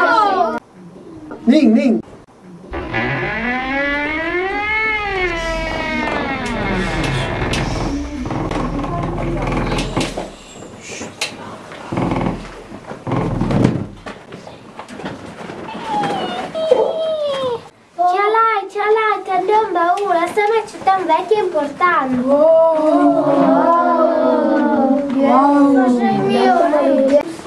Nin, nin. Cjalait, cjalait, che a 'nd è un baûl, a sembra tant vecje e impuartante. Oh!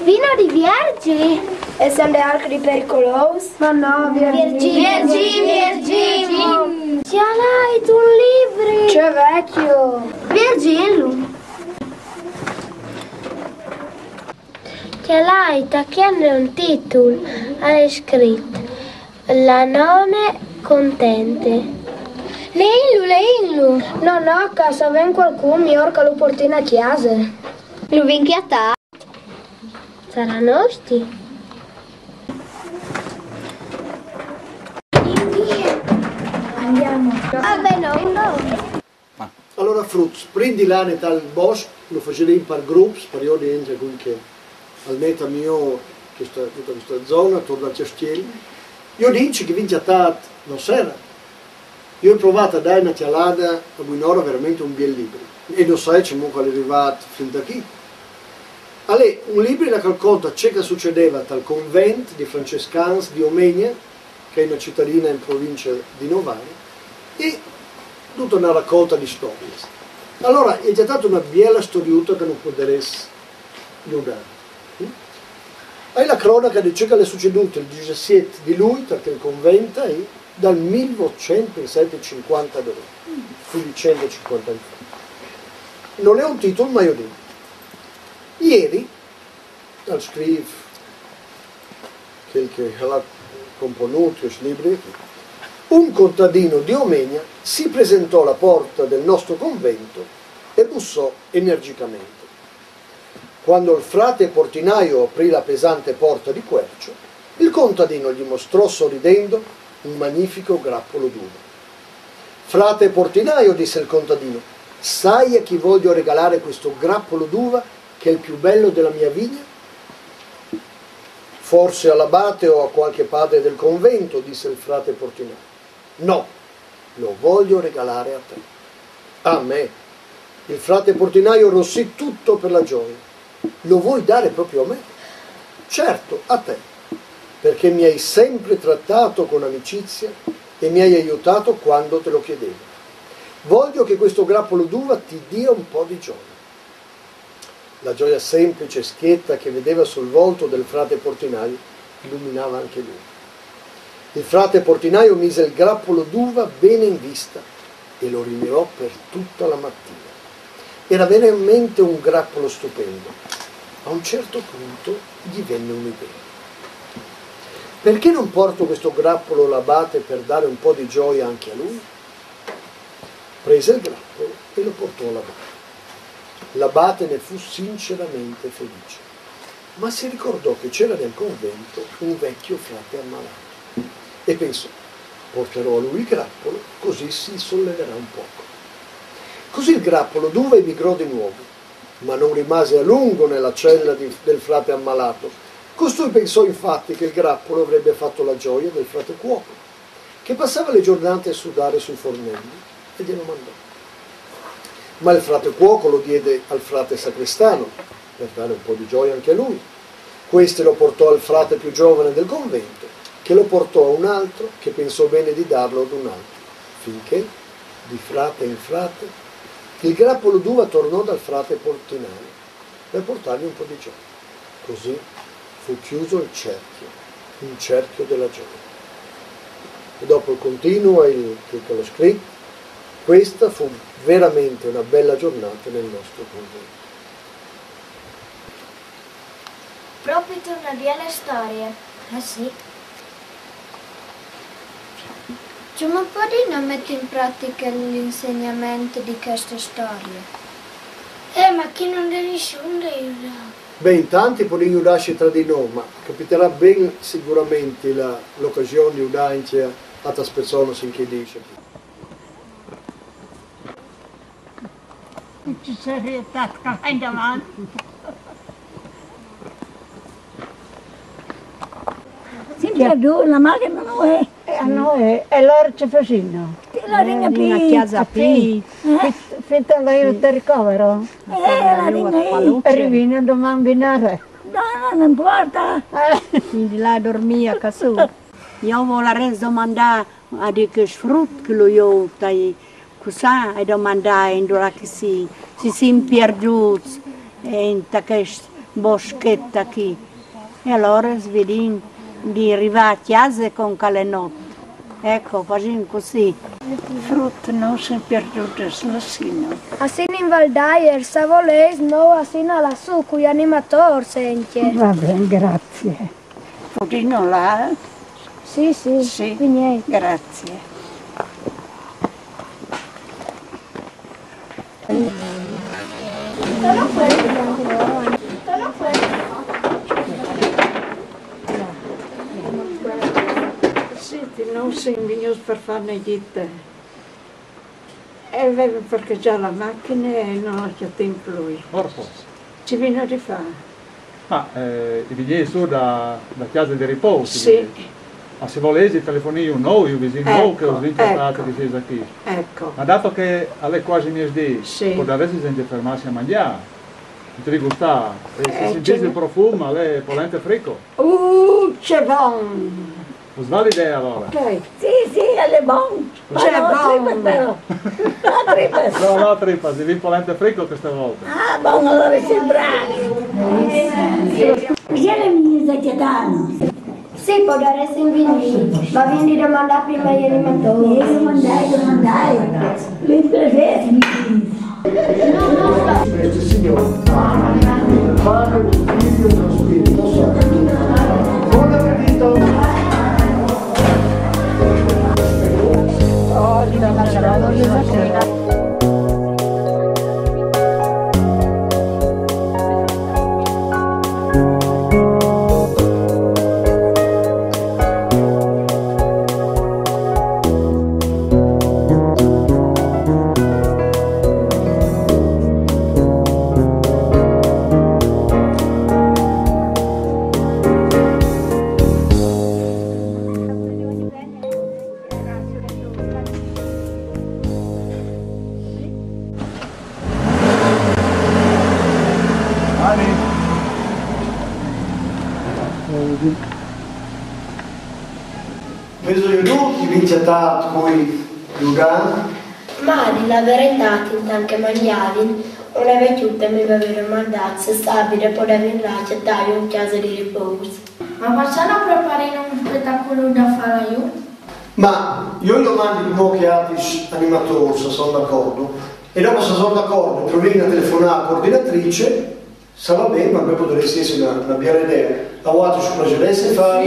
Vino di viergi? E se a 'nd è alc di pericolôs? Ma no, viergi. Viergi, viergi. Cjalait, un libri. Ce vecjo. Viergìnlu. Cjalait, chi a 'nd è un titul, al è scrit: La none contente. Leìnlu, leìnlu! No, no, che se al ven cualcun, miôr che lu puartìn a cjase. Lu vin cjatât? Sarà nosti. Andiamo. Ah, ben, no, no. Alore, fruts, prin di lâ tal bosc, lu fasarìn par grups, par jodi, encja cui che al met a miôr cheste, dute cheste zone, ator dal cjastiel. Jo o dîs che o vin cjatât, no sere. Jo o ai provât a dâi une cjalade a buinore, veramentri un biel libri. E no sai cemût che al è rivât fin da chi. Al è un libri là che al conte ce che al sucedeve tal convent di francescans di Omegna, che e je une citadine in provincie di Novare, e dute une racolte di storiis. Alore, e je stade une biele storiute che nus podarès judâ. E je la cronache di ce che al è sucedût il disesiet di Lui tal convent, eh, dal mil votcent e cincuantadoi, cuindi cent e cincuante agns fa. Nol è un titul, ma jo o dîs. Ieri, al scrîf chel che al à componût chest libri, un contadino di Omegna si presentò alla porta del nostro convento e bussò energicamente. Quando il frate portinaio aprì la pesante porta di quercio, il contadino gli mostrò sorridendo un magnifico grappolo d'uva. Frate portinaio, disse il contadino, sai a chi voglio regalare questo grappolo d'uva che è il più bello della mia vigna? Forse all'abate o a qualche padre del convento, disse il frate portinaio. No, lo voglio regalare a te. A me? Il frate portinaio arrossì tutto per la gioia. Lo vuoi dare proprio a me? Certo, a te, perché mi hai sempre trattato con amicizia e mi hai aiutato quando te lo chiedevo. Voglio che questo grappolo d'uva ti dia un po' di gioia. La gioia semplice e schietta che vedeva sul volto del frate portinaio illuminava anche lui. Il frate portinaio mise il grappolo d'uva bene in vista e lo rimirò per tutta la mattina. Era veramente un grappolo stupendo. A un certo punto gli venne un'idea. Perché non porto questo grappolo all'abate per dare un po' di gioia anche a lui? Prese il grappolo e lo portò all'abate. L'abate ne fu sinceramente felice, ma si ricordò che c'era nel convento un vecchio frate ammalato e pensò: porterò a lui il grappolo, così si solleverà un poco. Così il grappolo d'uva emigrò di nuovo, ma non rimase a lungo nella cella di, del frate ammalato. Costui pensò infatti che il grappolo avrebbe fatto la gioia del frate cuoco, che passava le giornate a sudare sui fornelli, e glielo mandò. Ma il frate cuoco lo diede al frate sacrestano, per dare un po' di gioia anche a lui. Questi lo portò al frate più giovane del convento, che lo portò a un altro, che pensò bene di darlo ad un altro, finché, di frate in frate, il grappolo d'uva tornò dal frate portinaio per portargli un po' di gioia. Così fu chiuso il cerchio, un cerchio della gioia. E dopo il continuo, il, che l'ho scritto, questa fu veramente una bella giornata nel nostro convento. Propit une biele storie. Eh sì. Cemût podìno meti in pratiche l'insegnament di cheste storie? Eh, ma chi no 'nd è nissun de judâ. Ben, tanti podìn judâsi tra di nô, ma capitarà ben siguramentri la, la ocasion di judâ ancje altris personis in chei dîs. Ci sarà stât che va indavant. Sì, pierdût, la machina no je. Eh, no, eh, e alore ce fasìno? Ti la ringa Vin a pi. Cjasa Pi. Fin, fin a la te ricovero. Eh, la ringa pi. E rivino doman vinare. No, no, no importa. Quindi là dormia che su. Jo volarès domandâ a di chest frut che lu jôt tai cussà e domandâ indulà che si, si sin pierdûts in chest boschet chi. E alore si vedìn di rivâ a cjase cun chê not. Eco, fasìn cussì. Frut, no sin pierdûts, no sino. A sin in Val d'Aier, se volês, nô a sin a lassù cui animatôrs ancje. Va ben, grazie. Podìno lâ? Sì, sì, Sì. Vigneto. Grazie. Sintî, nô sin vignûts par fâ une gjite. E vevin parcheggiât la machine e no la cjatìn plui. Orpo. Ce vino di fâ? Ma eh, i vignîs sù da, da cjase di ripôs? Sì. Ma se volês i telefonìn a un nô, un visin nô, che us vin cjatât che sês achì. Eco. Ma dato che al è cuasi miesdì, Sì. podaressês ancje fermâsi a mangjâ. Degustâ. E se Eh, sintîs ce- il profum, al è polente frico. Uh, ce bon! Us va l'idee alore? Ok. Sì, sì, al è bon. Ce Ma no, bon. Tripas però. No, Tripas. No, no, Tripas, i vin polente frico cheste volte. Ah, bon, alore sì, brâf. Cos'è le mie da Cjatano? Sì, podaressin vignî, ma vin di domandâ prime ai animatôrs. Eh, domandait, domandait. Li piace. Questo Signore, Padre, Figlio e Spirito Santo. Buon appetito! Vêso judût, i vin cjatât cui judâ? Ma a dî la veretât, intant che mangjavin, une vecjute mi veve domandât se sabide podevin lâ a cjatâju in cjase di ripôs. Ma parcè no preparìn un spetacul da fâ jù? Ma jo i domandi cumò che altris animatôrs a son d'acordo, e dopo se a son d'acordo provìn a telefonâ a la coordinatrice, se a va ben, par me a podarès jessi une, une biele idee. A vualtris us plaxarès fâ?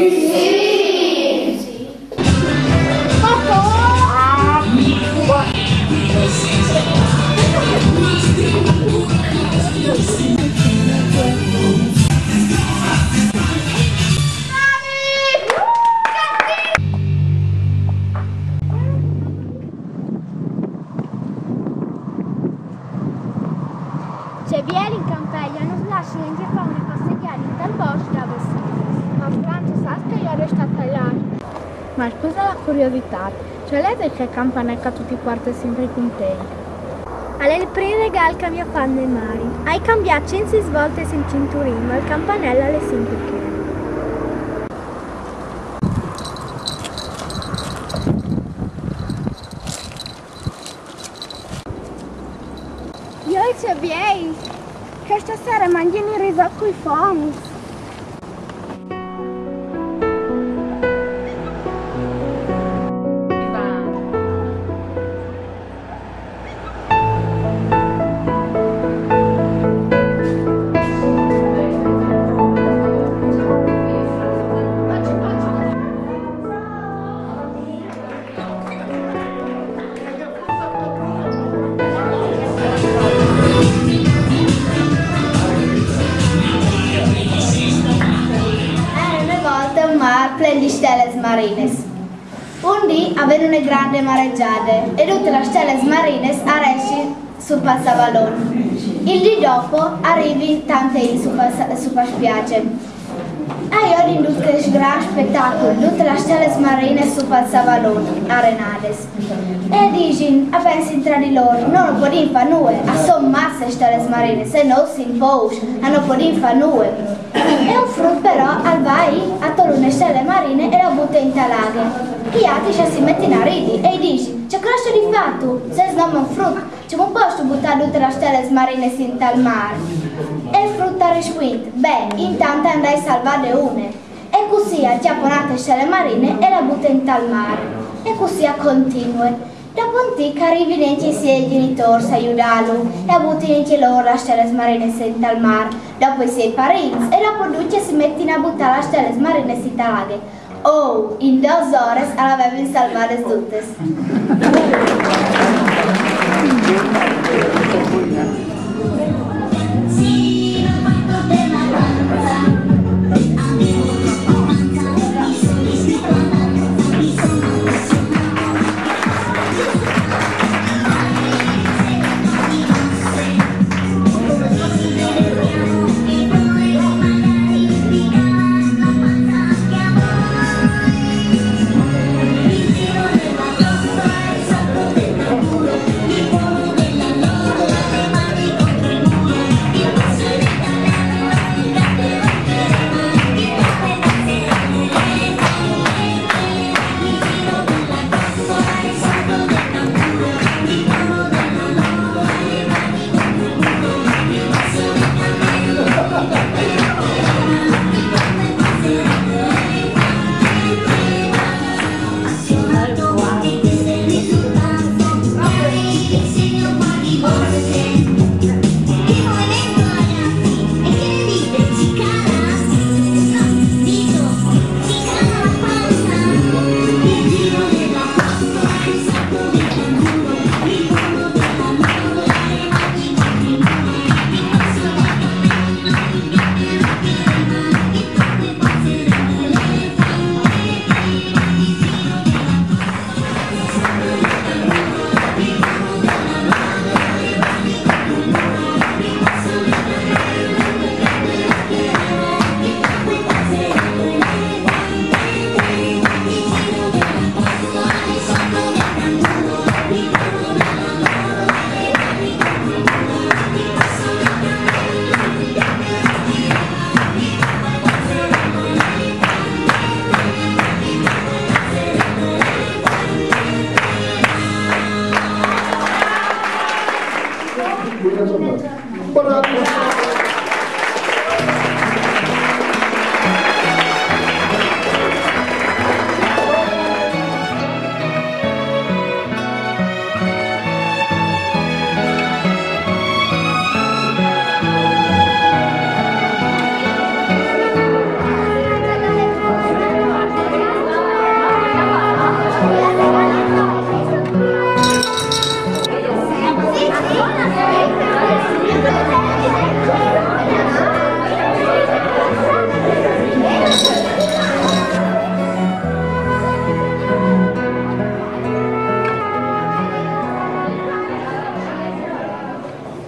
Ce biel in Campegjo, nus lassin ancje fâ une passegjade intal bosc da Vesilis. Ma Franç, sâstu che jo o resti a taiâ? Ma scusa la curiositât, ce isal chel campanel che tu ti puartis simpri cun te? Al è il prin regâl che mi à fat mê mari. Ai cambiât cent e sîs voltis il cinturin, ma il campanel al è simpri chel. Joi, ce biei! Cheste sere mangjìn il risot cui foncs. Deli stelis marinis. Un dì a ven une grande maregiade e dutis las stelis marinis a restin su pal savalon. Il dì dopo a rivin tante int su pal sa-, su pal spiaze. A jodin dut chest grant spetacul, dutis las stelis marinis su pal savalon, arenadis. E a disin, a pensin tra di lôr: "No, no podìn fâ nuie, a son masse stelis marinis, e nô sin pôcs, a no podìn fâ nuie." E un frut però al va a toli une stele marine e la bute inta aghe. I altris a si metin a ridi e i disin: "Ce croscio di fatu? Sês nome un frut, cemût pòstu butâ dutis las stelis marinis intal mâr?" E il frut al rispuint: "Beh, intant a 'nd ai salvade une." E cussì al cjape une altre stele marine e la bute intal mâr. E cussì a continue. Dopo un tic a rivin ancje i siei gjenitôrs a judâlu e a butin ancje lôr las stelis marinis intal mâr. Dopo i siei parints e dopo ducj a si metin a butâ las stelis marinis inta aghe. Oh, in dôs oris a lis vevin salvadis dutis.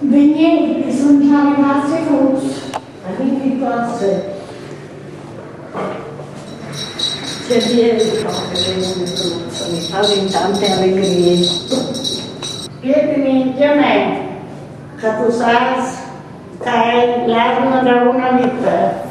Vegnît, che a son za rivâts i fruts. Anìn di corse. Ce biel che a vegnin i fruts, mi fasin tante alegrie. Viôt, viôt a me, che tu sâs, Dai, l'arma da una vita.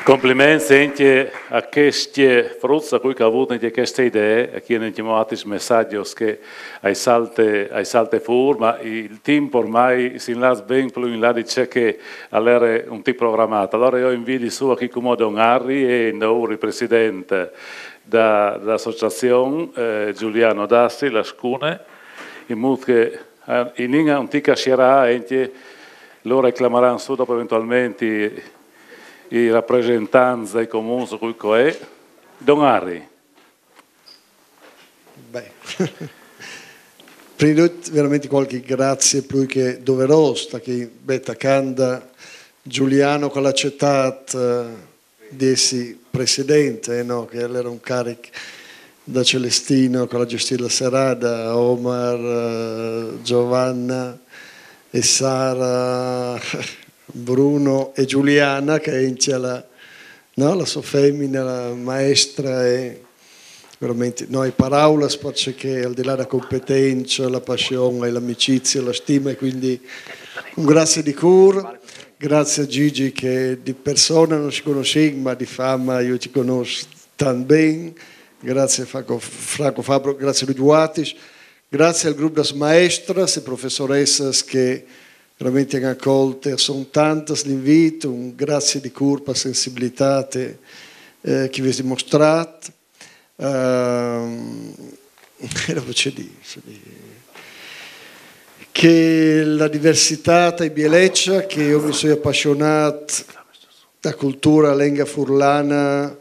Compliments anche a queste fruzza, cui che ha avuto anche queste idee, a chi ne chiamò altri messaggi che ai salte, ai salte fur, ma il tempo ormai si inlaz ben più in là di ciò che all'era un tipo programmato. Allora io invito su a chi come Don Harry e Nouri, presidente da, dell'associazione, eh, Giuliano Dassi, la Scune, in modo che eh, in Inga un tic a Sierà, anche loro reclameranno su dopo eventualmente i rappresentanti dei comuni su cui è. Don Harry. Beh, prima di tutto veramente qualche grazie più che doverosa, che Betta Canda, Giuliano con l'accettato, eh, di essere presidente, eh, no? Che era un carico da Celestino con la gestione della serata, Omar, eh, Giovanna e Sara, Bruno e Giuliana, che è in la, no? La sua femmina, la maestra, e veramente no, e paraulas perché al di là della competenza, la passione, l'amicizia, la stima, e quindi un grazie di cuore, grazie a Gigi che di persona non ci conosciamo, ma di fama io ti conosco tanto bene, grazie a Franco, Franco Fabro, grazie a Luigi Uatis, grazie al gruppo das maestras e professoressas che veramente hanno accolto, sono tantas l'invito, un grazie di cuore per la sensibilità eh, che vi dimostrate. Ehm, e dopo c'è di, c'è di- che la diversità è bieleccia, che io mi sono appassionato da cultura lenga furlana,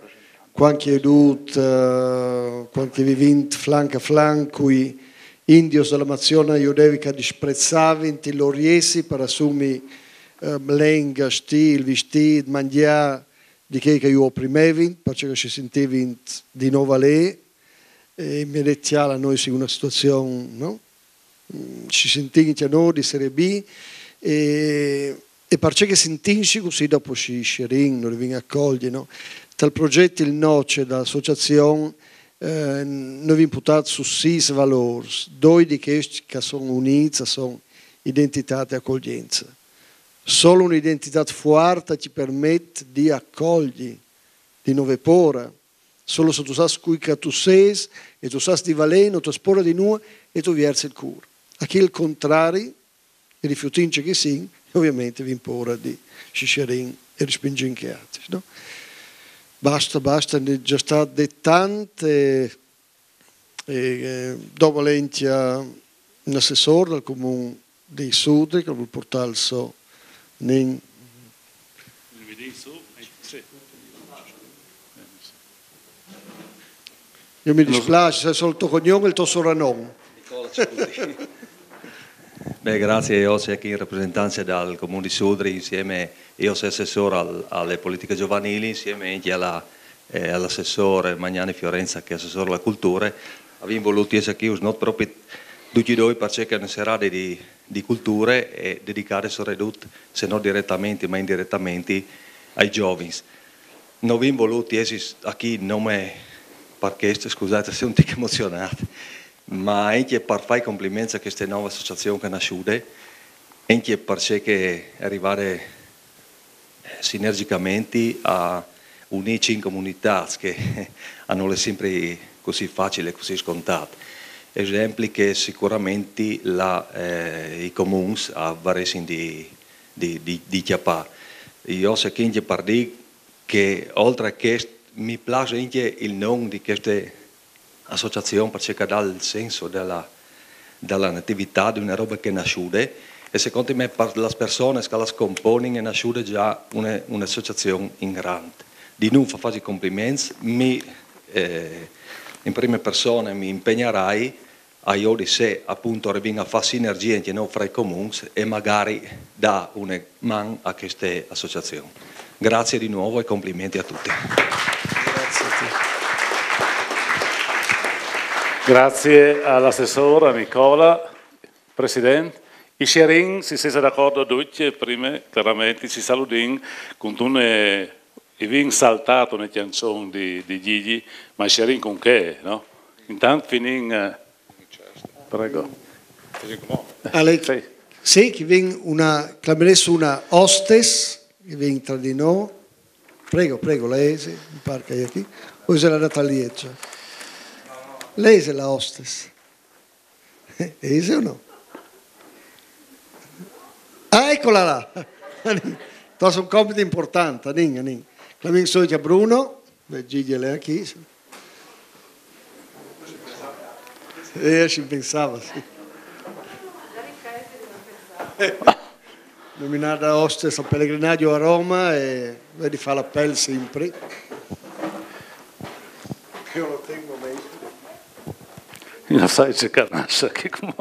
quando che ho avuto, eh, quando che vivint flanco a flanco i indios dell'Amazzona, io devi che disprezzavint i loriesi per assumi eh, lenga, stil, vestì, mangià di che che io opprimevint, perché si sentivint di nova lei, e mi ha detto, "Ciala, noi siamo in una situazione, no? Mm, si sentivint a noi di serie B, e, e perché che sentirsi così dopo si scerin, non li vin accoglie, no? Tal progetto il noce dall'associazione eh, noi abbiamo buttato su sis valori, due di questi che sono uniti, sono identità e accoglienza. Solo un'identità forte ci permette di accoglie di nuove pora. Solo se tu sai cui che tu sei e tu sai di valeno, tu spora di noi e tu vierzi il cuore. A chi il contrario, i rifiutinci che sì, ovviamente vi impora di sciscerin e respingin che altri. No? Basta, basta, ne è già state tante. E, eh, dopo l'entia un assessore dal comune di Sudri che vuol portare il so nin. Io mi dispiace, se è solo il tuo cognome e il tuo sorannon. Beh, grazie, io sono qui in rappresentanza dal comune di Sudri insieme, io sono assessore al, alle politiche giovanili insieme anche alla, eh, all'assessore Magnani Fiorenza che è assessore alla cultura. Abbiamo voluto essere qui, non proprio tutti e due, perché è una serata di, di culture e dedicate soprattutto, se non direttamente ma indirettamente, ai giovani. Non abbiamo voluto essere qui nome per questo, scusate se un tic emozionato, ma anche per fare i complimenti a questa nuova associazione che è nasciuta, anche perché è arrivata sinergicamente a unirci in comunità che non è sempre così facile, così scontato. Esempi che sicuramente la, eh, i comuni avrebbero di, di, di, di chiappare. Io so che anche per dire che oltre a questo mi piace anche il nome di questa associazione perché dà il senso della, della natività di una roba che è nasciuta e secondo me per le persone che la scompongono è nasciuta già una, un'associazione in grande. Di nuovo faccio i complimenti, mi, eh, in prima persona mi impegnerai a io di sé appunto arrivare a fare sinergie anche noi fra i comuni e magari dà una mano a queste associazioni. Grazie di nuovo e complimenti a tutti. Grazie all'assessore Nicola, Presidente. I Sierin, se siete d'accordo tutti, prima chiaramente ci salutino con una, e vi saltato una canzone di, di Gigi, ma i Sierin con che, no? Intanto finì, eh, prego. Alex, sì, che vien una, clameresse una hostess, che vien tra di noi. Prego, prego, la ese, mi par che è qui. O se la data liegia. La ese la hostes. Ese o no? Ah, eccola là. T'ho un compito importante, anin, anin. Clamin su che Bruno, beh, Gigi è qui. Eh, ci pensava, sì. Nominada hostes al pellegrinaggio a Roma e vedi fa l'appello sempre. Io lo tengo meglio. Non sai se carnassa che come.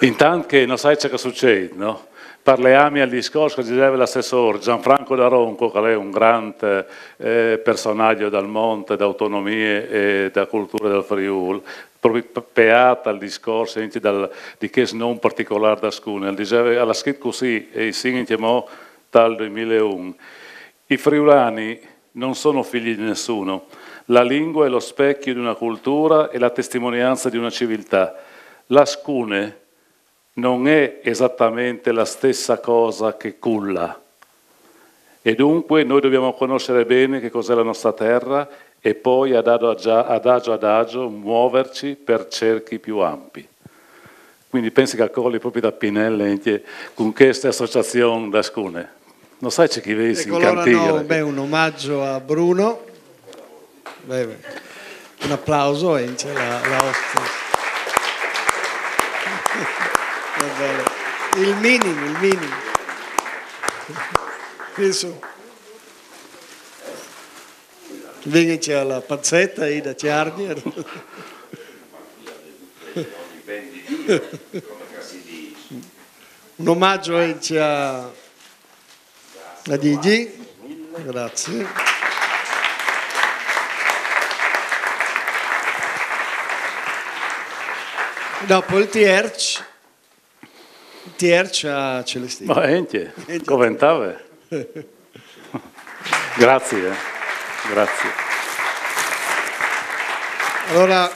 Intant che non sai ce che succede, no? Parleami al discorso che diceva l'assessore Gianfranco D'Aronco, che è un grande eh, personaggio dal monte, d'autonomie e da cultura del Friul, proprio peata al discorso anche dal, di che non particolare da Scune. Diceva, alla scritto così, e i singhi mo tal duemilauno. I friulani non sono figli di nessuno. La lingua è lo specchio di una cultura e la testimonianza di una civiltà. La scune non è esattamente la stessa cosa che culla. E dunque noi dobbiamo conoscere bene che cos'è la nostra terra e poi adagio adagio, adagio muoverci per cerchi più ampi. Quindi pensi che colli proprio da Pinelle con questa associazione da Scune. Non sai c'è chi vedi in cantiere. Beh, un omaggio a Bruno. Beh, beh. Un applauso e c'è la, la hostes. Il minimo, il minimo. Penso. Vegnici alla pazzetta e da Ciardier. Un omaggio anche a, a Gigi. Grazie. Dopo il Tierch. Tierch a Celestino. Ma anche, coventava. Grazie, eh. Grazie. Allora,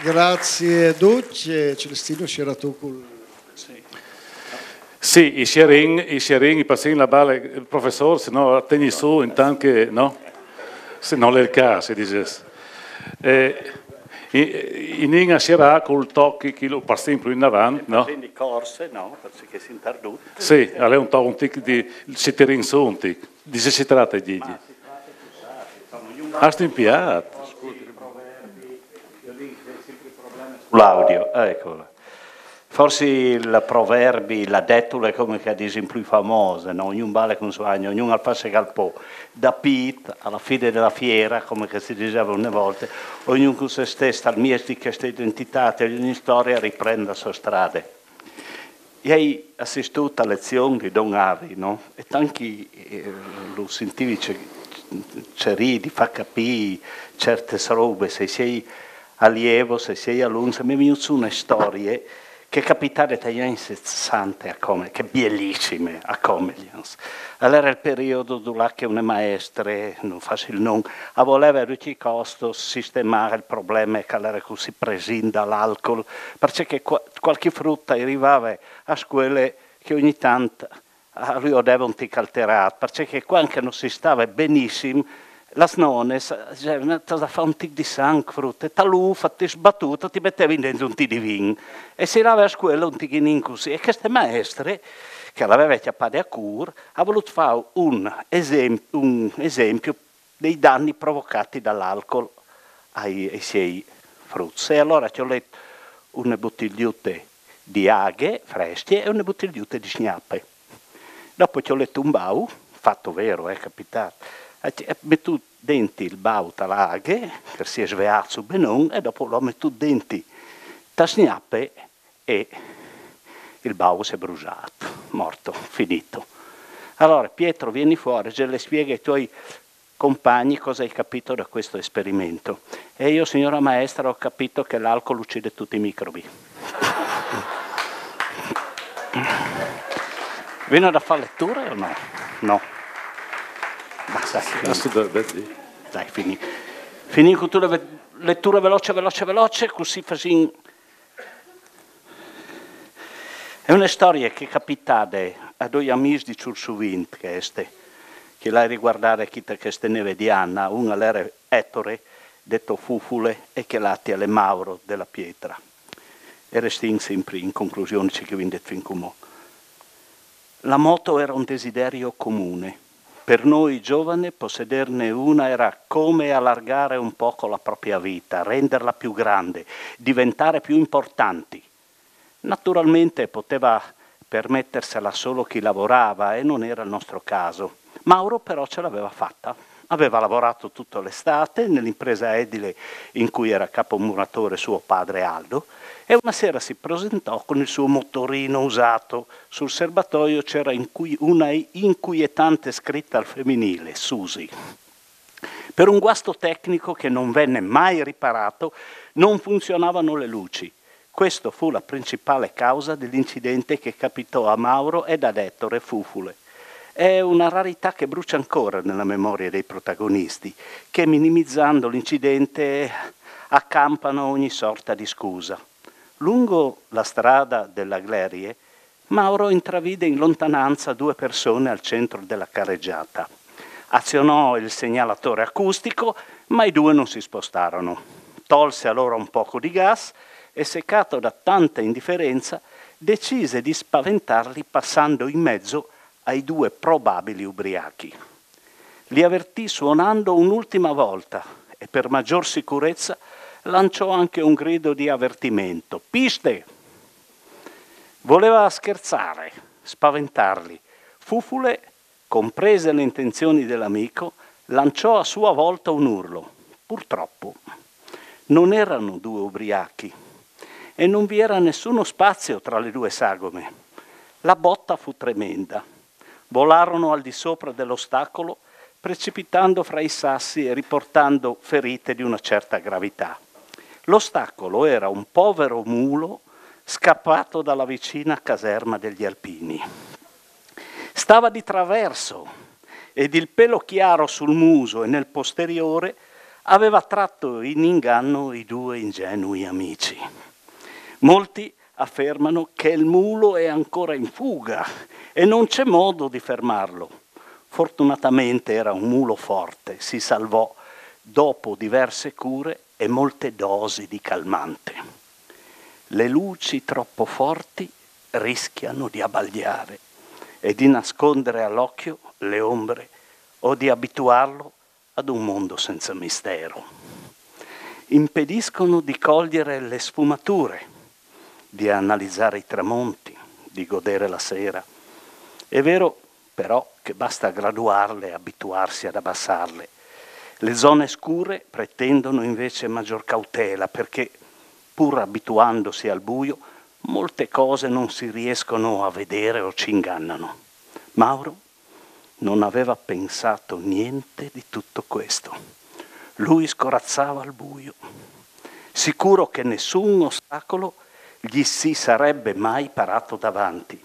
grazie a tutti. Celestino, c'era tu col... Sì. Sì, i sierin, i sierin, i passin la bala, il professor, se no, tegni su, intant che, no? Se non è il caso, dice. Eh, in, in a sierà col tocchi che lo passin più in avanti, no? Quindi corse, no? Perché si intardù. Sì, allora un, to, un tic di, si tirin su un tic. Di che si tratta, Gigi? Ah, sto impiato. L'audio, eccola. Forse il proverbi, la dettola è come che dice più famosa, no? Ognuno vale con suo agno, ognuno al fa se che al può. Da Pit alla fine della fiera, come che si diceva una volta, ognuno con se stesso, al miesto di questa identità, ogni storia riprende la sua strada. E hai assistito a lezioni di Don Ari, no? E tanti eh, lo sentivi cercare di far capire certe robe, se sei allievo, se sei alunno, se mi è venuto su una storia che è capitata agli anni sessanta a Come, che è bellissima a Comelians. Allora era il periodo dove che una maestra, non faccio il nome, voleva a tutti i costi sistemare il problema che era così presente dall'alcol, perché qualche frutta arrivava a scuole che ogni tanto lui lo deve un tic alterat, perché quando non si stava benissimo, las nones dicevano: "T'has da fare un tic di sangue, frute", e tu, fatte sbattuto, ti mettevi dentro un tic di vin. E si lava a scuola un tichinin così. E queste maestre, che l'aveva chiappate a cur, ha voluto fare un, esem- un esempio dei danni provocati dall'alcol ai, ai siei fruts. E allora ci ho letto una bottigliute di aghe fresche e una bottigliute di sgnappe. Dopo ci ho letto un bau, fatto vero, è capitato, e ci- e metto dentro il bau tra l'aghe, che si è sveato benon, e dopo l'ho metto dentro tra sgnappe e il bau si è bruciato, morto, finito. Allora, Pietro, vieni fuori, ce le spieghi ai tuoi compagni cosa hai capito da questo esperimento. E io, signora maestra, ho capito che l'alcol uccide tutti i microbi. Vino da fare letture o no? No. Ma sai, dai, finì. Finì con tu la lettura veloce, veloce, veloce, così facciamo. È una storia che capitade a doi amici di Ciursuvint, che este, che l'hai riguardare chi te queste neve di Anna, un all'era Ettore, detto Fufule, e che l'altro è Mauro della Pietra. E restin sempre in conclusione ci che vi detto fin comò. La moto era un desiderio comune per noi giovani. Possederne una era come allargare un poco la propria vita, renderla più grande, diventare più importanti. Naturalmente poteva permettersela solo chi lavorava e non era il nostro caso. Mauro però ce l'aveva fatta. Aveva lavorato tutta l'estate nell'impresa edile in cui era capomuratore suo padre Aldo e una sera si presentò con il suo motorino usato. Sul serbatoio c'era una inquietante scritta al femminile, Susi. Per un guasto tecnico che non venne mai riparato, non funzionavano le luci. Questa fu la principale causa dell'incidente che capitò a Mauro ed ad Ettore Fufule. È una rarità che brucia ancora nella memoria dei protagonisti, che minimizzando l'incidente accampano ogni sorta di scusa. Lungo la strada della Glerie, Mauro intravide in lontananza due persone al centro della carreggiata. Azionò il segnalatore acustico, ma i due non si spostarono. Tolse allora un poco di gas e, seccato da tanta indifferenza, decise di spaventarli passando in mezzo ai due probabili ubriachi. Li avvertì suonando un'ultima volta e, per maggior sicurezza, lanciò anche un grido di avvertimento: "Piste!" Voleva scherzare, spaventarli. Fufule, comprese le intenzioni dell'amico, lanciò a sua volta un urlo. Purtroppo non erano due ubriachi e non vi era nessuno spazio tra le due sagome. La botta fu tremenda. Volarono al di sopra dell'ostacolo, precipitando fra i sassi e riportando ferite di una certa gravità. L'ostacolo era un povero mulo scappato dalla vicina caserma degli alpini. Stava di traverso ed il pelo chiaro sul muso e nel posteriore aveva tratto in inganno i due ingenui amici. Molti affermano che il mulo è ancora in fuga e non c'è modo di fermarlo. Fortunatamente era un mulo forte, si salvò dopo diverse cure e molte dosi di calmante. Le luci troppo forti rischiano di abbagliare e di nascondere all'occhio le ombre o di abituarlo ad un mondo senza mistero. Impediscono di cogliere le sfumature, di analizzare i tramonti, di godere la sera. È vero però che basta graduarle e abituarsi ad abbassarle. Le zone scure pretendono invece maggior cautela perché, pur abituandosi al buio, molte cose non si riescono a vedere o ci ingannano. Mauro non aveva pensato niente di tutto questo. Lui scorazzava il buio, sicuro che nessun ostacolo gli si sarebbe mai parato davanti.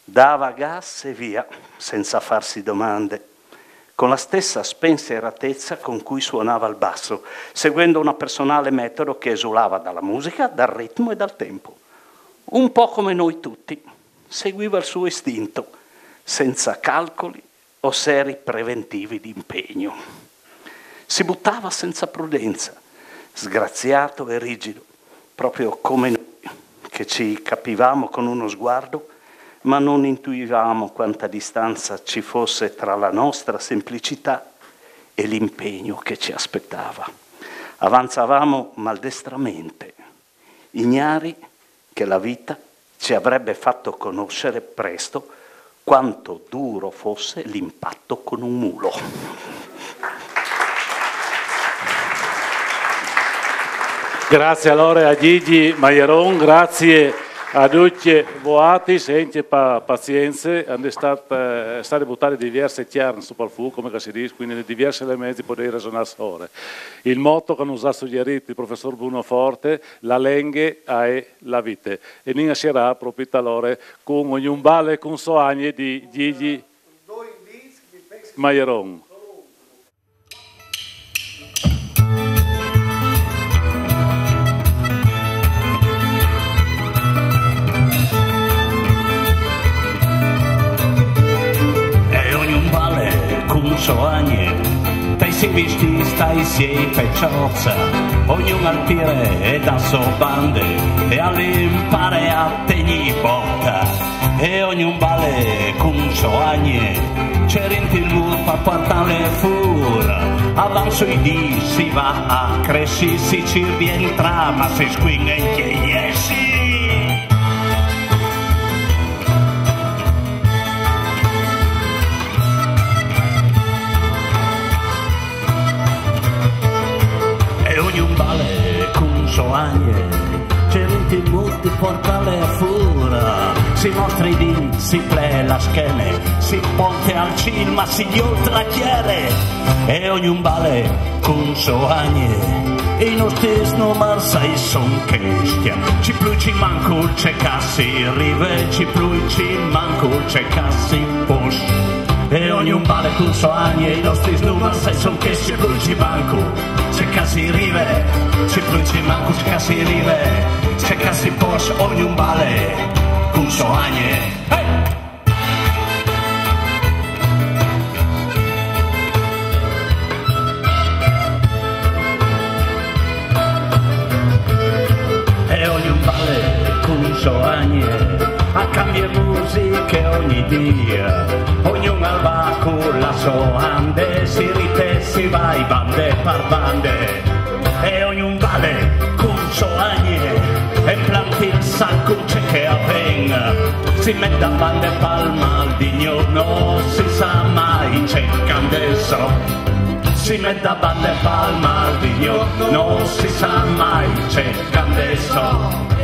Dava gas e via, senza farsi domande, con la stessa spensieratezza con cui suonava il basso, seguendo una personale metodo che esulava dalla musica, dal ritmo e dal tempo. Un po' come noi tutti, seguiva il suo istinto, senza calcoli o seri preventivi di impegno. Si buttava senza prudenza, sgraziato e rigido, proprio come noi, che ci capivamo con uno sguardo, ma non intuivamo quanta distanza ci fosse tra la nostra semplicità e l'impegno che ci aspettava. Avanzavamo maldestramente, ignari che la vita ci avrebbe fatto conoscere presto quanto duro fosse l'impatto con un mulo. Grazie allora a Gigi Maieron, grazie a tutti voati, senti pa pazienza, hanno stat, eh, state buttate diverse chiarne su pal fu, come che si dice, quindi diversi elementi potete ragionare sopra. Il motto che nos ha suggerito il professor Bruno Forte, la lenghe a è la vite. E nin a sierà proprio allora con un bale con soagne di Gigi Maieron. Agne, tai si vistì, tai si pecciozza, ognun al tire e da so bande, e al impare a tegnì botta, e ognun bale cun so agne, cerint il mut par puartale fur, avanzo i dì si va a cressi, si cirvientra, ma si squinga in chiesi. E ognun bale cun so agne, cerint il mut di puartale fur, si mostra i dì, si plee la schene, si ponte al cîl, ma si ghiol tra chiere, e ognun bale cun so agne. I nostris numars a son chescj, ci plui ci mancul, ce ca si rive, ci plui ci mancul, ce ca si pos. E ognun bale cun so agne, i nostris numars a son chescj, ci plui ci mancul, ce ca si rive, ci plui ci mancul, ce ca si rive, ce ca si pos, ognun bale cun so agne. Hey! E ognun bale cun so agne, a cambie musiche ogni dì, ognun al va cu la so ande, si ride, si va bande par bande, e ognun bale cun so agne, e plant il sac cun ce che al ven, si met da bande pal mâl di gnot, no si sa mai ce che a 'nd è sot. Si met da bande pal mâl di gnot, no si sa mai ce che a 'nd è sot.